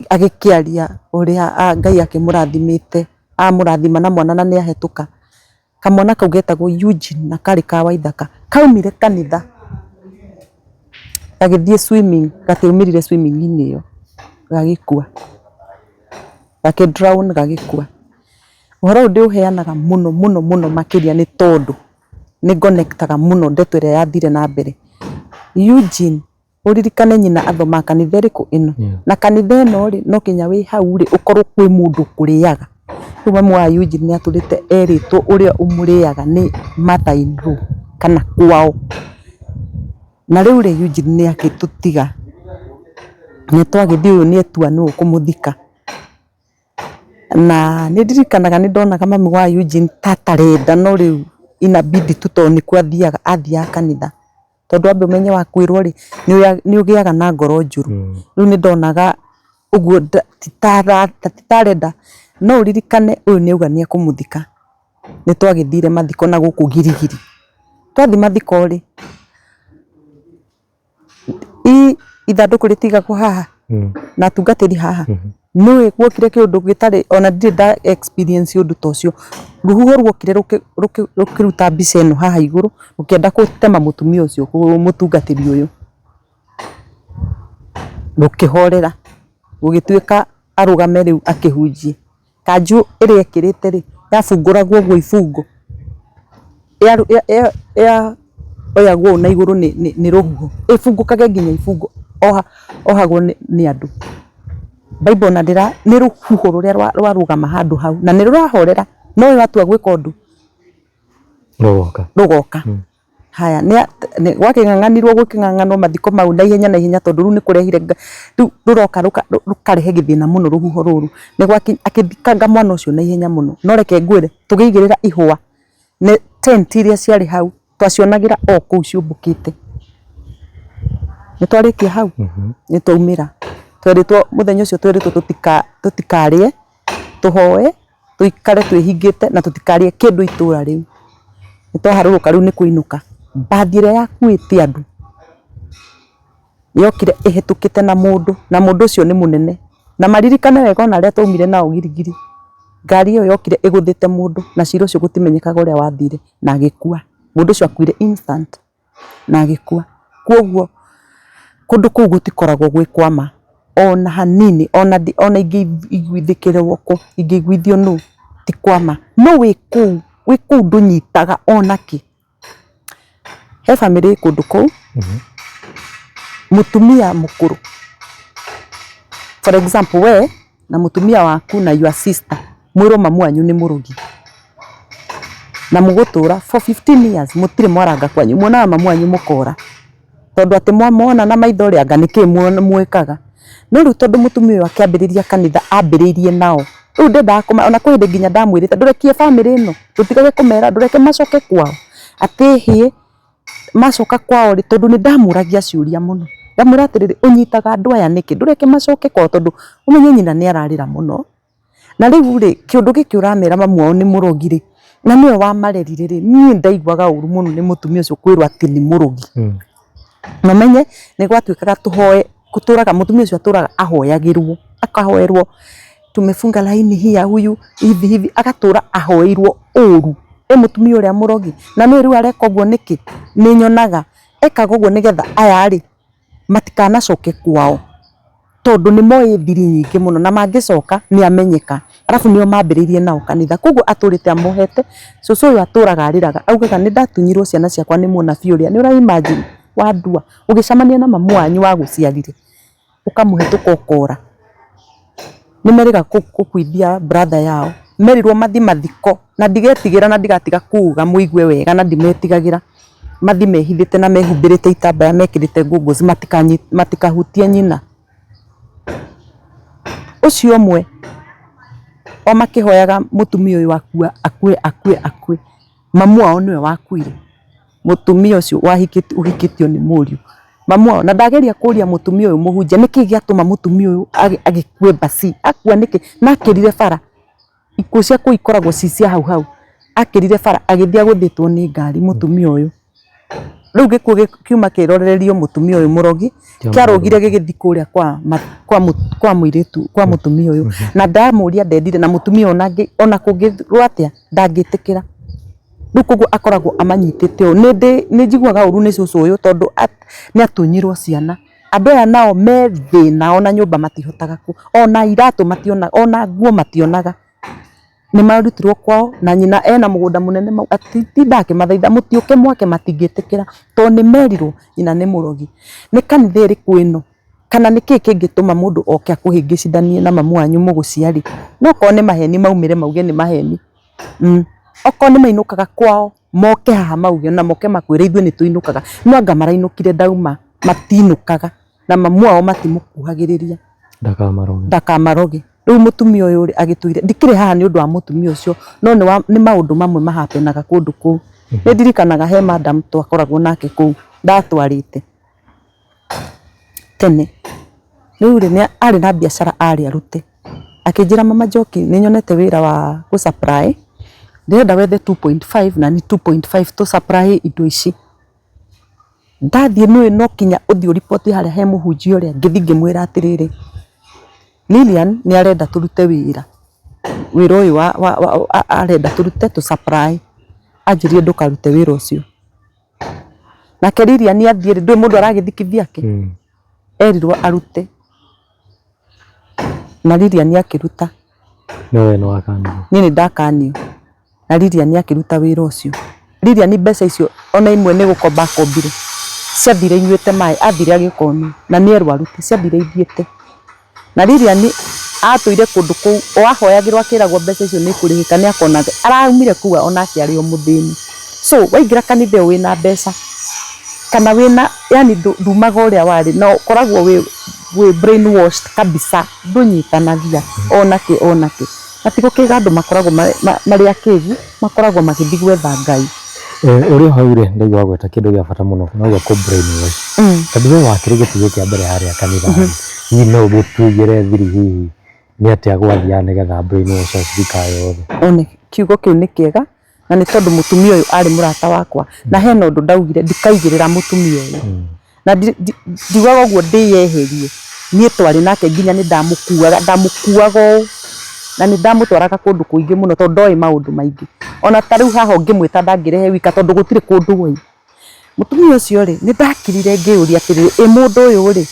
agĩkĩaria ũrĩa Ngai akĩmũrathimĩte, amũrathima na mwana na nĩ ahĩtũka. Kamwana kau getagwo Eugene na karĩ ka Waithaka, kaumire kanitha gagĩthiĩ swimming, gatiaumĩrire swimming -inĩ ĩyo, gagĩkua. Gakĩ drown gagĩkua. Ũhoro ũyũ ndĩũheanaga mũno mũno mũno makĩria nĩ tondũ nĩ ngonektaga mũno ndeto ĩrĩa yathire na mbere. Eugene Ũririkane nyina athomaga kanitha ĩrĩkũ? Ĩno. Na kanitha ĩno rĩ, no nginya wĩ hau rĩ, ũkorwo kwĩ mũndũ ũkũrĩaga. Rĩu mamu wa Eugene nĩ atũrĩte erĩtwo ũrĩa ũmũrĩaga nĩ mother in law kana kwao. Na rĩu rĩ, Eugene nĩ agĩtũtiga, nĩ twagĩthiĩ ũyũ nĩ etua nĩwe ũkũmũthika. Na nĩ ndirikanaga nĩ ndonaga mami wa Eugene ta atarenda no rĩu inabidi tu tondũ nĩkuo athiaga, athiaga kanitha. Tondũ wambe ũmenye wakuĩrwo rĩ, nĩ ũgĩaga na ngoro njũru. Rĩu nĩ ndonaga ũguo ti ta arenda, no ũririkane ũyũ nĩ auga nĩ ekũmũthika. Nĩ twagĩthire mathiko na gũkũ Girigiri. Twathiĩ mathiko rĩ, ithandũkũ rĩtigagwo haha na atungatĩri haha. Nĩũĩ guokire kĩũndũ gĩtarĩ ona ndirĩ nda experience ũndũ ta ũcio. Rũhuho ruokire rũkĩruta mbica ĩno haha igũrũ rũkĩenda gũtema mũtumia ũcio mũtungatĩri ũyũ. Rũkĩhorera gũgĩtuĩka arũgame rĩu akĩhunjie. Kanjũ ĩrĩa ekĩrĩte rĩ, yabungũragwo ũguo ibungo, yoyagwo ũũ na igũrũ nĩ rũhuho, ĩbungũkage nginya ibungo, ohagwo nĩ andũ. Bible ona ndĩra, nĩ rũhuho rũrĩa rwarũgama handũ hau, na nĩ rũrahorera, no watua gwĩka ũndũ Rũgoka. Rũgoka. Haya, gwakĩng'ang'anirwo gũkĩng'ang'anwo mathiko mau na ihenya na ihenya tondũ rĩu nĩ kũrehire rĩu rũroka rũkarehe gĩthĩna mũno rũhuho rũrũ. Nĩ gwaki akĩthikanga mwana ũcio na ihenya mũno. No reke ngwĩre, tũgĩigĩrĩra ihũa nĩ tent iria ciarĩ hau twacionagĩra o kũu ciũmbũkĩte. Nĩ twarĩkia hau? Nĩ twaumĩra. Twerĩtwo mũthenya ũcio twerĩtwo tũtikarĩe, tũhoe, tũikare twĩhingĩte na tũtikarĩe kĩndũ itũra rĩu. Nĩ twaharũrũka rĩu nĩ kũinũka, mbathi ĩrĩa yakuĩte andũ yokire ĩhĩtũkĩte na mũndũ, na mũndũ ũcio nĩ mũnene. Na maririkane wega ona arĩa twaumire nao Giligili, ngari ĩyo yokire ĩgũthĩte mũndũ na cira ũcio gũtimenyekaga ũrĩa wathire na agĩkua. Mũndũ ũcio akuire instant na agĩkua. Kwoguo kũndũ kũu gũtikoragwo gwĩ kwa ma ona hanini, ona ingĩiguithĩkĩrwo kũ, ingĩiguithio nũ, ti kwa ma. No wĩ kũu, wĩ kũu ndũnyitaga ona kĩ. He bamĩrĩ ĩ kũndũ kũu, mũtumia mũkũrũ, for example we na mũtumia waku na your sister mwĩrwo mamu wanyu nĩ mũrogi na mũgũtũra for 15 years mũtirĩ mwaranga kwanyu, muonaga mamu wanyu mũkora tondũ atĩ mwamwona na maitho rĩ anga nĩkĩ mwĩkaga. No rĩu tondũ mũtumia ũyũ akĩambĩrĩria kanitha ambĩrĩirie nao, rĩu ndendaga ona kwĩ hĩndĩ nginya ndamwĩrĩte ndũrekie bamĩrĩ ĩno, ndũtigage kũmera ndũreke macoke kwao, atĩ hĩ macoka kwao rĩ, tondũ nĩ ndamũragia ciũria mũno, ngamwĩra atĩrĩrĩ ũnyitaga andũ aya nĩkĩ, ndũreke macoke kwao tondũ ũmenye nyina nĩ ararĩra mũno, na rĩu rĩ kĩũndũ gĩkĩ ũramera mamu wao nĩ mũrogi rĩ, na nĩwe wamarerire rĩ, niĩ ndaiguaga ũru mũno nĩ mũtumia ũcio kwĩrwo atĩ nĩ mũrogi. Na ũmenye nĩ gwatuĩkaga tũhoe, gũtũraga mũtumia ũcio atũraga ahoyagĩrwo, akahoerwo tumefunga laini hii ya huyu hivi hivi, agatũra ahoeirwo ũru ĩ mũtumia ũrĩa mũrogi. Na nĩũĩ rĩu areka ũguo nĩkĩ? Nĩ nyonaga ekaga ũguo nĩgetha aya rĩ matikanacoke kwao tondũ nĩ moĩ thiri nyingĩ mũno na mangĩcoka nĩ amenyeka. Arabu nĩo mambĩrĩirie nao kanitha koguo atũrĩte amohete. Cũcũ ũyũ atũraga arĩraga augaga nĩ ndatunyirwo ciana ciakwa nĩ mũnabii ũrĩa. Nĩ ũra imagine wandua ũgĩcemania na mamu wanyu wagũciarire ũkamũhĩtũka ũkora. Nĩ merĩga gũkuithia brother yao, merirwo mathiĩ mathiko na ndigetigĩra na ndigatiga kuga mũigue wega na ndimetigagĩra. Mathiĩ mehithĩte na mehumbĩrĩte itambaya mekĩrĩte goggles matikahutie nyina. Ũcio ũmwe o makĩhoyaga mũtumia ũyũ akue akue akue akue, mamu wao nĩwe wakuire. Mũtumia ũcio ũhikĩtio nĩ mũriũ, mamu wao, na ndageria kũria mũtumia ũyũ mũhunjia nĩkĩ gĩatũma mũtumia ũyũ agĩkue mbaci, akua nĩkĩ? Na akĩrire bara. Ikuũ cia kũu ikoragwo ci cia hau hau, akĩrire bara agĩthiĩ agũthĩtwo nĩ ngari mũtumia ũyũ. Rĩu gĩkuũ kiuma kĩrorererio mũtumia ũyũ mũrogi, kĩarũgire gĩgĩthiĩ kũrĩa kwa mũirĩtu kwa mũtumia ũyũ. Na ndamũria ndendire na mũtumia ũyũ ona kũngĩrwo atĩa ndangĩtĩkĩra. Rĩu koguo akoragwo amanyitĩte ũũ. Nĩ njiguaga ũru nĩ cũcũ ũyũ tondũ nĩ atunyirwo ciana. Andũ aya nao me thĩna ona nyũmba matihotaga, ona iratũ mationaga, ona nguo mationaga. Nĩ marutirwo kwao na nyina ena mũgũnda mũnene atindaga akĩmathaitha mũtiũke mwake matingĩtĩkĩra tondũ nĩ merirwo nyina nĩ mũrogi. Nĩ kanitha ĩrĩkũ ĩno kana nĩkĩ kĩngĩtũma mũndũ oke akũhĩngĩcithanie na mamu wanyu mũgũciari? No okorwo nĩ maheni maumĩre mauge nĩ maheni. Okorwo nĩ mainũkaga kwao moke haha mauge na moke makwĩre ithuĩ nĩ tũinũkaga, no anga marainũkire ndauma, matinũkaga na mamu wao matimũkuhagĩrĩria. Ndakamaroge. Ndakamaroge. Rĩu mũtumia ũyũ rĩ agĩtwĩre, ndikĩrĩ haha nĩ ũndũ wa mũtumia ũcio, no nĩ maũndũ mamwe ma happen aga kũndũ kũu. Nĩ ndirikanaga he madam twakoragwo nake kũu, ndatwarĩte tene. Rĩu rĩ arĩ na biacara arĩ arute, akĩnjĩra mama Njoki nĩ nyonete wĩra wa gũ supply, ndĩrenda wethe 2.5 na niĩ 2.5 tũ supply indo ici. Ndathiĩ nĩũĩ no nginya ũthiĩ ũriboti harĩa he mũhunjia ũrĩa, ngĩthiĩ ngĩmwĩra atĩrĩrĩ, Lilian nĩ arenda tũrute wĩra, wĩra ũyũ arenda tũrute tũ supply, anjĩrire ndũkarute wĩra ũcio. Nake Lilian athiĩ rĩ, ndũĩ mũndũ aragĩthikithia kĩ? Erirwo arute, na Lilian akĩruta. No we nĩ wakanio. Niĩ nĩ ndakanio na Lilian akĩruta wĩra ũcio. Lilian mbeca icio ona imwe nĩ gũkomba akombire ciathire inyuĩte maĩ, athire agĩkonwo na nĩ erwaru ciathire ithiĩte. Na Lilian atũire kũndũ kũu o ahoyagĩrwo akĩragwo mbeca icio nĩ ikũrĩhĩka nĩ akona araumire kũu onake arĩ o mũthĩni. So waingĩra kanitha ĩyo wĩna mbeca kana wĩna yani ndumaga ũrĩa warĩ na ũkoragwo wĩ brain washed kabisa ndũnyitanagia ona kĩ ona kĩ. Na ti gũkĩga andũ makoragwo marĩ akĩgu makoragwo magĩthiĩ gwetha Ngai. Ũrĩ o hau rĩ, ndaigua wagweta kĩndũ gĩa bata mũno nauga kũ brain wash. Tondũ we wakĩrĩ gĩtugĩ kĩa mbere harĩa kanitha rĩ, hihi no ũgĩtũigĩre thiri hihi nĩ atĩa gwathiaga nĩgetha brain wash acirika yothe? One kiugo kĩu nĩ kĩega na nĩ tondũ mũtumia ũyũ arĩ mũrata wakwa na hena ũndũ ndaugire ndikaigĩrĩra mũtumia ũyũ na ndiugaga ũguo ndĩyeherie niĩ twarĩ nake nginya nĩ ndamũkuaga ndamũkuaga ũũ na nĩ ndamũtwaraga kũndũ kũingĩ mũno tondũ ndoĩ maũndũ maingĩ ona ta rĩu haha ũngĩmwĩta ndangĩrehe wika tondũ gũtirĩ kũndũ oĩ. Mũtumia ũcio rĩ nĩ ndakirire ngĩyũria atĩrĩrĩ ĩ mũndũ ũyũ rĩ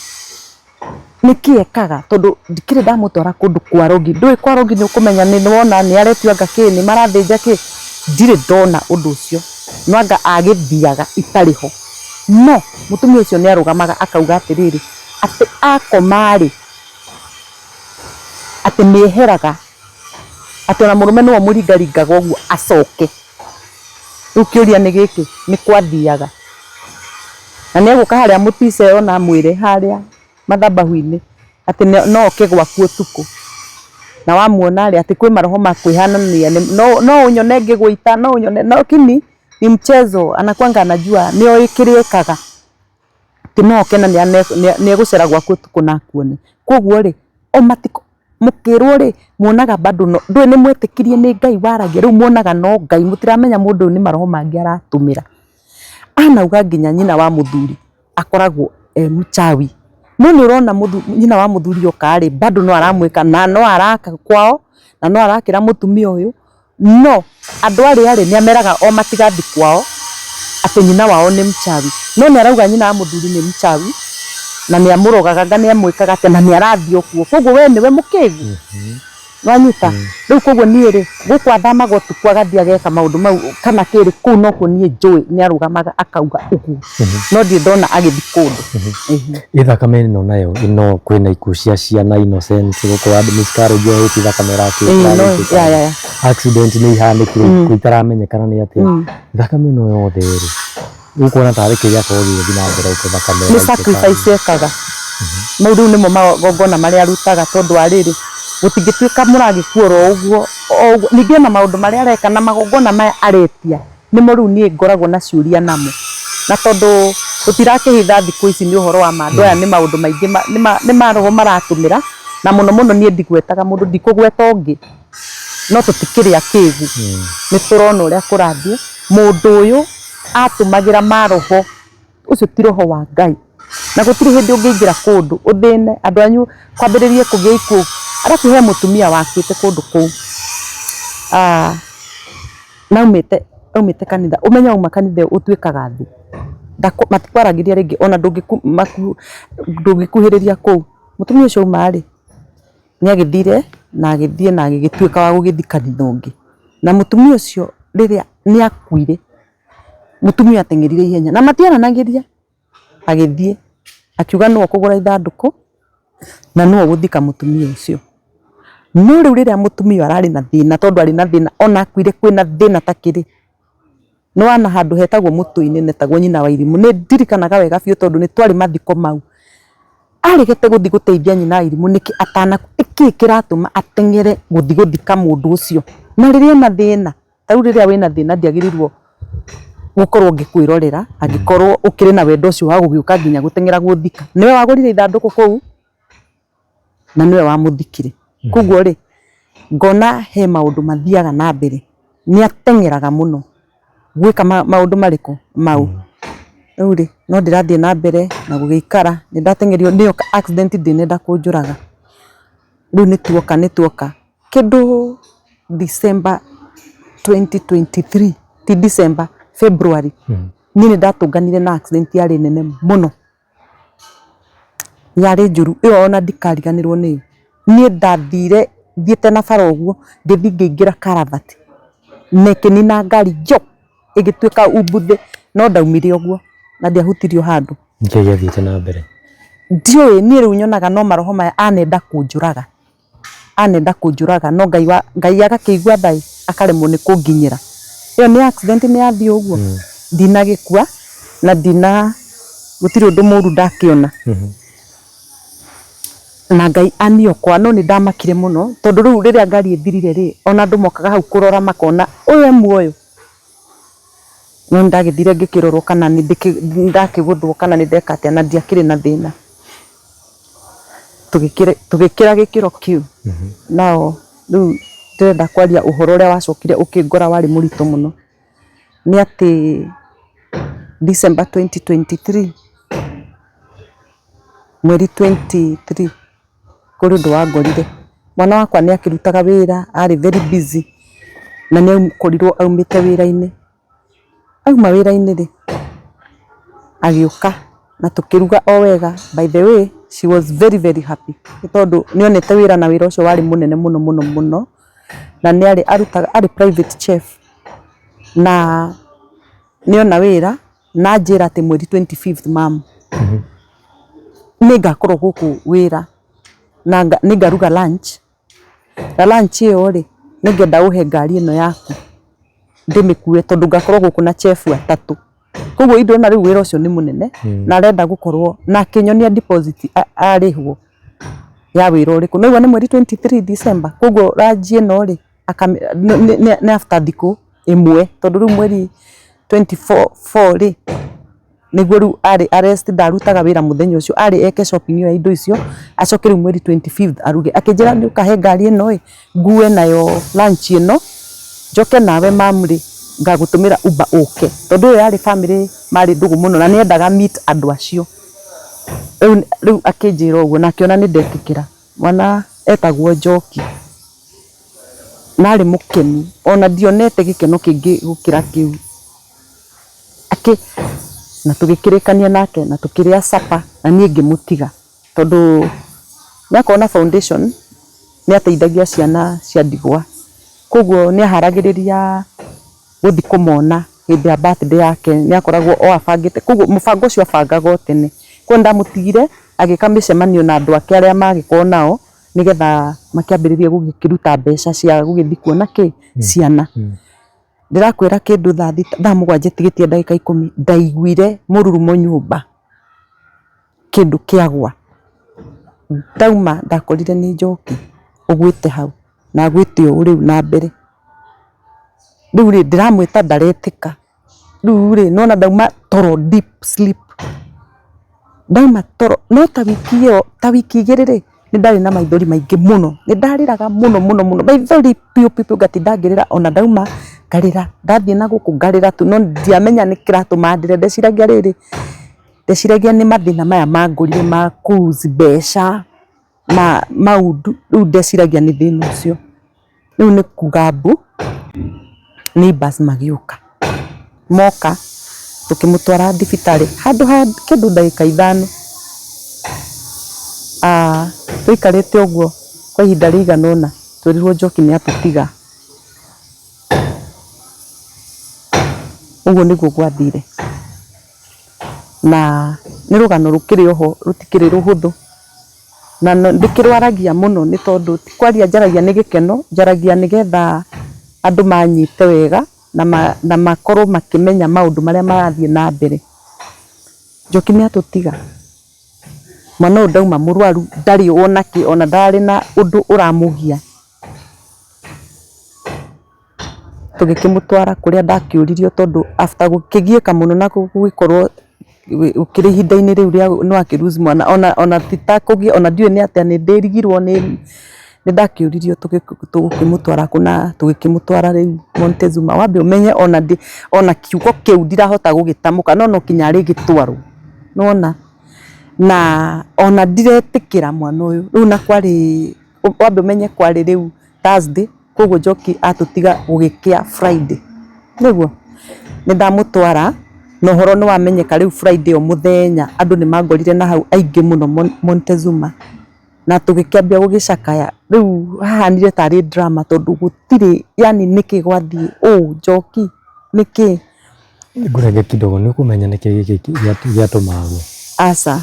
nĩkĩ ekaga tondũ ndikĩrĩ ndamũtwara kũndũ kwa rogi ndũĩ kwa rogi nĩ ũkũmenya nĩ wona nĩ aretio anga kĩ nĩ marathĩnja kĩ ndirĩ ndona ũndũ ũcio no anga agĩthiaga itarĩ ho no mũtumia ũcio nĩ arũgamaga akauga atĩrĩrĩ atĩ akoma rĩ atĩ nĩ eheraga atĩ ona mũrũme nĩwe ũmũringaringaga ũguo acoke rĩu kĩũria nĩ gĩkĩ nĩ kwathiaga na nĩ egũka harĩa mũtice ona amwĩre harĩa mathabahu-inĩ atĩ no oke gwaku ũtukũ na wamuona rĩ atĩ kwĩ maroho ma kwĩhanania no, no ũnyone ngĩgũita no ũnyone no lakini ni mchezo anakwanga anajua nĩ oĩ kĩrĩa ekaga atĩ no oke na nĩ egũcera gwaku ũtukũ na akuone koguo rĩ o matiko mũkĩrwo rĩ muonaga bado no ndũĩ nĩ mwetĩkirie nĩ Ngai waragia rĩu muonaga no Ngai mũtiramenya mũndũ ũyũ nĩ maroho mangĩ aratũmĩra anauga nginya nyina wa mũthuri akoragwo e mchawi no nĩ ũrona nyina wa mũthuri oka rĩ bado no aramwĩka na no araka kwao na no arakĩra mũtumia ũyũ no andũ arĩa rĩ nĩ ameraga o matigathiĩ kwao atĩ nyina wao nĩ mchawi no nĩ arauga nyina wa mũthuri nĩ mchawi na nĩ amũrogaga anga nĩ amwĩkaga atĩa na nĩ arathiĩ o kuo koguo we nĩwe mũkĩgu nwanyita rĩu koguo niĩ rĩ gũkũ athamaga ũtukũ agathiĩ ageka maũndũ mau kana kĩrĩ kũu nokuo niĩ njũĩ nĩ arũgamaga akauga ũguo no ndirĩ ndona agĩthiĩ kũndũ. Ĩ thakame ĩno nayo ĩno kwĩna ikuũ cia ciana innocent gũkũ andũ miscarriage yohĩte thakame ĩrakĩte accident nĩ ihanĩkire ikuũ itaramenyekana nĩ atĩa thakame ĩno yothe rĩ ũkuona tarĩ kĩ gĩakorwo gĩgĩthiĩ na mbere gũkũ thakame nĩ sacrifice ekaga mau rĩu nĩmo magongona marĩa arutaga tondũ wa rĩrĩ gũtingĩtuĩka mũragĩkua oro ũguo o ũguo ningĩ ona maũndũ marĩa areka na magongona maya aretia nĩmo rĩu niĩ ngoragwo na ciũria namo na tondũ tũtirakĩhitha thikũ ici nĩ ũhoro wa ma andũ aya nĩ maũndũ maingĩ nĩ maroho maratũmĩra na mũno mũno niĩ ndigwetaga mũndũ ndikũgweta ũngĩ no tũtikĩrĩ akĩgu nĩ tũrona ũrĩa kũrathiĩ mũndũ ũyũ atũmagĩra maroho ũcio ti roho wa Ngai na gũtirĩ hĩndĩ ũngĩingĩra kũndũ ũthĩne andũ anyu kwambĩrĩrie kũgĩa ikuũ arabu he mũtumia wakuĩte kũndũ kũu na aumĩte aumĩte kanitha ũmenye wauma kanitha ĩyo ũtuĩkaga thĩ matikwaragĩria rĩngĩ ona ndũngĩkuhĩrĩria kũu mũtumia ũcio auma rĩ nĩ agĩthire na agĩthiĩ na agĩgĩtuĩka wa gũgĩthiĩ kanitha ũngĩ na mũtumia ũcio rĩrĩa nĩ akuire mũtumia ateng'erire ihenya na matiaranagĩria agĩthiĩ akiuga nĩwe ũkũgũra ithandũkũ na nĩwe ũgũthika mũtumia ũcio. No rĩu rĩrĩa mũtumia ũyũ ararĩ na thĩna tondũ arĩ na thĩna ona akuire kwĩna thĩna ta kĩrĩ, nĩ wona handũ hetagwo mũtũ-inĩ hetagwo nyina wa irimũ, nĩ ndirikanaga wega biũ tondũ nĩ twarĩ mathiko mau. Aregete gũthiĩ gũteithia nyina wa irimũ nĩkĩ atanakua, nĩkĩ kĩratũma ateng'ere gũthiĩ gũthika mũndũ ũcio na rĩrĩa ena thĩna? Ta rĩu rĩrĩa wĩna thĩna ndiagĩrĩirwo gũkorwo ngĩkwĩrorera angĩkorwo ũkĩrĩ na wendo ũcio wa gũgĩũka nginya gũteng'era gũthika. Nĩwe wagũrire ithandũkũ kũu na nĩwe wamũthikire. Koguo rĩ, ngona he maũndũ mathiaga na mbere. Nĩ ateng'eraga mũno gwĩka maũndũ marĩkũ? Mau. Rĩu rĩ, no ndĩrathiĩ na mbere na gũgĩikara, nĩ ndateng'erio nĩyo accident ndĩnenda kũnjũraga. Rĩu nĩ tuoka nĩ tuoka kĩndũ December 2023, ti December, February, niĩ nĩ ndatũnganire na accident yarĩ nene mũno. Yarĩ njũru, ĩyo ona ndikariganĩrwo nĩyo. Niĩ ndathire Thiĩte na bara ũguo, ngĩthiĩ ngĩingĩra karavati na ĩkĩnina ngari njo, ĩgĩtuĩka umbuthĩ, no ndaumire ũguo na ndiahutirio handũ. Nĩkĩ gĩathiĩte na mbere? Ndiũĩ, niĩ rĩu nyonaga no maroho maya anenda kũnjũraga, anenda kũnjũraga no Ngai wa Ngai agakĩigua tha ĩ, akaremwo nĩ kũnginyĩra. Ĩyo nĩ accident nĩ yathiĩ ũguo, ndinagĩkua na ndina gũtirĩ ũndũ mũru ndakĩona. Na Ngai aniokoa no nĩ ndamakire mũno tondũ rĩu rĩrĩa ngari ĩthirire rĩ, ona andũ mokaga hau kũrora makona ũyũ e muoyo? No nĩ ndagĩthire ngĩkĩrorwo kana nĩ ndakĩgũthwo kana nĩ ndeka atĩa na ndiakĩrĩ na thĩna. Tũgĩkĩra gĩkĩro kĩu nao rĩu ndĩrenda kwaria ũhoro ũrĩa wacokire ũkĩngora warĩ mũritũ mũno. Nĩ atĩ December 2023, mweri 23 kũrĩ ũndũ wangorire. Mwana wakwa nĩ akĩrutaga wĩra, arĩ very busy na nĩ akorirwo aumĩte wĩra-inĩ. Auma wĩra-inĩ rĩ, agĩũka na tũkĩruga o wega. By the way, she was very very happy nĩ tondũ nĩ onete wĩra na wĩra ũcio warĩ mũnene mũno mũno mũno, na nĩ arĩ arutaga arĩ private chef na nĩ ona wĩra na anjĩra atĩ mweri 25th mum, nĩ ngakorwo gũkũ wĩra na nĩ ngaruga lunch, na lunch ĩyo rĩ, nĩ ngenda ũhe ngari ĩno yaku ndĩmĩkue tondũ ngakorwo gũkũ na chef atatũ. Koguo ndĩrona rĩu wĩra ũcio nĩ mũnene na arenda gũkorwo na akĩnyonia deposit arĩhwo ya wĩra ũrĩkũ. Nĩ waigua nĩ mweri 23 December, koguo lunch ĩno rĩ, nĩ after thikũ ĩmwe tondũ rĩu mweri 24 rĩ, nĩguo rĩu arĩ arrest ndarutaga wĩra mũthenya ũcio, arĩ eke shopping ĩyo ya indo icio, acoke rĩu mweri 25 aruge. Akĩnjĩra nĩ ũkahe ngari ĩno ĩ, ngue nayo lunch ĩno, njoke nawe mum rĩ, ngagũtũmĩra Uber ũke. Tondũ ĩyo yarĩ bamĩrĩ marĩ ndũgũ mũno na nĩ endaga meet andũ acio. Rĩu akĩnjĩra ũguo na akĩona nĩ ndetĩkĩra. Mwana etagwo Njoki na arĩ mũkenu, ona ndionete gĩkeno kĩngĩ gũkĩra kĩu. Na tũgĩkĩrĩkania nake na tũkĩrĩa supper na niĩ ngĩmũtiga tondũ nĩ akoragwo na foundation nĩ ateithagia ciana cia ndigwa, koguo nĩ aharagĩrĩria gũthiĩ kũmona hĩndĩ ya birthday yake nĩ akoragwo o abangĩte, koguo mũbango ũcio abangaga o tene. Koguo nĩ ndamũtigire agĩka mĩcemanio na andũ ake arĩa mangĩkorwo nao nĩgetha makĩambĩrĩrie gũgĩkĩruta mbeca cia gũgĩthiĩ kuona kĩ, ciana. Ndĩrakwĩra kĩndũ thaa thita, thaa mũgwanja itigĩtie ndagĩka ikũmi, ndaiguire mũrurumo nyũmba, kĩndũ kĩagwa. Ndauma ndakorire nĩ njoki ũgwĩte hau, na agwĩte ũũ rĩu na mbere. Rĩu rĩ, ndĩramwĩta ndaretĩka. Rĩu rĩ, nĩ wona ndauma toro deep sleep, ndauma toro, no ta wiki ĩyo, ta wiki igĩrĩ rĩ, nĩ ndarĩ na maithori maingĩ mũno, nĩ ndarĩraga mũno mũno mũno, maithori piũ piũ piũ ngatinda ngĩrĩra ona ndauma ngarĩra, ndathiĩ na gũkũ ngarĩra tu, no ndiamenya nĩkĩ kĩratũma ndĩre, ndeciragia rĩrĩ, ndeciragia nĩ mathĩna maya mangorire ma kũ lose mbeca. Ma maũndũ, rĩu ndeciragia nĩ thĩna ũcio. Rĩu nĩ kuga mbu, neighbours magĩũka. Moka, tũkĩmũtwara thibitarĩ handũ ha kĩndũ ndagĩka ithano. Tũikarĩte ũguo kwa ihinda rĩigana ũna, twerirwo Njoki nĩ atũtiga. Ũguo nĩguo gwathire. Na nĩ rũgano rũkĩrĩ oho rũtikĩrĩ rũhũthũ. Na ndĩkĩrwaragia mũno nĩ tondũ ti kwaria njaragia nĩ gĩkeno, njaragia nĩgetha andũ manyite wega na makorwo makĩmenya maũndũ marĩa marathiĩ na mbere. Njoki nĩ atũtiga, mwana ũyũ ndauma mũrwaru, ndarĩ ona kĩ, ona ndararĩ na ũndũ ũramũgia. Tũgĩkĩmũtwara kũrĩa ndakĩũririo tondũ after gũkĩgiĩka mũno na gũgĩkorwo ũkĩrĩ ihinda-inĩ rĩu rĩa nĩ wakĩ lose mwana ona ti ta kũgia ona ndiũĩ nĩ atĩa nĩ ndĩrigirwo nĩ ndakĩũririo tũgũkĩmũtwara kũ na tũgĩkĩmũtwara rĩu Montezuma. Wambe ũmenye ona kiugo kĩu ndirahota gũgĩtamũka no no nginya arĩgĩtwarwo nĩ wona? Na ona ndiretĩkĩra mwana ũyũ rĩu na kwarĩ wambe ũmenye kwarĩ rĩu Thursday. Koguo Njoki atũtiga gũgĩkĩa Friday, nĩguo? Nĩ ndamũtwara na ũhoro nĩ wamenyeka rĩu Friday o mũthenya andũ nĩ mangorire na hau aingĩ mũno Montezuma. Na tũgĩkĩambia gũgĩcakaya. Rĩu hahanire tarĩ drama tondũ gũtirĩ yani nĩkĩ gwathiĩ ũũ Njoki nĩkĩ? Ngũrenge kidogo nĩ ũkũmenya nĩkĩ gĩkĩ gĩatũma agwe? Aca,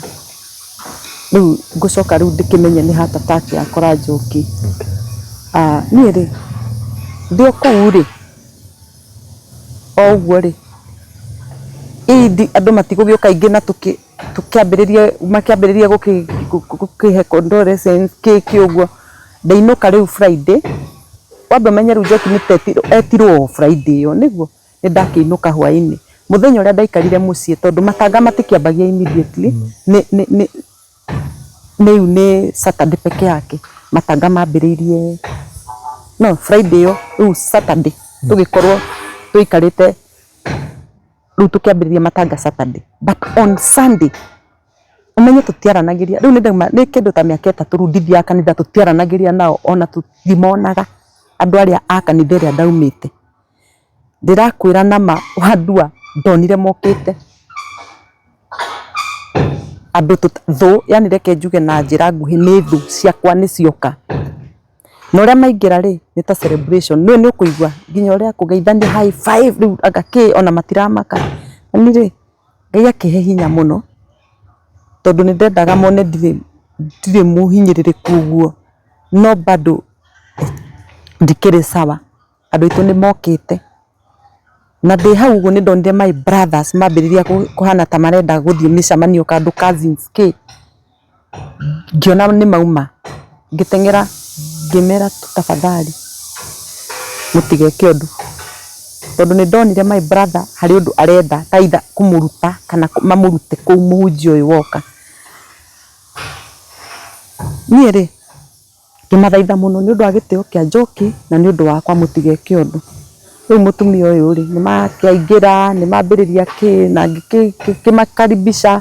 rĩu ngũcoka rĩu ndĩkĩmenye nĩ heart attack yakora Njoki. Niĩ rĩ, ndĩ o kũu rĩ, o ũguo rĩ, andũ matigũgĩũka aingĩ na tũkĩ Tũkĩambĩrĩria makĩambĩrĩria gũkĩhe condolences kĩ kĩ ũguo, ndainũka rĩu Friday, wambe ũmenye rĩu Njoki nĩ ta etirwo o Friday ĩyo nĩguo, nĩ ndakĩinũka hwainĩ. Mũthenya ũrĩa ndaikarire mũciĩ tondũ matanga matikĩambagia immediately, nĩ nĩ nĩ rĩu nĩ Saturday peke yake, matanga mambĩrĩirie no Friday ĩyo, rĩu Saturday tũgĩkorwo tũikarĩte Rĩu tũkĩambĩrĩria matanga Saturday but on Sunday ũmenye tũtiaranagĩria rĩu nĩ ndauma nĩ kĩndũ ta mĩaka ĩtatũ rĩu ndithiaga kanitha tũtiaranagĩria nao ona tũtimonaga andũ arĩa a kanitha ĩrĩa ndaumĩte. Ndĩrakwĩra nama wandua ndonire mokĩte andũ thũ yani reke njuge na njĩra nguhĩ nĩ thũ ciakwa nĩ cioka. Na ũrĩa maingĩra rĩ, nĩ ta celebration, nĩũĩ nĩ ũkũigua nginya ũrĩa kũgeithania high five rĩu anga kĩ ona matiramaka. Na niĩ rĩ, Ngai akĩhe hinya mũno, tondũ nĩ ndendaga mone ndirĩ ndirĩ mũhinyĩrĩrĩku ũguo, no bado ndikĩrĩ sawa, andũ aitũ nĩ mokĩte. Na ndĩ hau ũguo nĩ ndonire my brothers mambĩrĩria kũhana ta marenda gũthiĩ mĩcemanio kandũ cousins kĩ. Ngĩona nĩ mauma, ngĩteng'era ngĩmera tafadhali mũtigeke ũndũ. Tondũ nĩ ndonire my brother harĩ ũndũ arenda ta either kũmũruta kana mamũrute kũu mũhunjia ũyũ woka. Niĩ rĩ, ngĩmathaitha mũno nĩ ũndũ wa gĩtĩo kĩa Njoki na nĩ ũndũ wakwa mũtigeke ũndũ. Rĩu mũtumia ũyũ rĩ, nĩ makĩaingĩra, nĩ mambĩrĩria kĩ na ngĩkĩmakaribisha.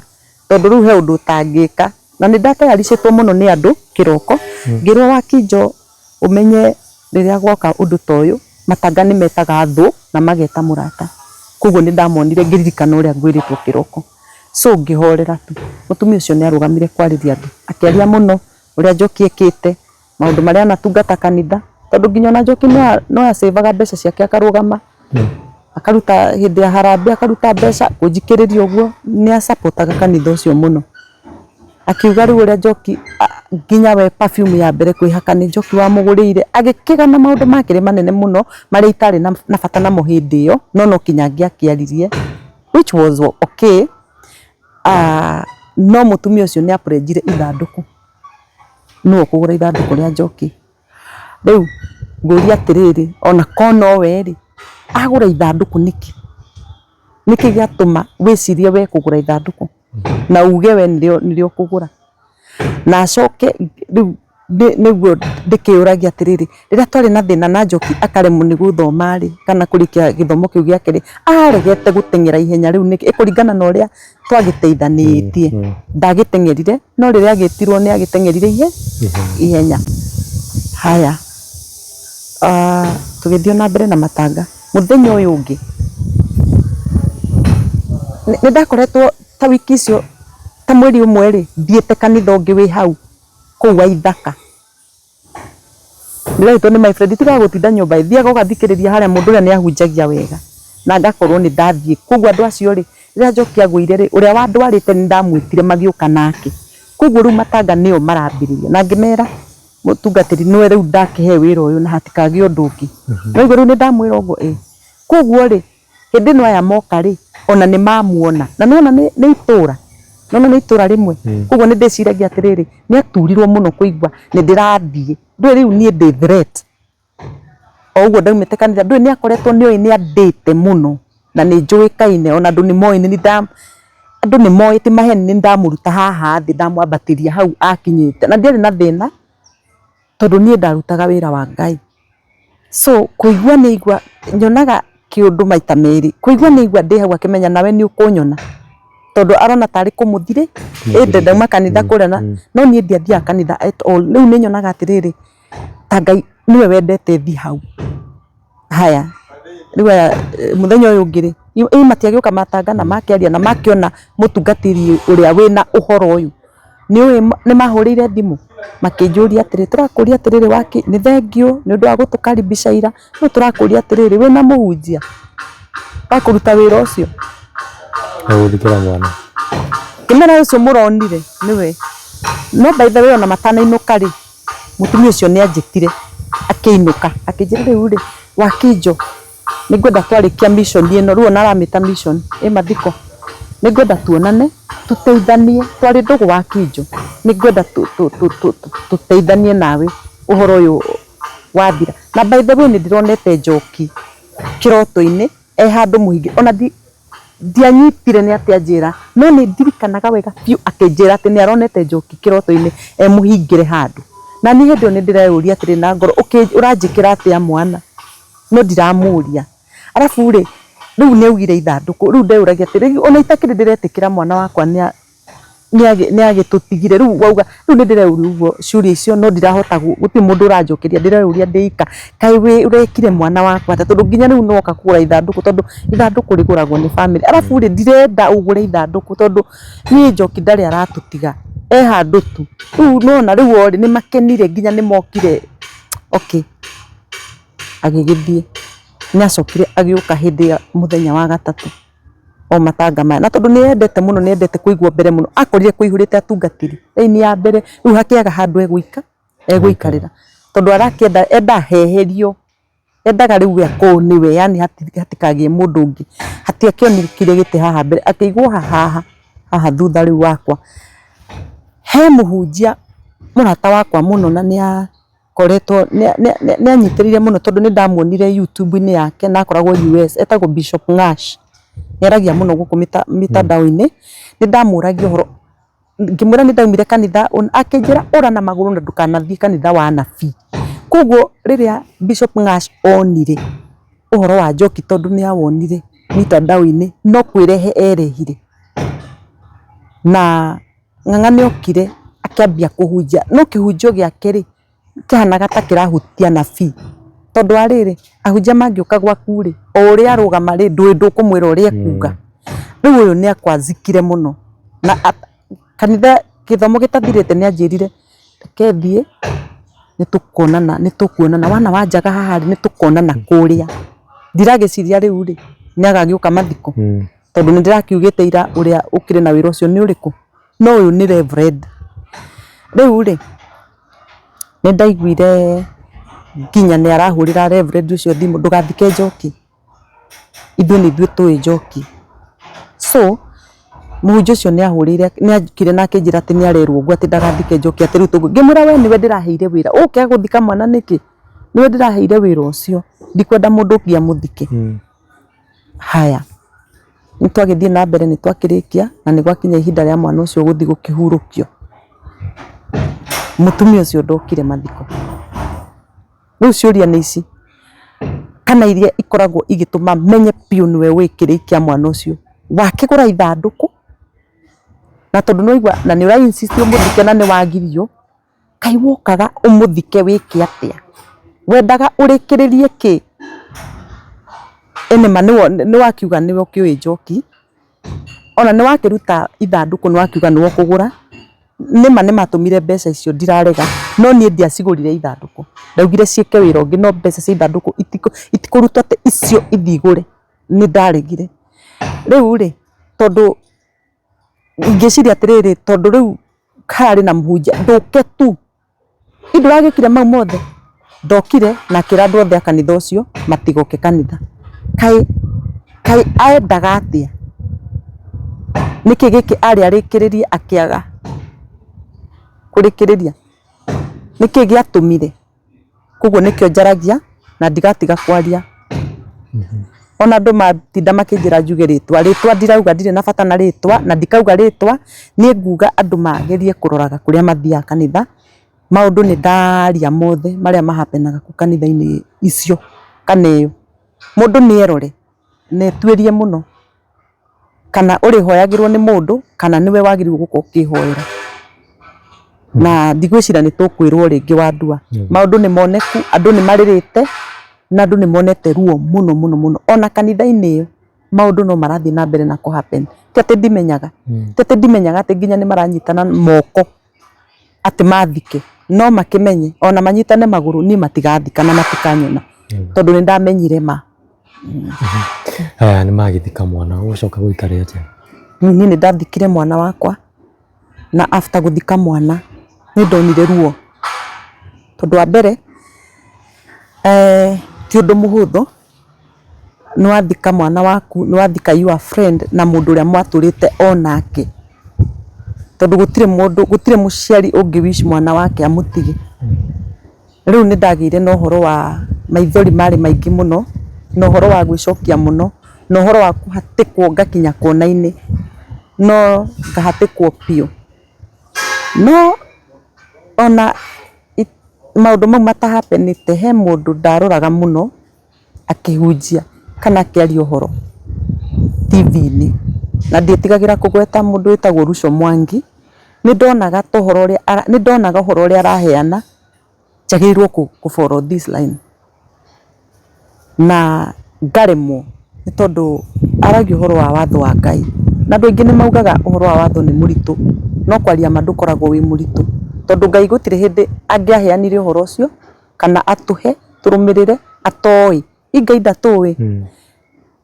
Tondũ rĩu he ũndũ ũtangĩka. Na nĩ ndatayaricĩtwo mũno nĩ andũ kĩroko, ngĩrwo Wakinjo ũmenye rĩrĩa gwoka ũndũ ta ũyũ, matanga nĩ metaga thũ na mageta mũrata. Koguo nĩ ndamonire ngĩririkana ũrĩa ngwĩrĩtwo kĩroko. So ngĩhorera tu. Mũtumia ũcio nĩ arũgamire kwarĩria andũ, akĩaria mũno ũrĩa Njoki ekĩte, maũndũ marĩa anatungata kanitha tondũ nginya ona Njoki no a save aga mbeca ciake akarũgama akaruta hĩndĩ ya harambee akaruta mbeca kũnjikĩrĩria ũguo nĩ a support aga kanitha ũcio mũno. Akiuga rĩu ũrĩa Njoki nginya we perfume ya mbere kwĩhaka nĩ Njoki wamũgũrĩire agĩkĩgana maũndũ makĩrĩ manene mũno marĩa itarĩ na bata namo hĩndĩ ĩyo no no kinya angĩakĩaririe which was okay no mũtumia ũcio nĩ a pledge ire ithandũkũ. Nũ ũkũgũra ithandũkũ rĩa njoki? Rĩu ngũria atĩrĩrĩ, ona korwo nowe rĩ, agũra ithandũkũ nĩkĩ? Nĩkĩ gĩatũma wĩcirie we kũgũra ithandũkũ na uge we nĩrĩo ũkũgũra? Na acoke rĩu nĩguo ndĩkĩyũragia atĩrĩrĩ, rĩrĩa twarĩ na thĩna na Njoki akaremwo nĩ gũthoma rĩ, kana kũrĩkia gĩthomo kĩu gĩake rĩ, aregete gũteng'era ihenya rĩu nĩkĩ? Ĩkũringana na ũrĩa twagĩteithanĩtie. Ndagĩteng'erire no rĩrĩa agĩtirwo nĩ agĩteng'erire ihenya. Haya, tũgĩthiĩ na mbere na matanga. Mũthenya ũyũ ũngĩ, nĩ ndakoretwo ta wiki icio, ta mweri ũmwe rĩ, thiĩte kanitha ũngĩ wĩ hau kũu Waithaka. Ndĩretwo nĩ my friend tigaga gũtinda nyũmba ĩ, thiaga ũgathikĩrĩria harĩa mũndũ ũrĩa nĩ ahunjagia wega na ngakorwo nĩ ndathiĩ. Koguo andũ acio rĩ, rĩrĩa Njoki agũire rĩ, ũrĩa wandwarĩte nĩ ndamwĩtire magĩũka nake. Koguo rĩu matanga nĩo marambĩrĩria na ngĩmera mũtungatĩri nĩwe rĩu ndakĩhe wĩra ũyũ na hatikagĩe ũndũ ũngĩ. Nĩwaigua rĩu nĩ ndamwĩra ũguo ĩĩ. Koguo rĩ, Hĩndĩ ĩno aya moka rĩ, ona nĩ mamuona. Na nĩ wona nĩ itũra, nĩ wona nĩ itũra rĩmwe. Koguo nĩ ndĩciragia atĩrĩrĩ, nĩ aturirwo mũno kũigua nĩ ndĩrathiĩ. Ndũĩ rĩu niĩ ndĩ threat. O ũguo ndaumĩte kanitha, ndũĩ nĩ akoretwo nĩ oĩ nĩ andĩte mũno na nĩ njũĩkaine ona andũ nĩ moĩ nĩ niĩ nda, andũ nĩ moĩ ti maheni nĩ niĩ ndamũruta haha thĩ ndamwambatĩria hau akinyĩte. Na ndiarĩ na thĩna tondũ niĩ ndarutaga wĩra wa Ngai. So kũigua nĩ aigua nyonaga kĩũndũ maita merĩ, kũigua nĩ aigua ndĩ hau akĩmenya nawe nĩ ũkũnyona tondũ arona tarĩ kũmũthirĩ ĩndĩ ndauma kanitha kũrĩa na no niĩ ndiathiaga kanitha at all. Rĩu nĩ nyonaga atĩrĩrĩ ta Ngai nĩwe wendete thiĩ hau. Haya rĩu aya mũthenya ũyũ ũngĩ rĩ, ĩ matiagĩũka matanga na makĩaria na makĩona mũtungatĩri ũrĩa wĩna ũhoro ũyũ. Nĩ ũĩ nĩ mahũrĩire thimũ makĩnjũria atĩrĩ, tũrakũria atĩrĩrĩ wakĩ, nĩ thengiũ nĩ ũndũ wa gũtũkaribisha ira, no tũrakũria atĩrĩrĩ, wĩna mũhunjia wa kũruta wĩra ũcio? Wa gũthikĩra mwana. Ngĩmera ũcio mũronire nĩwe. No by the way ona matanainũka rĩ, mũtumia ũcio nĩ anjĩtire akĩinũka, akĩnjĩra rĩu rĩ, Wakĩnjo nĩ ngwenda twarĩkia mission ĩno, rĩu ona aramĩta mission ĩ mathiko, nĩ ngwenda tuonane tũteithanie, twarĩ ndũgũ Wakĩnjo, nĩ ngwenda tũteithanie nawe ũhoro ũyũ wathira. Na by the way nĩ ndĩronete Njoki kĩroto-inĩ e handũ mũhingĩre, ona ndianyitire nĩ atĩa anjĩra, no nĩ ndirikanaga wega biũ akĩnjĩra atĩ nĩ aronete Njoki kĩroto-inĩ e mũhingĩre handũ. Na niĩ hĩndĩ ĩyo nĩ ndĩreyũria atĩrĩ na ngoro, ũranjĩkĩra atĩa mwana? No ndiramũria. Arabu rĩ, rĩu nĩ augire ithandũkũ, rĩu ndeyũragia atĩrĩ, ona itakĩrĩ ndĩretĩkĩra mwana wakwa nĩ nĩ agĩtũtigire rĩu wauga rĩu nĩ ndĩreyũria ũguo ciũria icio no ndirahota gũtirĩ mũndũ ũranjokeria ndĩreyũria ndĩ ika kaĩ wĩ ũrekire mwana wakwa atĩa tondũ nginya rĩu nĩwoka kũgũra ithandũkũ tondũ ithandũkũ rĩgũragwo nĩ bamĩrĩ arabu rĩ ndirenda ũgũre ithandũkũ tondũ niĩ Njoki ndarĩ aratũtiga e handũ tu rĩu nĩwona rĩu o rĩ nĩmakenire nginya nĩmokire okay agĩgĩthiĩ nĩacokire agĩũka hĩndĩ ya mũthenya wa gatatũ. o matanga maya na tondũ nĩ endete mũno nĩ endete kũigwo mbere mũno akorire kũihũrĩte atungatĩri raini ya mbere rĩu hakĩaga handũ egũika egũikarĩra tondũ arakĩenda enda heherio endaga rĩu we akorwo nĩwe yani hatikagĩe mũndũ ũngĩ hatiakĩonekire gĩtĩ haha mbere akĩigwo haha haha thutha rĩu wakwa he mũhunjia mũrata wakwa mũno na nĩ koretwo nĩ anyitĩrĩire mũno tondũ nĩ ndamuonire YouTube-inĩ yake na akoragwo US etagwo Bishop Ngash. Nĩ aragia mũno gũkũ mitandao-inĩ. Nĩ ndamũragia ũhoro ngĩmwĩra nĩ ndaumire kanitha akĩnjĩra ũra na magũrũ na ndũkanathiĩ kanitha wa anabii. Koguo rĩrĩa Bishop Ngash onire ũhoro wa Njoki tondũ nĩ awonire mitandao-inĩ no kwĩrehe erehire na Ng'ang'a nĩ okire akĩambia kũhunjia, no kĩhunjio gĩake rĩ, kĩahanaga ta kĩrahutia anabii, tondũ wa rĩrĩ, ahunjia mangĩũka gwaku rĩ, o ũrĩa arũgama rĩ, ndũĩ ndũkũmwĩra ũrĩa ekuga. Rĩu ũyũ nĩ akwazikire mũno, na kanitha gĩthomo gĩtathirĩte nĩ anjĩrire reke thiĩ, nĩ tũkuonana, nĩ tũkuonana, wana wanjaga haha rĩ, nĩ tũkonana kũrĩa. Ndiragĩciria rĩu rĩ, nĩ agagĩũka mathiko. Tondũ nĩ ndĩrakiugĩte ira ũrĩa ũkĩrĩ na wĩra ũcio nĩ ũrĩkũ, no ũyũ nĩ reverend. Rĩu rĩ, nĩ ndaiguire nginya nĩ arahũrĩra reverend ũcio thimũ, ndũgathike Njoki, ithuĩ nĩ ithuĩ tũĩ Njoki. So, mũhunjia ũcio nĩ ahũrĩire, nĩ okire na akĩnjĩra atĩ nĩ arerwo ũguo atĩ ndagathike Njoki atĩ rĩu tũguo. Ngĩmwĩra we nĩwe ndĩraheire wĩra, ũgũkĩaga gũthika mwana nĩkĩ? Nĩwe ndĩraheire wĩra ũcio, ndikwenda mũndũ ũngĩ amũthike. Haya, nĩ twagĩthiĩ na mbere nĩ twakĩrĩkia na nĩ gwakinya ihinda rĩa mwana ũcio gũthiĩ gũkĩhurũkio. Mũtumia ũcio ndokire mathiko. Rĩu ciũria nĩ ici, kana iria ikoragwo igĩtũma menye biũ nĩwe wĩ kĩrĩi kĩa mwana ũcio, wakĩgũra ithandũkũ na tondũ nĩ waigua na nĩ ũra insist ũmũthike na nĩ wagirio. Kaĩ wokaga ũmũthike wĩke atĩa? Wendaga ũrĩkĩrĩrie kĩ? Ĩ nĩma nĩwakiuga nĩwe ũkĩũĩ Njoki, ona nĩwakĩruta ithandũkũ nĩwakiuga nĩwe ũkũgũra, nĩma nĩmatũmire mbeca icio ndirarega, no niĩ ndiacigũrire ithandũkũ, ndaugire ciĩke wĩra ũngĩ no mbeca cia ithandũkũ itikũrutwo atĩ icio ithiĩ igũre, nĩndaregire. Rĩu rĩ, tondũ ngĩciria atĩrĩrĩ, tondũ rĩu hararĩ na mũhunjia ndũke tu, niĩ ndũragĩkire mau mothe, ndokire na akĩra andũ othe a kanitha ũcio matigoke kanitha. Kaĩ kaĩ endaga atĩa? Nĩkĩ gĩkĩ arĩ arĩkĩrĩrie akĩaga kũrĩkĩrĩria? Nĩkĩ gĩatũmire? Koguo nĩkĩo njaragia na ndigatiga kwaria. Ona andũ matinda makĩnjĩra njuge rĩtwa, rĩtwa ndirauga ndirĩ na bata na rĩtwa na ndikauga rĩtwa, niĩ nguga andũ magerie kũroraga kũrĩa mathiaga kanitha, maũndũ nĩ ndaria mothe marĩa ma happen aga kũu kanitha-inĩ icio kana ĩyo. Mũndũ nĩ erore na etuĩrie mũno. Kana ũrĩhoyagĩrwo nĩ mũndũ kana nĩwe wagĩrĩirwo gũkorwo ũkĩhoera. Na ndigwĩciria nĩ tũkwĩrwo rĩngĩ Wandua. Maũndũ nĩ moneku, andũ nĩ marĩrĩte na andũ nĩ monete ruo mũno mũno mũno. Ona kanitha-inĩ ĩyo maũndũ no marathiĩ na mbere na kũ happen. Ti atĩ ndimenyaga, ti atĩ ndimenyaga atĩ nginya nĩ maranyitana moko. Atĩ mathike no makĩmenye ona manyitane magũrũ niĩ matigathika na matikanyona tondũ nĩ ndamenyire ma. Aya nĩ magĩthika mwana ũgũcoka gũikare atĩa? Niĩ nĩ ndathikire mwana wakwa na after gũthika mwana nĩ ndonire ruo tondũ wa mbere ti ũndũ mũhũthũ nĩ wathika mwana waku, nĩ wathika your friend na mũndũ ũrĩa mwatũrĩte o nake. Tondũ gũtirĩ mũndũ, gũtirĩ mũciari ũngĩ wish mwana wake amũtige. Rĩu nĩ ndagĩire na ũhoro wa maithori marĩ maingĩ mũno, na ũhoro wa gwĩcokia mũno, na ũhoro wa kũhatĩkwo ngakinya kona-inĩ, no ngahatĩkwo biũ. No ona maũndũ mau mata happen ĩte, he mũndũ ndaroraga mũno akĩhunjia kana akĩaria ũhoro TV-inĩ, na ndiĩtigagĩra kũgweta mũndũ wĩtagwo Ruco Mwangi, nĩ ndonaga ta ũhoro ũrĩa, nĩ ndonaga ũhoro ũrĩa araheana njagĩrĩirwo kũ follow this line, na ngaremwo nĩ tondũ aragia ũhoro wa watho wa Ngai, na andũ aingĩ nĩ maugaga ũhoro wa watho nĩ mũritũ, no kwaria ma ndũkoragwo wĩ mũritũ, tondũ Ngai gũtirĩ hĩndĩ angĩaheanire ũhoro ũcio kana atũhe tũrũmĩrĩre atoĩ. Ĩ Ngai ndatũĩ?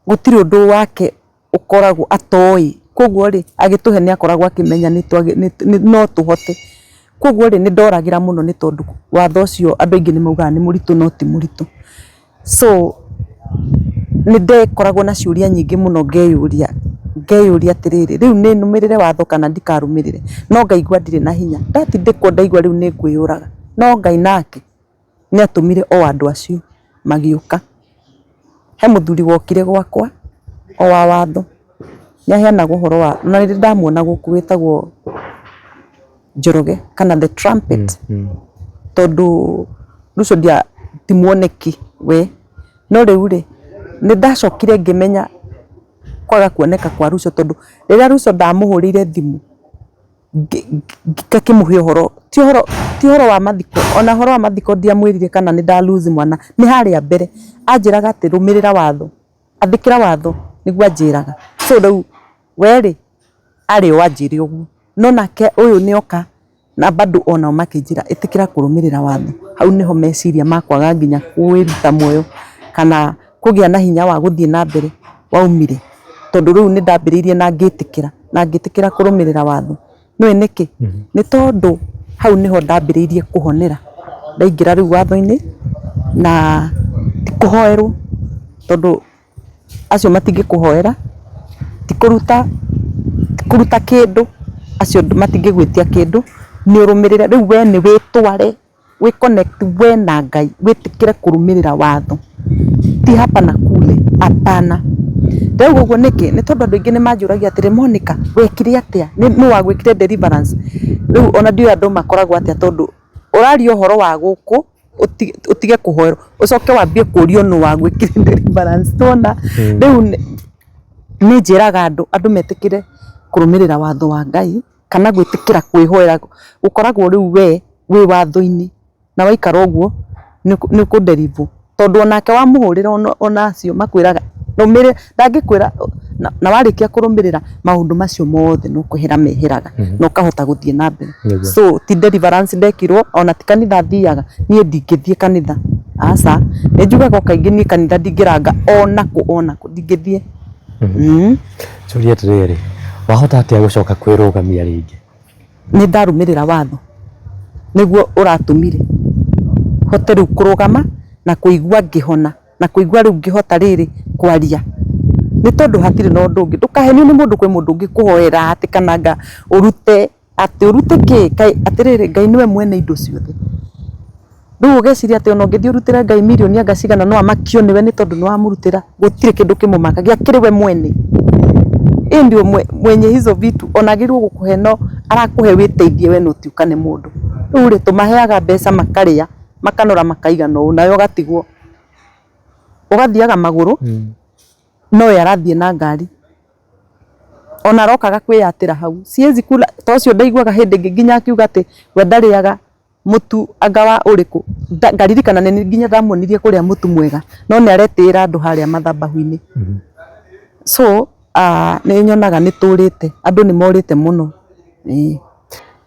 Gũtirĩ ũndũ wake ũkoragwo atoĩ. Koguo rĩ, agĩtũhe nĩ akoragwo akĩmenya no tũhote. Koguo rĩ, nĩ ndoragĩra mũno nĩ tondũ watho ũcio andũ aingĩ nĩ maugaga nĩ mũritũ no ti mũritũ. So nĩ ndekoragwo na ciũria nyingĩ mũno ngeyũria, ngeyũria atĩrĩrĩ, rĩu nĩ nũmĩrĩre watho kana ndikarũmĩrĩre? No ngaigua ndirĩ na hinya. Ndatindĩkwo ndaigua rĩu nĩ ngwĩyũraga. No Ngai nake nĩ atũmire o andũ acio magĩũka. He mũthuri wokire gwakwa o wa watho, nĩ aheanaga ũhoro wa, na nĩ ndĩ ndamuona gũkũ wĩtagwo Njoroge kana the trumpet, tondũ rĩu ũcio ti muoneki we. No rĩu rĩ, nĩ ndacokire ngĩmenya kwaga kuoneka kwa Ruco tondũ rĩrĩa Ruco ndamũhũrĩire thimũ ngakĩmũhe ũhoro, ti ũhoro ti ũhoro wa mathiko, ona ũhoro wa mathiko ndiamwĩrire kana nĩ nda lose mwana, nĩ harĩa mbere, anjĩraga atĩ rũmĩrĩra watho, athĩkĩra watho nĩguo anjĩraga. So rĩu we rĩ, arĩ o anjĩre ũguo, no nake ũyũ nĩ oka na bado onao makĩnjĩra ĩtĩkĩra kũrũmĩrĩra watho. Hau nĩho meciria ma kwaga nginya kwĩruta muoyo kana kũgĩa na hinya wa gũthiĩ na mbere waumire. Tondũ rĩu nĩ ndambĩrĩirie na ngĩtĩkĩra, na ngĩtĩkĩra kũrũmĩrĩra watho. Nĩ ũĩ nĩkĩ? Nĩ tondũ hau nĩho ndambĩrĩirie kũhonera. Ndaingĩra rĩu watho-inĩ na ti kũhoerwo tondũ acio matingĩkũhoera, ti kũruta, ti kũruta kĩndũ, acio matingĩgwĩtia kĩndũ, nĩ ũrũmĩrĩre, rĩu we nĩ wĩtware wĩ connect we na Ngai, wĩtĩkĩre kũrũmĩrĩra watho, ti hapa na kule, hapana. Ndauga ũguo nĩkĩ? Nĩ tondũ andũ aingĩ nĩ manjũragia atĩrĩ, Monica wekire atĩa? Nũ wagwĩkire deliverance? Rĩu ona ndiũĩ andũ makoragwo atĩa tondũ ũraria ũhoro wa gũkũ ũtige kũhoerwo, ũcoke wambie kũrio nũ wagwĩkire deliverance, nĩwona? Rĩu nĩ njĩraga andũ, andũ metĩkĩre kũrũmĩrĩra watho wa Ngai kana gwĩtĩkĩra kwĩhoera, gũkoragwo rĩu we wĩ watho-inĩ na waikara ũguo nĩ ũkũ deliver tondũ onake wamũhũrĩra ona acio makwĩraga rũmĩrĩra, ndangĩkwĩra na warĩkia kũrũmĩrĩra maũndũ macio mothe no kwehera meheraga na ũkahota gũthiĩ na mbere. So ti deliverance ndekirwo ona ti kanitha thiaga, niĩ ndingĩthiĩ kanitha, aca. Nĩ njugaga o kaingĩ niĩ kanitha ndingĩranga ona kũ ona kũ ndingĩthiĩ. Njũrie atĩrĩrĩ, wahota atĩa gũcoka kwĩrũgamia rĩngĩ? Nĩ ndarũmĩrĩra watho nĩguo ũratũmire hote rĩu kũrũgama na kũigua ngĩhona na kũigua rĩu ngĩhota rĩrĩ kwaria nĩ tondũ hatirĩ na ũndũ ũngĩ. Ndũkahenio nĩ mũndũ kwĩ mũndũ ũngĩkũhoera atĩ kana anga ũrute atĩ ũrute kĩ? Kaĩ atĩrĩrĩ Ngai nĩwe mwene indo ciothe. Rĩu ũgeciria atĩ ona ũngĩthiĩ ũrutĩre Ngai mirioni anga cigana no amakio nĩwe nĩ tondũ nĩ wamũrutĩra, gũtirĩ kĩndũ kĩmũmakagia, akĩrĩ we mwene. Yeye ndio mwenye hizo vitu, ona agĩrĩirwo gũkũhe no arakũhe wĩteithie we no ti ũkane mũndũ. Rĩu rĩ tũmaheaga mbeca makarĩa, makanora makaigana ũũ nawe ũgatigwo. Ũgathiaga magũrũ, no we arathiĩ na ngari. Ona arokaga kwĩyatĩra hau. Siwezi kula, ta ũcio ndaiguaga hĩndĩ ĩngĩ nginya akiuga atĩ we ndarĩaga mũtu anga wa ũrĩkũ, ngaririkana nĩ nginya ndamuonirie kũrĩa mũtu mwega, no nĩ aretĩĩra andũ harĩa mathabahu-inĩ. So nĩ nyonaga nĩ tũrĩte, andũ nĩ morĩte mũno, ĩĩ.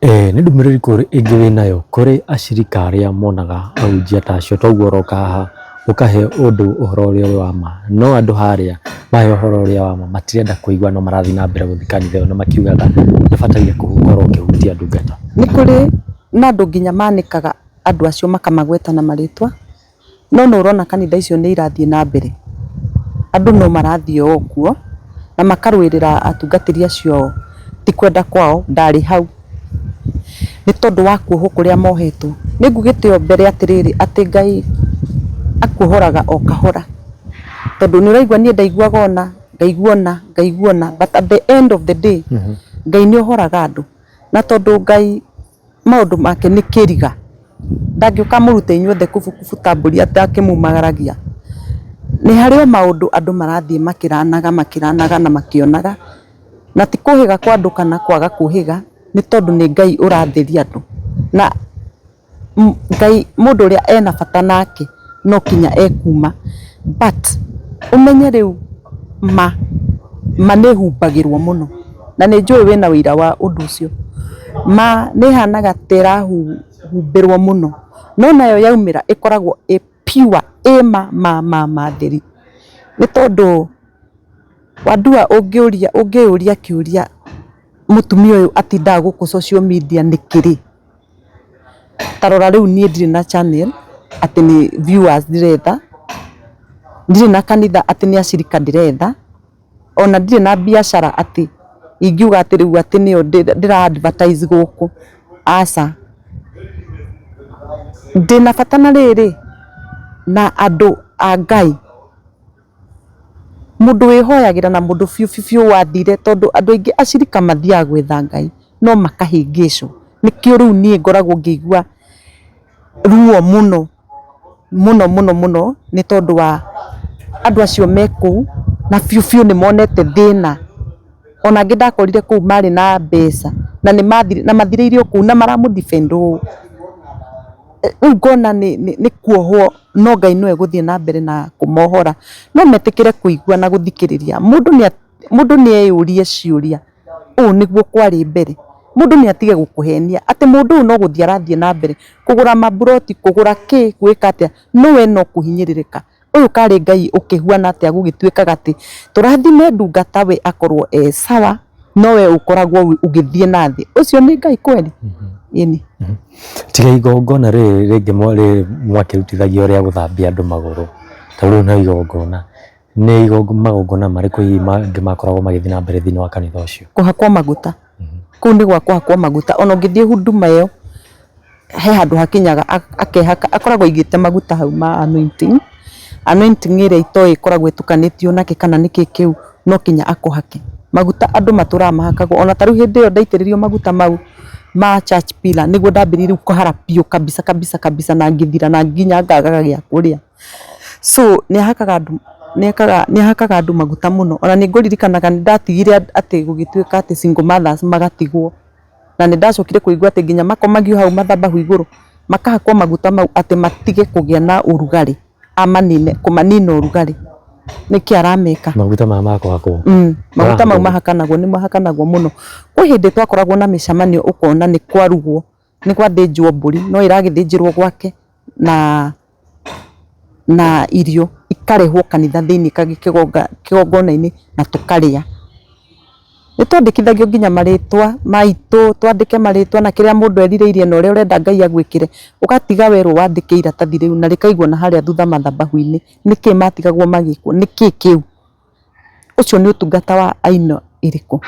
Nĩ ndũmĩrĩri ĩngĩ wĩnayo kũrĩ acirika arĩa monaga ahunjia ta acio toguo ũroka haha ũkahe ũndũ ũhoro ũrĩa ũrĩ wa ma, no andũ harĩa mahe ũhoro ũrĩa wa ma matirenda kũigua no marathiĩ na mbere gũthiĩ kanitha ĩyo na makiugaga ndũbataire gũkorwo ũkĩhutia ndungata. Nĩ kũrĩ na andũ nginya manĩkaga andũ acio makamagweta na marĩtwa. No nĩ ũrona kanitha icio nĩ irathiĩ na mbere, andũ no marathiĩ o kuo na makarũĩrĩra atungatĩri acio ao, ti kwenda kwao, ndarĩ hau, nĩ tondũ wa kuohwo kũrĩa mohetwo. Nĩ ngugĩte o mbere atĩrĩrĩ, atĩ Ngai akuohoraga o kahora, tondũ nĩ ũraigua niĩ ndaiguaga ũna, ngaigua ũna, ngaigua ũna, but at the end of the day, Ngai nĩ ohoraga andũ, na tondũ Ngai maũndũ make nĩ kĩriga, ndangĩũka amũrute inyuothe kubukubu ta mbũri atĩ akĩmumagaragia. Nĩ harĩ o maũndũ andũ marathiĩ makĩranaga makĩranaga na makĩonaga, na ti kũhĩga kwa andũ kana kwaga kũhĩga, nĩ tondũ nĩ Ngai ũratheria andũ. Na Ngai mũndũ ũrĩa ena bata nake no kinya ekuma. But ũmenye rĩu ma, ma nĩ ĩhumbagĩrwo mũno na nĩ njũĩ wĩna ũira wa ũndũ ũcio. Ma nĩ ĩhanaga ta ĩrahumbĩrwo mũno no nayo yaumĩra ĩkoragwo ĩ pure ĩ ma ma ma ma theri. Nĩ tondũ Wandua ũngĩũria ũngĩyũria kĩũria mũtumia ũyũ atindaga gũkũ social media nĩkĩ rĩ? Ta rora rĩu niĩ ndirĩ na channel atĩ nĩ viewers ndĩretha, ndirĩ na kanitha atĩ nĩ acirika ndĩretha, ona ndirĩ na biacara atĩ ingiuga atĩ rĩu atĩ nĩyo ndĩra advertise gũkũ, aca. Ndĩna bata na rĩrĩ, na andũ a Ngai. Mũndũ wĩhoyagĩra na mũndũ biũ biũ biũ wathire tondũ andũ aingĩ acirika mathiaga gwetha Ngai no makahĩngĩcwo. Nĩkĩo rĩu niĩ ngoragwo ngĩigua ruo mũno mũno mũno mũno nĩ tondũ wa andũ acio me kũu na biũ biũ nĩ monete thĩna. Ona angĩ ndakorire kũu marĩ na mbeca na nĩ mathire na mathirĩire o kũu na maramũ defend ũũ. Rĩu ngona nĩ kuohwo no Ngai nĩwe ũgũthiĩ na mbere na kũmohora. No metĩkĩre kũigua na gũthikĩrĩria. Mũndũ nĩ eyũrie ciũria, ũũ nĩguo kwarĩ mbere? Mũndũ nĩ atige gũkũhenia atĩ mũndũ ũyũ no gũthiĩ arathiĩ na mbere kũgũra mamburoti, kũgũra kĩ, gwĩka atĩa, no we no kũhinyĩrĩrĩka. Ũyũ karĩ Ngai ũkĩhuana atĩa gũgĩtuĩkaga atĩ tũrathime ndungata we akorwo e sawa no we ũkoragwo ũgĩthiĩ na thĩ. Ũcio nĩ Ngai kweli? Ĩni. Tiga igongona rĩrĩ rĩngĩ mwakĩrutithagio rĩa gũthambia andũ magũrũ, ta rĩu no igongona, nĩ magongona marĩkũ hihi mangĩ makoragwo magĩthiĩ na mbere thĩinĩ wa kanitha ũcio? Kũhakwo maguta. Kũu nĩ gwa kũhakwo maguta. Ona ũngĩthiĩ huduma ĩyo, he handũ hakinyaga akehaka, akoragwo aigĩte maguta hau ma anointing, anointing ĩrĩa itoĩ ĩkoragwo ĩtukanĩtio nakĩ kana nĩkĩ kĩu, no nginya akũhake. Maguta andũ matũraga mahakagwo, ona ta rĩu hĩndĩ ĩyo ndaitĩrĩirio maguta mau ma church pillar, nĩguo ndambĩrĩirie rĩu kũhara biũ kabisa kabisa kabisa na ngĩthira na nginya ngagaga gĩa kũrĩa. So nĩ ahakaga andũ, nĩ ahakaga andũ maguta mũno. Ona nĩ ngũririkanaga nĩ ndatigire atĩ gũgĩtuĩka atĩ single mothers magatigwo. Na nĩ ndacokire kũigua atĩ nginya makomagio hau mathabahu igũrũ, makahakwo maguta mau atĩ matige kũgĩa na ũrugarĩ, amanine, kũmanina ũrugarĩ. Nĩkĩ arameka? Maguta maya ma kũhakwo? Maguta mau mahakanagwo, nĩ mahakanagwo mũno. Kwĩ hĩndĩ twakoragwo na mĩcemanio ũkona nĩ kwarugwo. Nĩ gwathĩnjwo mbũri no ĩragĩthĩnjĩrwo gwake na na irio ikarehwo kanitha thĩinĩ kĩgongona-inĩ na tũkarĩa. Nĩ twandĩkithagio nginya marĩtwa maitũ, twandĩke marĩtwa na kĩrĩa mũndũ erirĩirie na ũrĩa ũrenda Ngai agwĩkĩre, ũgatiga werwo wandĩke iratathi rĩu na rĩkaigwo na harĩa thutha mathabahu-inĩ. Nĩkĩ matigagwo magĩkwo? Nĩkĩ kĩu? Ũcio nĩ ũtungata wa aina ĩrĩkũ?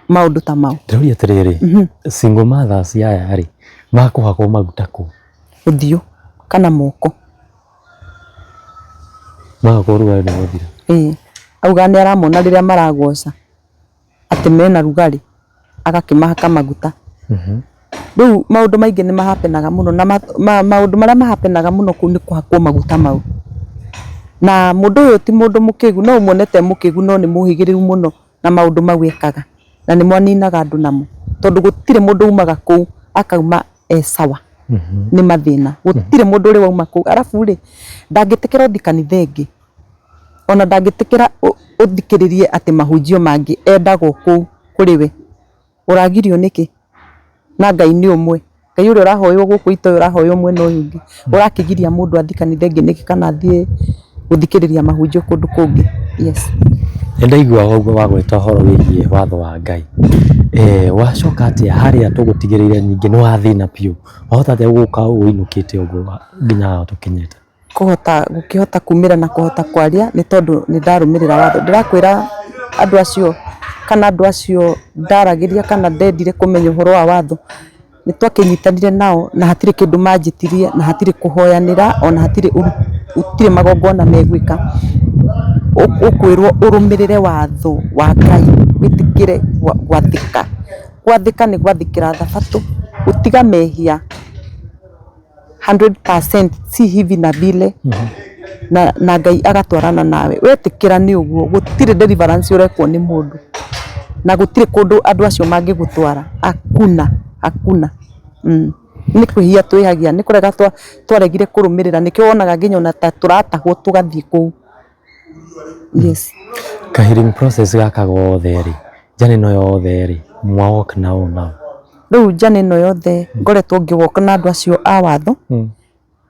Maũndũ ta mau. Ndĩroria atĩrĩrĩ, single mothers aya rĩ, makũhakwo maguta kũ? Ũthiũ kana moko. Magakwo ũrugarĩ nĩ wathira. Ĩĩ, auga nĩ aramona rĩrĩa maragoca. atĩ mena rugarĩ agakĩmahaka maguta. Rĩu maũndũ maingĩ nĩ mahapenaga mũno na maũndũ marĩa mahapenaga mũno kũu nĩ kũhakwo maguta mau. Na mũndũ ũyũ ti mũndũ mũkĩgu, no ũmuone ta e mũkĩgu no nĩ mũhĩgĩrĩru mũno na maũndũ mau ekaga na nĩmo aninaga andũ namo. Tondũ gũtirĩ mũndũ umaga kũu akauma e sawa nĩ mathĩna. Gũtirĩ mũndũ ũrĩ wauma kũu. Arabu rĩ, ndangĩtĩkĩra ũthiĩ kanitha ĩngĩ. Ona ndangĩtĩkĩra ũthikĩrĩrie atĩ mahunjio mangĩ, endaga o kũu kũrĩ we. Ũragirio nĩkĩ? Na Ngai nĩ ũmwe. Ngai ũrĩa ũrahoywo gũkũ itoĩ ũrahoywo mwena ũyũ ũngĩ. Ũrakĩgiria mũndũ athiĩ kanitha ĩngĩ nĩkĩ kana athiĩ gũthikĩrĩria mahunjio kũndũ kũngĩ? Yes. Nĩ ndaigua ũguo wagweta ũhoro wĩgiĩ watho wa Ngai. Eh, wacoka atĩa harĩa tũgũtigĩrĩire ningĩ nĩ wathĩna biũ. Wahota atĩa gũka ũinũkĩte ũguo nginya haha tũkinyĩte? Kũhota gũkĩhota kumĩra na kũhota kwaria nĩ tondũ nĩ ndarũmĩrĩra watho. Ndĩrakwĩra andũ acio kana andũ acio ndaragĩria kana ndendire kũmenya ũhoro wa watho, nĩ twakĩnyitanire nao na hatirĩ kĩndũ manjĩtirie na hatirĩ kũhoyanĩra ona hatirĩ gũtirĩ magongona megwĩka. Ũkwĩrwo ũrũmĩrĩre watho wa Ngai, wĩtĩkĩre gwathĩka. Gwathĩka nĩ gwathĩkĩra thabatũ, gũtiga mehia 100% si hivi na vile na Ngai agatwarana nawe. Wetĩkĩra nĩ ũguo gũtirĩ deliverance ũrekwo nĩ mũndũ na gũtirĩ kũndũ andũ acio mangĩgũtwara hakuna hakuna. Nĩ kwĩhia twĩhagia, nĩ kũrega twaregire kũrũmĩrĩra nĩkĩo wonaga nginya ona ta tũratahwo tũgathiĩ kũu. Yes. Ka healing process gaka gothe rĩ, journey ĩno yothe rĩ, mwa walk na ũ nao? Rĩu journey ĩno yothe ngoretwo ngĩ walk na andũ acio a watho,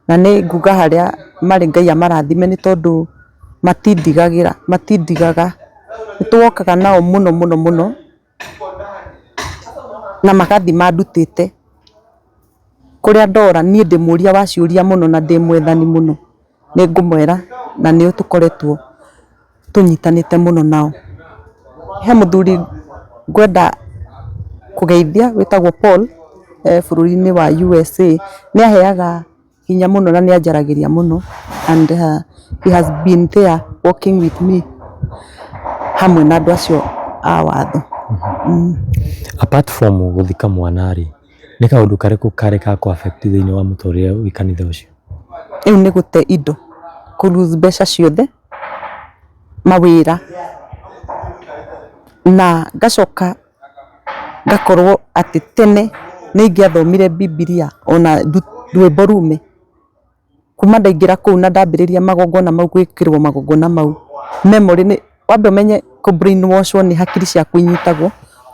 na nĩ nguga harĩa marĩ Ngai amarathime nĩ tondũ matindigagĩra, matindigaga. Nĩ tũ walk aga nao mũno mũno mũno, na magathiĩ mandutĩte. Kũrĩa ndora niĩ ndĩ mũria wa ciũria mũno na ndĩ mwethani mũno. Nĩ ngũmwĩra na nĩo tũkoretwo tũnyitanĩte mũno nao. He mũthuri ngwenda kũgeithia wĩtagwo Paul e bũrũri-inĩ wa USA. Nĩ aheaga hinya mũno na nĩ anjaragĩria mũno and he has been there walking with me hamwe na andũ acio a watho. Apart from gũthika mwana rĩ, nĩ kaũndũ karĩkũ karĩ ga kũ affect thĩinĩ wa mũtũrĩre wĩ kanitha ũcio? Rĩu nĩ gũte indo, kũ lose mbeca ciothe, mawĩra, na ngacoka ngakorwo atĩ tene nĩ ingĩathomire Bibilia ona rwĩmbo rume, kuma ndaingĩra kũu na ndambĩrĩria magongona mau gwĩkĩrwo magongona mau, memory nĩ, wambe ũmenye kũ brain wash wo nĩ hakiri ciaku inyitagwo,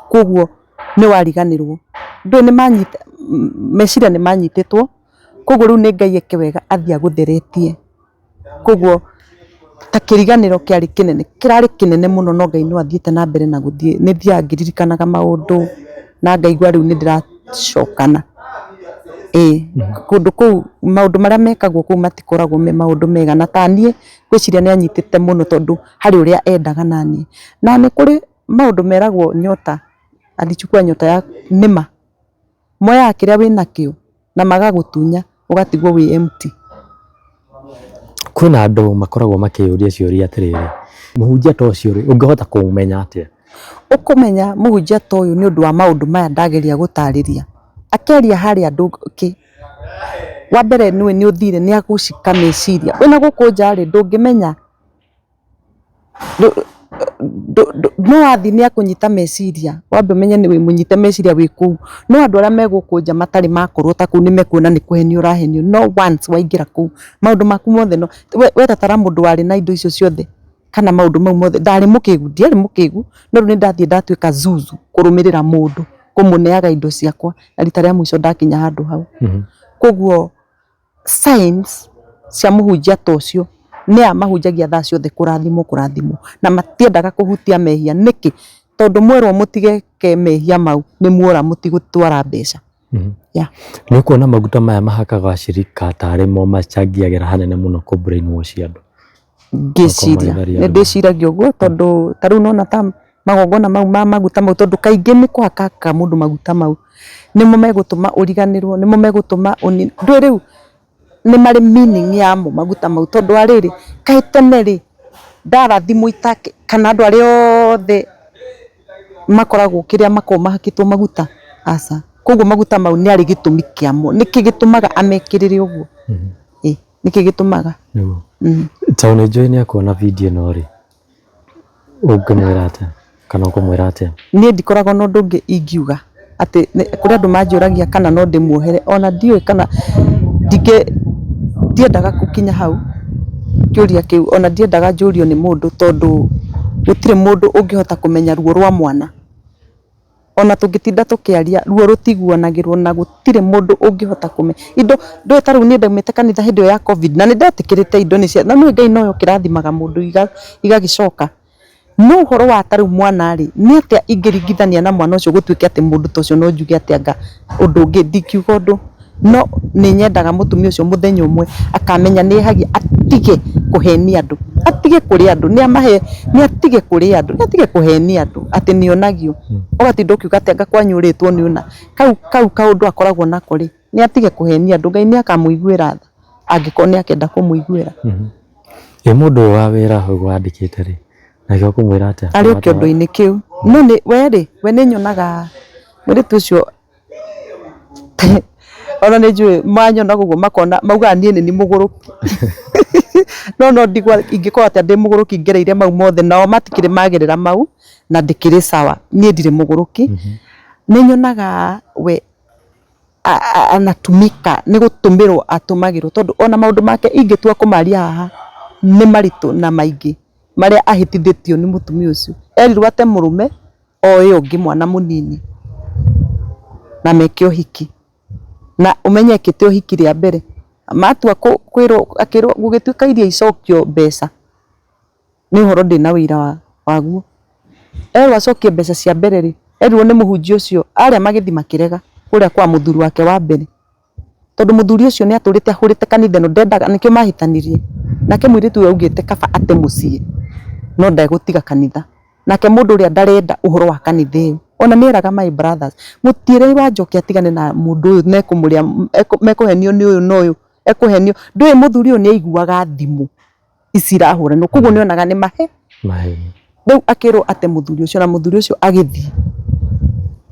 koguo nĩ wariganĩrwo, ndũĩ nĩ manyita, meciria nĩ manyitĩtwo. Koguo rĩu nĩ Ngai eke wega athiĩ agũtheretie. Koguo ta kĩriganĩro kĩarĩ kĩnene, kĩrarĩ kĩnene mũno no Ngai no athiĩte na mbere na gũthiĩ, nĩ thiaga ngĩririkanaga maũndũ na ngaigua rĩu nĩ ndĩracokana. Ĩĩ, kũndũ kũu maũndũ marĩa mekagwo kũu matikoragwo me maũndũ mega na ta niĩ ngwĩciria nĩ anyitĩte mũno tondũ harĩ ũrĩa endaga naniĩ. Na nĩ kũrĩ maũndũ meragwo nyota, alichukua nyota ya nĩma. Moyaga kĩrĩa wĩnakĩo na magagũtunya ũgatigwo wĩ empty. Kwĩna andũ makoragwo makĩyũria ciũria atĩrĩrĩ, mũhunjia ta ũcio rĩ, ũngĩhota kũmũmenya atĩa? Ũkũmenya mũhunjia ta ũyũ nĩ ũndũ wa maũndũ maya ndageria gũtarĩria. Akĩaria harĩa ndũkĩ, wa mbere nĩũĩ nĩ ũthire nĩ agũcika meciria. Wĩna gũkũ nja rĩ, ndũngĩmenya No wathiĩ nĩ akũnyita meciria, wambe ũmenye nĩ wĩmũnyite meciria wĩ kũu. No andũ arĩa me gũkũ nja matarĩ makorwo ta kũu nĩ mekuona nĩ kũhenio ũrahenio, no once waingĩra kũu, maũndũ maku mothe no, we ta tara mũndũ warĩ na indo icio ciothe kana maũndũ mau mothe, ndarĩ mũkĩgu, ndiarĩ mũkĩgu, no rĩu nĩ ndathiĩ ndatuĩka zuzu kũrũmĩrĩra mũndũ, kũmũneaga indo ciakwa, na rita rĩa mũico ndakinya handũ hau. Koguo signs cia mũhunjia ta ũcio nĩ aya mahunjagia thaa ciothe kũrathimwo kũrathimwo na matiendaga kũhutia mehia nĩkĩ? Tondũ mwerwo mũtigeke mehia mau nĩ muora mũtigũtwara mbeca. Yeah. Nĩ ũkuona maguta maya mahakaga ashirika tarĩ mo macangagĩra hanene mũno kũ brainwash andũ. Ngĩciria nĩ ndĩciragia ũguo tondũ ta rĩu nona ta magongona mau ma maguta mau tondũ kaingĩ nĩ kũhaka mũndũ maguta mau nĩmo megũtũma ũriganĩrwo, nĩmo megũtũma ũnine, ndũĩ rĩu nĩ marĩ meaning yamo maguta mau tondũ wa rĩrĩ, kaĩ tene rĩ ndarathimwo kana andũ arĩa othe makoragwo kĩrĩa makoragwo mahakĩtwo maguta, aca. Koguo maguta mau nĩ arĩ gĩtũmi kĩamo, nĩkĩ gĩtũmaga amekĩrĩre ũguo? Ĩĩ nĩkĩ gĩtũmaga? Nĩguo. Tondũ nĩ njũĩ nĩ ekuona video ĩno rĩ, Ũngĩmwĩra atĩa kana ũkũmwĩra atĩa? Niĩ ndikoragwo na ũndũ ũngĩ ingiuga atĩ kũrĩ andũ manjũragia kana no ndĩmuohere ona ndiũĩ kana ndingĩ ndiendaga gũkinya hau kĩũria kĩu ona ndiendaga njũrio nĩ mũndũ tondũ gũtirĩ mũndũ ũngĩhota kũmenya ruo rwa mwana. Ona tũngĩtinda tũkĩaria ruo rũtiguanagĩrwo na gũtirĩ mũndũ ũngĩhota kũme indo ndũĩ ta rĩu niĩ ndaumĩte kanitha hĩndĩ ĩyo ya Covid na nĩ ndetĩkĩrĩte indo nĩ cia na nĩũĩ Ngai nowe ũkĩrathimaga mũndũ igagĩcoka. No ũhoro wa ta rĩu mwana rĩ, nĩ atĩa ingĩringithania na mwana ũcio gũtuĩke atĩ mũndũ ta ũcio no njuge atĩ anga ũndũ ũngĩ, ndingiuga ũndũ. No nĩ nyendaga mũtumia ũcio mũthenya ũmwe akamenya nĩ ehagia atige kũhenia andũ, atige kũrĩa andũ, nĩ amahe, nĩ atige kũrĩa andũ, nĩ atige kũhenia andũ atĩ nĩ onagio. Ũgatinda ũkiuga atĩ anga kwanyu ũrĩtwo nĩ ũna. Kau kau kaũndũ akoragwo nako rĩ, nĩ atige kũhenia andũ, Ngai nĩ akamũiguĩra tha angĩkorwo nĩ akenda kũmũiguĩra. Ĩ mũndũ ũyũ wa wĩra ũyũ wandĩkĩte rĩ, nake ũkũmwĩra atĩa? Arĩ o kĩondo-inĩ kĩu. No nĩ we rĩ, we nĩ nyonaga mũirĩtu ũcio ona nĩ njũĩ manyona ũguo makona maugaga niĩ nĩ niĩ mũgũrũki. No no ndigwo ingĩkorwo atĩa ndĩ mũgũrũki ngereire mau mothe nao matikĩrĩ magerera mau na ndĩkĩrĩ sawa. Niĩ ndirĩ mũgũrũki. Nĩ nyonaga we anatumika nĩ gũtũmĩrwo atũmagĩrwo tondũ ona maũndũ make ingĩtua kũmaria haha nĩ maritũ na maingĩ marĩa ahĩtithĩtio nĩ mũtumia ũcio. Erirwo ate mũrũme oe ũngĩ mwana mũnini na meke ũhiki. Na ũmenye ekĩte ũhiki rĩa mbere matua kwĩrwo akĩrwo gũgĩtuĩka iria icokio mbeca nĩ ũhoro ndĩna ũira waguo. Erwo acokie mbeca cia mbere rĩ, erirwo nĩ mũhunjia ũcio arĩa magĩthiĩ makĩrega kũrĩa kwa mũthuri wake wa mbere. Tondũ mũthuri ũcio nĩ atũrĩte ahũrĩte kanitha ĩno ndendaga nĩkĩo mahĩtanirie. Nake mũirĩtu ũyũ augĩte kaba ate mũciĩ no ndegũtiga kanitha. Nake mũndũ ũrĩa ndarenda ũhoro wa kanitha ĩyo. Ona nĩ eraga my brothers, mũtiĩre Wanjoki atigane na mũndũ ũyũ mekũmũrĩa mekũhenio nĩ ũyũ na ũyũ, ekũhenio. Ndũĩ mũthuri ũyũ nĩ aiguaga thimũ ici irahũranwo koguo nĩ onaga nĩ mahe Maheni. Rĩu akĩrwo ate mũthuri ũcio na mũthuri ũcio agĩthiĩ.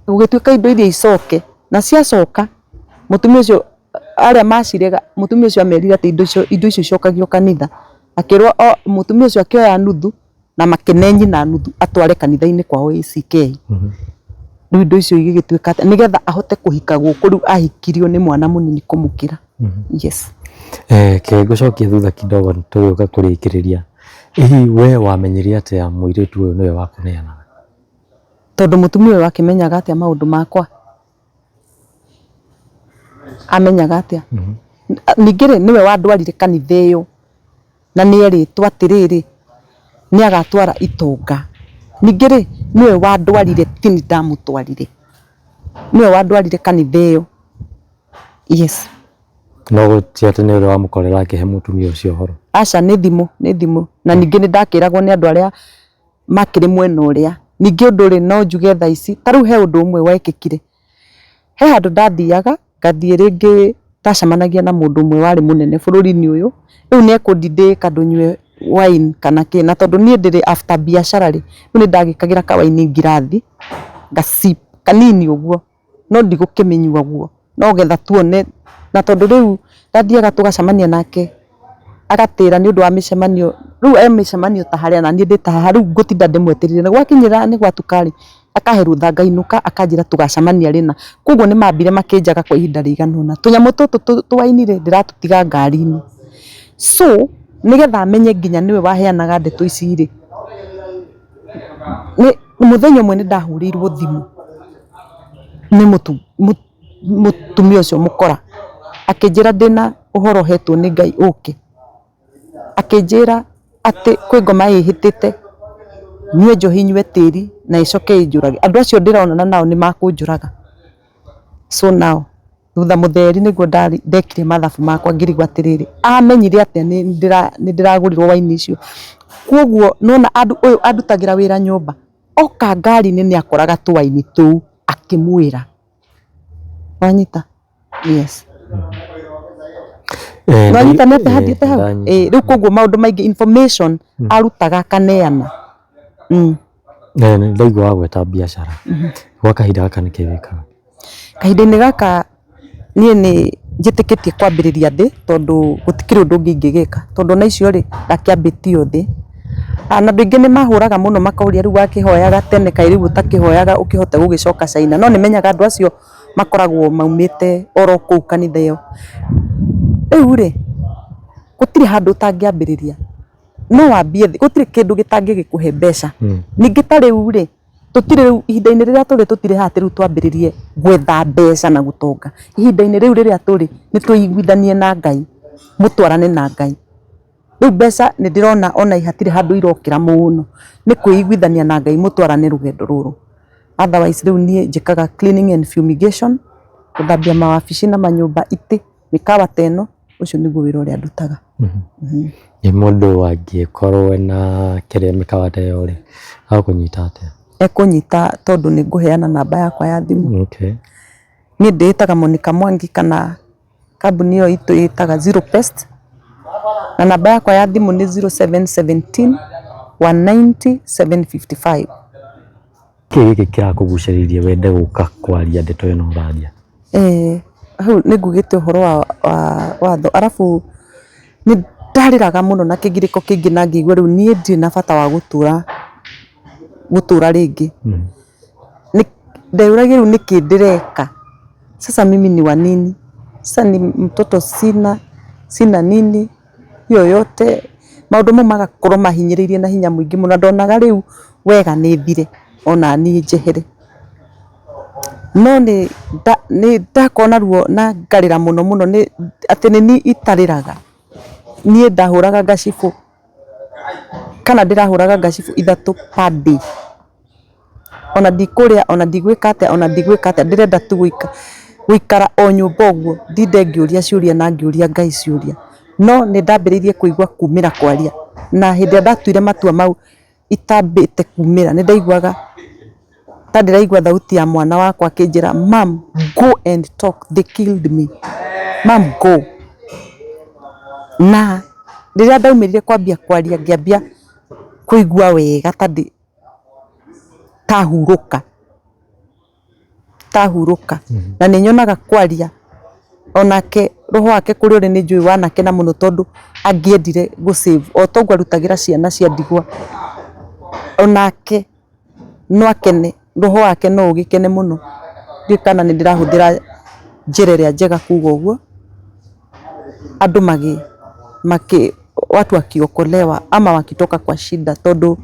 Gũgĩtuĩka indo iria icoke na ciacoka mũtumia ũcio arĩa macirega mũtumia ũcio amerire atĩ indo icio indo icio icokagio kanitha. Akĩrwo mũtumia ũcio akĩoya nuthu na makĩne nyina nuthu atware kanitha-inĩ kwao ACK. Rĩu indo icio igĩgĩtuĩka atĩ nĩgetha ahote kũhika gũkũ rĩu ahikirio nĩ mwana mũnini kũmũkĩra. Yes. Reke ngũcokie thutha kidogo tũgĩũka kũrĩkĩrĩria. Hihi we wamenyire atĩa mũirĩtu ũyũ nĩwe wakũneanaga? Tondũ mũtumia ũyũ akĩmenyaga atĩa maũndũ makwa? Amenyaga atĩa? Ningĩ rĩ, nĩwe wandwarire kanitha ĩyo na nĩ erĩtwo atĩrĩrĩ, nĩ agatwara itonga. Ningĩ rĩ, nĩwe wandwarire ti niĩ ndamũtwarire. Nĩwe wandwarire kanitha ĩyo. Yes. No ti atĩ nĩ ũrĩ wamũkorera akĩhe mũtumia ũcio ũhoro? Aca nĩ thimũ, nĩ thimũ. Na ningĩ nĩ ndakĩragwo nĩ andũ arĩa makĩrĩ mwena ũrĩa. Ningĩ ũndũ rĩ, no njuge thaa ici, ta rĩu he ũndũ ũmwe wekĩkire. He handũ ndathiaga, ngathiĩ rĩngĩ ndacemanagia na mũndũ ũmwe warĩ mũnene bũrũri-inĩ ũyũ, rĩu nĩ ekũndindĩka ndũnyue wine kana kĩ, na tondũ niĩ ndĩrĩ after biacara rĩ, rĩu nĩ ndagĩkagĩra kawaini ngirathi, nga sip kanini ũguo. No ndigũkĩmĩnyua ũguo, no getha tuone. Na tondũ rĩu ndathiaga tũgacemania nake, agatĩra nĩ ũndũ wa mĩcemanio, rĩu e mĩcemanio ta harĩa na niĩ ndĩ ta haha, rĩu ngũtinda ndĩmwetereire. Na gwakinyĩra nĩ gwatuka rĩ, akahe rũtha ngainũka akanjĩra tũgacemania rĩ na. Koguo nĩ mambire makĩnjaga kwa ihinda rĩigana ũna. Tũnyamũ tũtũ twa wine rĩ, ndĩratũtiga ngari-inĩ. So, nĩgetha amenye nginya nĩwe waheanaga ndeto ici rĩ, nĩ mũthenya ũmwe nĩ ndahũrĩirwo thimũ nĩ mũtumia ũcio mũkora, akĩnjĩra ndĩna ũhoro hetwo nĩ Ngai ũke. Akĩnjĩra atĩ kwĩ ngoma ĩhĩtĩte nyue njohi nyue tĩri na ĩcoke ĩnjũrage. Andũ acio ndĩronana nao nĩ makũnjũraga. So now thutha mũtheri nĩguo ndekire mathabu makwa ngĩrigwo atĩrĩrĩ, amenyire atĩa nĩ ndĩragũrirwo wine icio. Koguo nĩwona ũyũ andutagĩra wĩra nyũmba, oka ngari-inĩ nĩ akoraga tũwaini tũu akĩmwĩra. Wanyita? Yes. Nĩwanyita nĩ atĩa hathiĩte hau? Rĩu koguo maũndũ maingĩ information arutaga akaneana. Nĩ ndaigua wagweta biacara. Gwa kahinda gaka nĩkĩ wĩkaga? Kahinda-inĩ gaka niĩ nĩ njĩtĩkĩtie kwambĩrĩria thĩ tondũ gũtikĩrĩ ũndũ ũngĩ ingĩgĩka. Tondũ ona icio rĩ, ndakĩambĩtie o thĩ. Na andũ aingĩ nĩ mahũraga mũno makoria rĩu wakĩhoyaga tene kaĩ rĩu ũtakĩhoyaga ũkĩhote gũgĩcoka China. No nĩ menyaga andũ acio makoragwo maumĩte oro kũu kanitha ĩyo. Rĩu rĩ, gũtirĩ handũ ũtangĩambĩrĩria. No wambie thĩ, gũtirĩ kĩndũ gĩtangĩgĩkũhe mbeca. Ningĩ ta rĩu rĩ, Tũtirĩ rĩu ihinda-inĩ rĩrĩa tũrĩ, tũtirĩ haha atĩ rĩu twambĩrĩrie gwetha mbeca na gũtonga. Ihinda-inĩ rĩu rĩrĩa tũrĩ, nĩ twĩiguithanie na Ngai, mũtwarane na Ngai. Rĩu mbeca nĩ ndĩrona ona hatirĩ handũ irokĩra mũno, nĩ kwĩiguithania na Ngai mũtwarane rũgendo rũrũ. Otherwise rĩu niĩ njĩkaga cleaning and fumigation, gũthambia mawabici na manyũmba, itĩ, mĩkawa ta ĩno, ũcio nĩguo wĩra ũrĩa ndutaga. Ĩ mũndũ angĩkorwo ena kĩrĩa mĩkawa ta ĩyo rĩ, agũkũnyita atĩa? Ekũnyita tondũ nĩ ngũheana namba yakwa ya thimũ. Okay. Niĩ ndĩĩtaga Monica Mwangi kana kambuni ĩyo itũ ĩtaga Zero Pest, na namba yakwa ya thimũ nĩ 0717 190 755. Kĩĩ gĩkĩ kĩrakũgucĩrĩirie wende gũka kwaria ndeto ĩno ũraria? Eh, hau nĩ ngugĩte ũhoro wa watho arabu nĩ ndarĩraga mũno na kĩgirĩko kĩingĩ na ngĩigua rĩu niĩ ndirĩ na bata wa gũtũra gũtũra rĩngĩ. Ndeyũragia rĩu nĩkĩ ndĩreka, sasa mimi ni wa nini? Sasa ni mtoto sina, sina nini yoyote, maũndũ mau magakorwo mahinyĩrĩirie na hinya mũingĩ mũno na ndonaga rĩu wega nĩ thire ona niĩ njehere. No nĩ ndakorwo na ruo na ngarĩra mũno mũno atĩ nĩ niĩ itarĩraga, niĩ ndahũraga ngacibũ kana ndĩrahũraga ngacibũ ithatũ per day. Ona ndikũrĩa ona ndigwĩka atĩa ona ndigwĩka atĩa ndĩrenda tu gũikara o nyũmba ũguo ndinde ngĩũria ciũria na ngĩũria Ngai ciũria. No nĩ ndambĩrĩirie kũigua kumĩra kwaria na hĩndĩ ĩrĩa ndatuire matua mau itambĩte kumĩra nĩ ndaiguaga ta ndĩraigua thauti ya mwana wakwa akĩnjĩra, "Mum, go and talk, they killed me. Mum, go." Na rĩrĩa ndaumĩrire kwambia kwaria ngĩambia kũigua wega ta ndĩ tahurũka tahurũka. Na nĩ nyonaga kwaria onake roho wake kũrĩa ũrĩ nĩ njũĩ wanakena mũno tondũ angĩendire gũ save o ta ũguo arutagĩra ciana cia ndigwa, onake no akene, roho wake no ũgĩkene mũno. Ndiũĩ kana nĩ ndĩrahũthĩra njĩra ĩrĩa njega kuga ũguo, andũ magĩ watu wakiokolewa ama wakitoka kwa shida tondũ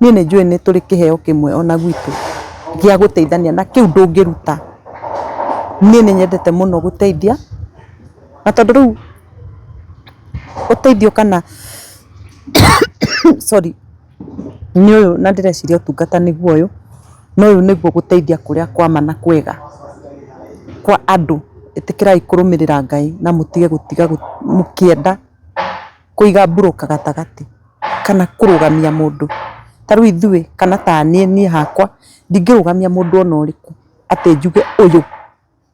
niĩ nĩ njũĩ nĩ tũrĩ kĩheo kĩmwe ona gwitũ gĩa gũteithania na kĩu ndũngĩruta. Niĩ nĩ nyendete mũno gũteithia na tondũ rĩu ũteithio kana sorry nĩ ũyũ na ndĩreciria ũtungata nĩguo ũyũ, na ũyũ nĩguo gũteithia kũrĩa kwa ma na kwega kwa andũ. Ĩtĩkĩrai kũrũmĩrĩra Ngai na mũtige gũtiga mũkĩenda kũiga mburũka gatagatĩ kana kũrũgamia mũndũ. Ta rĩu ithuĩ kana ta niĩ, niĩ hakwa ndingĩrũgamia mũndũ ona ũrĩkũ atĩ njuge ũyũ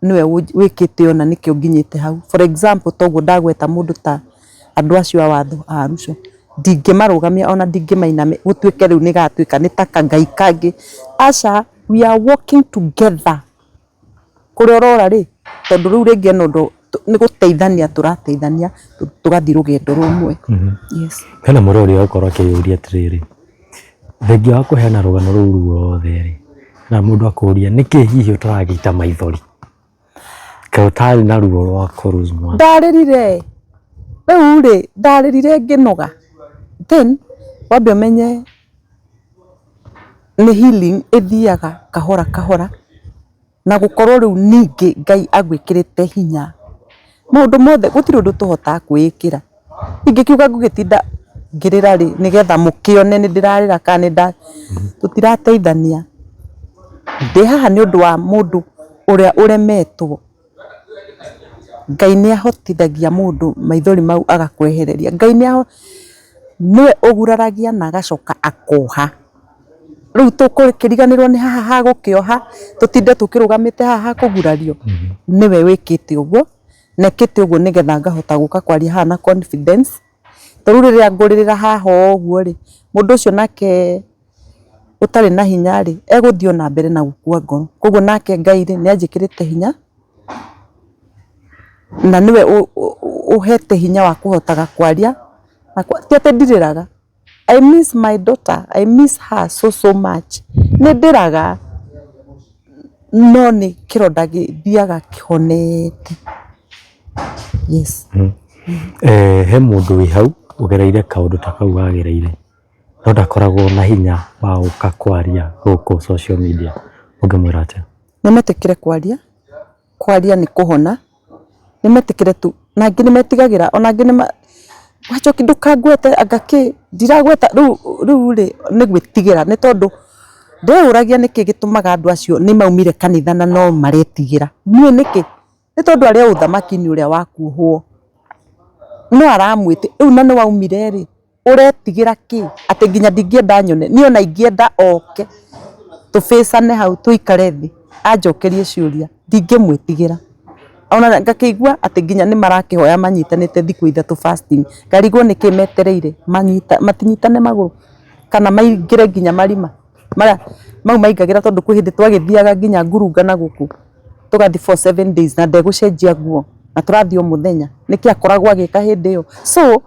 nĩwe wĩkĩte ũna nĩkĩo nginyĩte hau. For example ta ũguo ndagweta mũndũ ta andũ acio a watho a Arusha, ndingĩmarũgamia ona ndingĩmainamia gũtuĩke rĩu nĩ gatuĩka nĩ ta kangai kangĩ, aca, we are walking together. Kũrĩa ũrora rĩ, tondũ rĩu rĩngĩ ena ũndũ nĩ gũteithania tũrateithania tũgathiĩ rũgendo rũmwe. Yes. Hena mũrori ũgũkorwo akĩyũria atĩrĩrĩ, thengia wa kũheana rũgano rũu ruothe rĩ, na mũndũ akũria nĩkĩ hihi ũtaragĩita maithori? Kaĩ ũtarĩ na ruo rwa kũ lose mwana? Ndarĩrire, rĩu rĩ, ndarĩrire ngĩnoga. Then wambe ũmenye nĩ healing ĩthiaga kahora kahora na gũkorwo rĩu ningĩ Ngai agwĩkĩrĩte hinya. Maũndũ mothe gũtirĩ ũndũ tũhotaga kwĩĩkĩra. Ingĩkiuga ngũgĩtinda ngĩrĩra rĩ nĩgetha mũkĩone nĩ ndĩrarĩra kana nĩ nda, tũtirateithania. Ndĩ haha nĩ ũndũ wa mũndũ ũrĩa ũremetwo. Ngai nĩ ahotithagia mũndũ maithori mau agakwehereria. Ngai nĩwe ũguraragia na agacoka akoha. Rĩu tũkĩriganĩrwo nĩ haha ha gũkĩoha tũtinde tũkĩrũgamĩte haha ha kũgurario. Nĩwe wĩkĩte ũguo na ekĩte ũguo nĩgetha ngahota gũka kwaria haha na confidence. Ta rĩu rĩrĩa ngũrĩrĩra haha ũguo rĩ, mũndũ ũcio nake ũtarĩ na hinya rĩ, egũthiĩ o na mbere na gũkua ngoro. Koguo nake Ngai rĩ, nĩ anjĩkĩrĩte hinya na nĩwe ũhete hinya wa kũhotaga kwaria. Ti atĩ ndirĩraga, I miss my daughter, I miss her so so much. Nĩ ndĩraga no nĩ kĩronda gĩthiaga kĩhonete. Yes. He mũndũ wĩ hau ũgereire kaũndũ ta kau wagereire. No ndakoragwo na hinya wa gũka kwaria gũkũ social media, ũngĩmwĩra atĩa? Nĩmetĩkĩre kwaria, kwaria nĩ kũhona, nĩmetĩkĩre tu, na angĩ nĩmetigagĩra, ona angĩ nĩma Wanjoki ndũkangwete anga kĩ, ndiragweta, rĩu rĩu rĩ nĩ gwĩtigĩra nĩ tondũ ndeyũragia nĩkĩ gĩtũmaga andũ acio nĩ maumire kanitha na no maretigĩra, niĩ nĩkĩ? Nĩ tondũ arĩ o ũthamaki-inĩ ũrĩa wa kuohwo, no aramwĩtĩ, rĩu na nĩ waumire rĩ, ũretigĩra kĩ? Atĩ nginya ndingĩenda anyone, niĩ ona ingĩenda oke tũbĩcane hau tũikare thĩ anjokerie ciũria, ndingĩmwĩtigĩra. Ona ngakĩigua atĩ nginya nĩ marakĩhoya manyitanĩte thikũ 3 fasting, ngarigwo nĩkĩ metereire matinyitane magũrũ kana maingĩre nginya marima maya mau maingagĩra tondũ kwĩ hĩndĩ twagĩthiaga nginya ngurunga na gũkũ tũgathiĩ for 7 days na ndegũcenjia nguo na tũrathiĩ o mũthenya, nĩkĩ akoragwo agĩka hĩndĩ ĩyo? So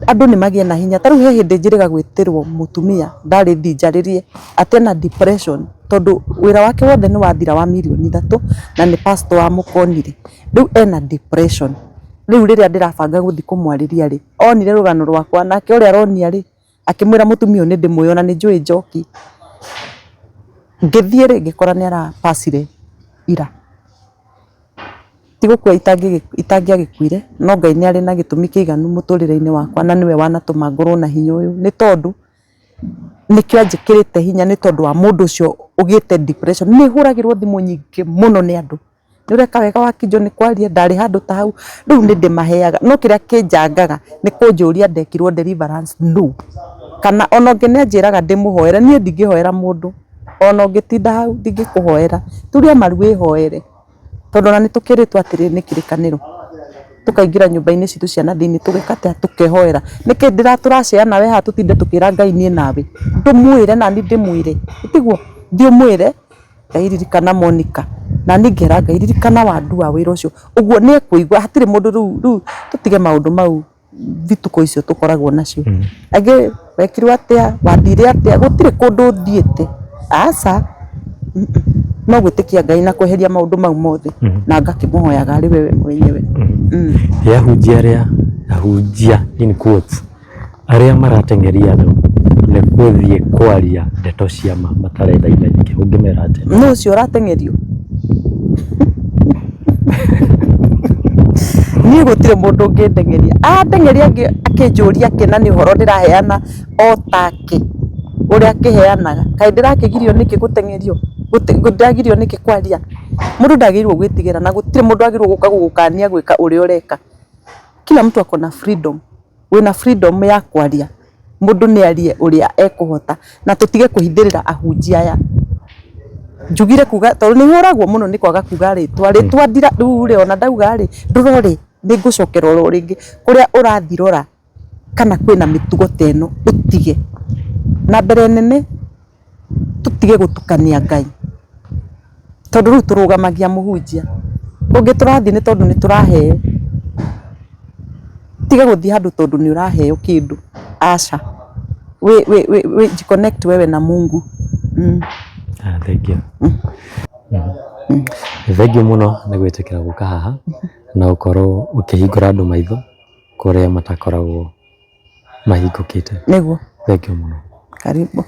andũ nĩ magĩe na hinya, ta rĩu he hĩndĩ njĩrĩga gwĩtĩrwo mũtumia ndarĩ thiĩ njarĩrie atĩ ena depression tondũ wĩra wake wothe nĩ wathira wa mirioni 3 na nĩ pastor wamũkonire, rĩu ena depression, rĩu rĩrĩa ndĩrabanga gũthiĩ kũmwarĩria rĩ, onire rũgano rwakwa nake ũrĩa aronia rĩ, akĩmwĩra mũtumia ũyũ nĩ ndĩmũĩ ona nĩ njũĩ Njoki, ngĩthiĩ rĩ ngĩkora nĩ arapacire ira. Ti gũkua itangĩagĩkuire, no Ngai nĩ arĩ na gĩtũmi kĩiganu mũtũrĩre-inĩ wakwa na nĩwe wanatũma ngorwo na hinya ũyũ, nĩ tondũ nĩkĩo anjĩkĩrĩte hinya nĩ tondũ wa mũndũ ũcio ũgĩte depression. Nĩ hũragĩrwo thimũ nyingĩ mũno nĩ andũ, nĩ ũreka wega Wakĩnjo nĩ kwaria, ndarĩ handũ ta hau, rĩu nĩ ndĩmaheaga, no kĩrĩa kĩnjangaga nĩ kũnjũria ndekirwo deliverance nũ, kana ona ũngĩ nĩ anjĩraga ndĩmũhoere, niĩ ndingĩhoera mũndũ, ona ũngĩtinda hau ndingĩkũhoera, turia maru wĩhoere. Tondũ ona nĩ tũkĩrĩtwo atĩrĩrĩ nĩ kĩrĩkanĩro, tũkaingĩra nyũmba-inĩ citũ cia na thĩiniĩ tũgeka atĩa, tũkehoera. Nĩkĩ tũracea nawe haha tũtinde tũkĩra Ngai niĩ nawe, ndũmwĩre nani ndĩmwĩre, tiguo? Thiĩ ũmwĩre Ngai ririkana Monica, nani ngera Ngai ririkana Wandua wĩra ũcio, ũguo nĩ ekũigua hatirĩ mũndũ rĩu rĩu tũtige maũndũ mau thituko icio tũkoragwo nacio. Angĩ wekirwo atĩa, wathire atĩa, gũtirĩ kũndũ thiĩte, aca, no gwĩtĩkia Ngai na kweheria maũndũ mau mothe na ngakĩmũhoyaga arĩ we mwenyewe. Ĩ ahunjia arĩa, ahunjia in quotes, arĩa marateng'eria andũ nĩ gũthiĩ kwaria ndeto cia ma matarenda imenyeke, ũngĩmera atĩa? Nũ ũcio ũrateng'erio? Niĩ gũtirĩ mũndũ ũngĩndeng'eria, andeng'eria akĩnjũria kĩ na nĩ ũhoro ndĩraheana o take ũrĩa akĩheanaga, kaĩ ndĩrakĩgirio nĩkĩ gũteng'erio, ndĩragirio nĩkĩ kwaria? Mũndũ ndagĩrĩirwo gwĩtigĩra na gũtirĩ mũndũ wagĩrĩirwo gũka gũgũkania gwĩka ũrĩa ũreka. Kila mtu ako na freedom, wĩna freedom ya kwaria. Mũndũ nĩ arie ũrĩa ekũhota na tũtige kũhithĩrĩra ahunjia aya. Njugire kuga tondũ nĩ hũragwo mũno nĩ kwaga kuga rĩtwa, rĩtwa ndira rĩu rĩ ona ndauga rĩ ndũrore nĩ ngũcokera oro rĩngĩ. Kũrĩa ũrathiĩ rora kana kwĩna mĩtugo ta ĩno ũtige. Na mbere nene tũtige gũtukania Ngai, tondũ rĩu tũrũgamagia mũhunjia, kũngĩ tũrathiĩ nĩ tondũ nĩ tũraheo, tiga gũthiĩ handũ tondũ nĩ ũraheo kĩndũ, aca, wĩ connect wewe na Mungu. Thank you. Thank you mũno nĩ gwĩtĩkĩra gũka haha na gũkorwo ũkĩhingũra andũ maitho kũrĩa matakoragwo mahingũkĩte. Nĩguo. Thank you mũno. Karibu.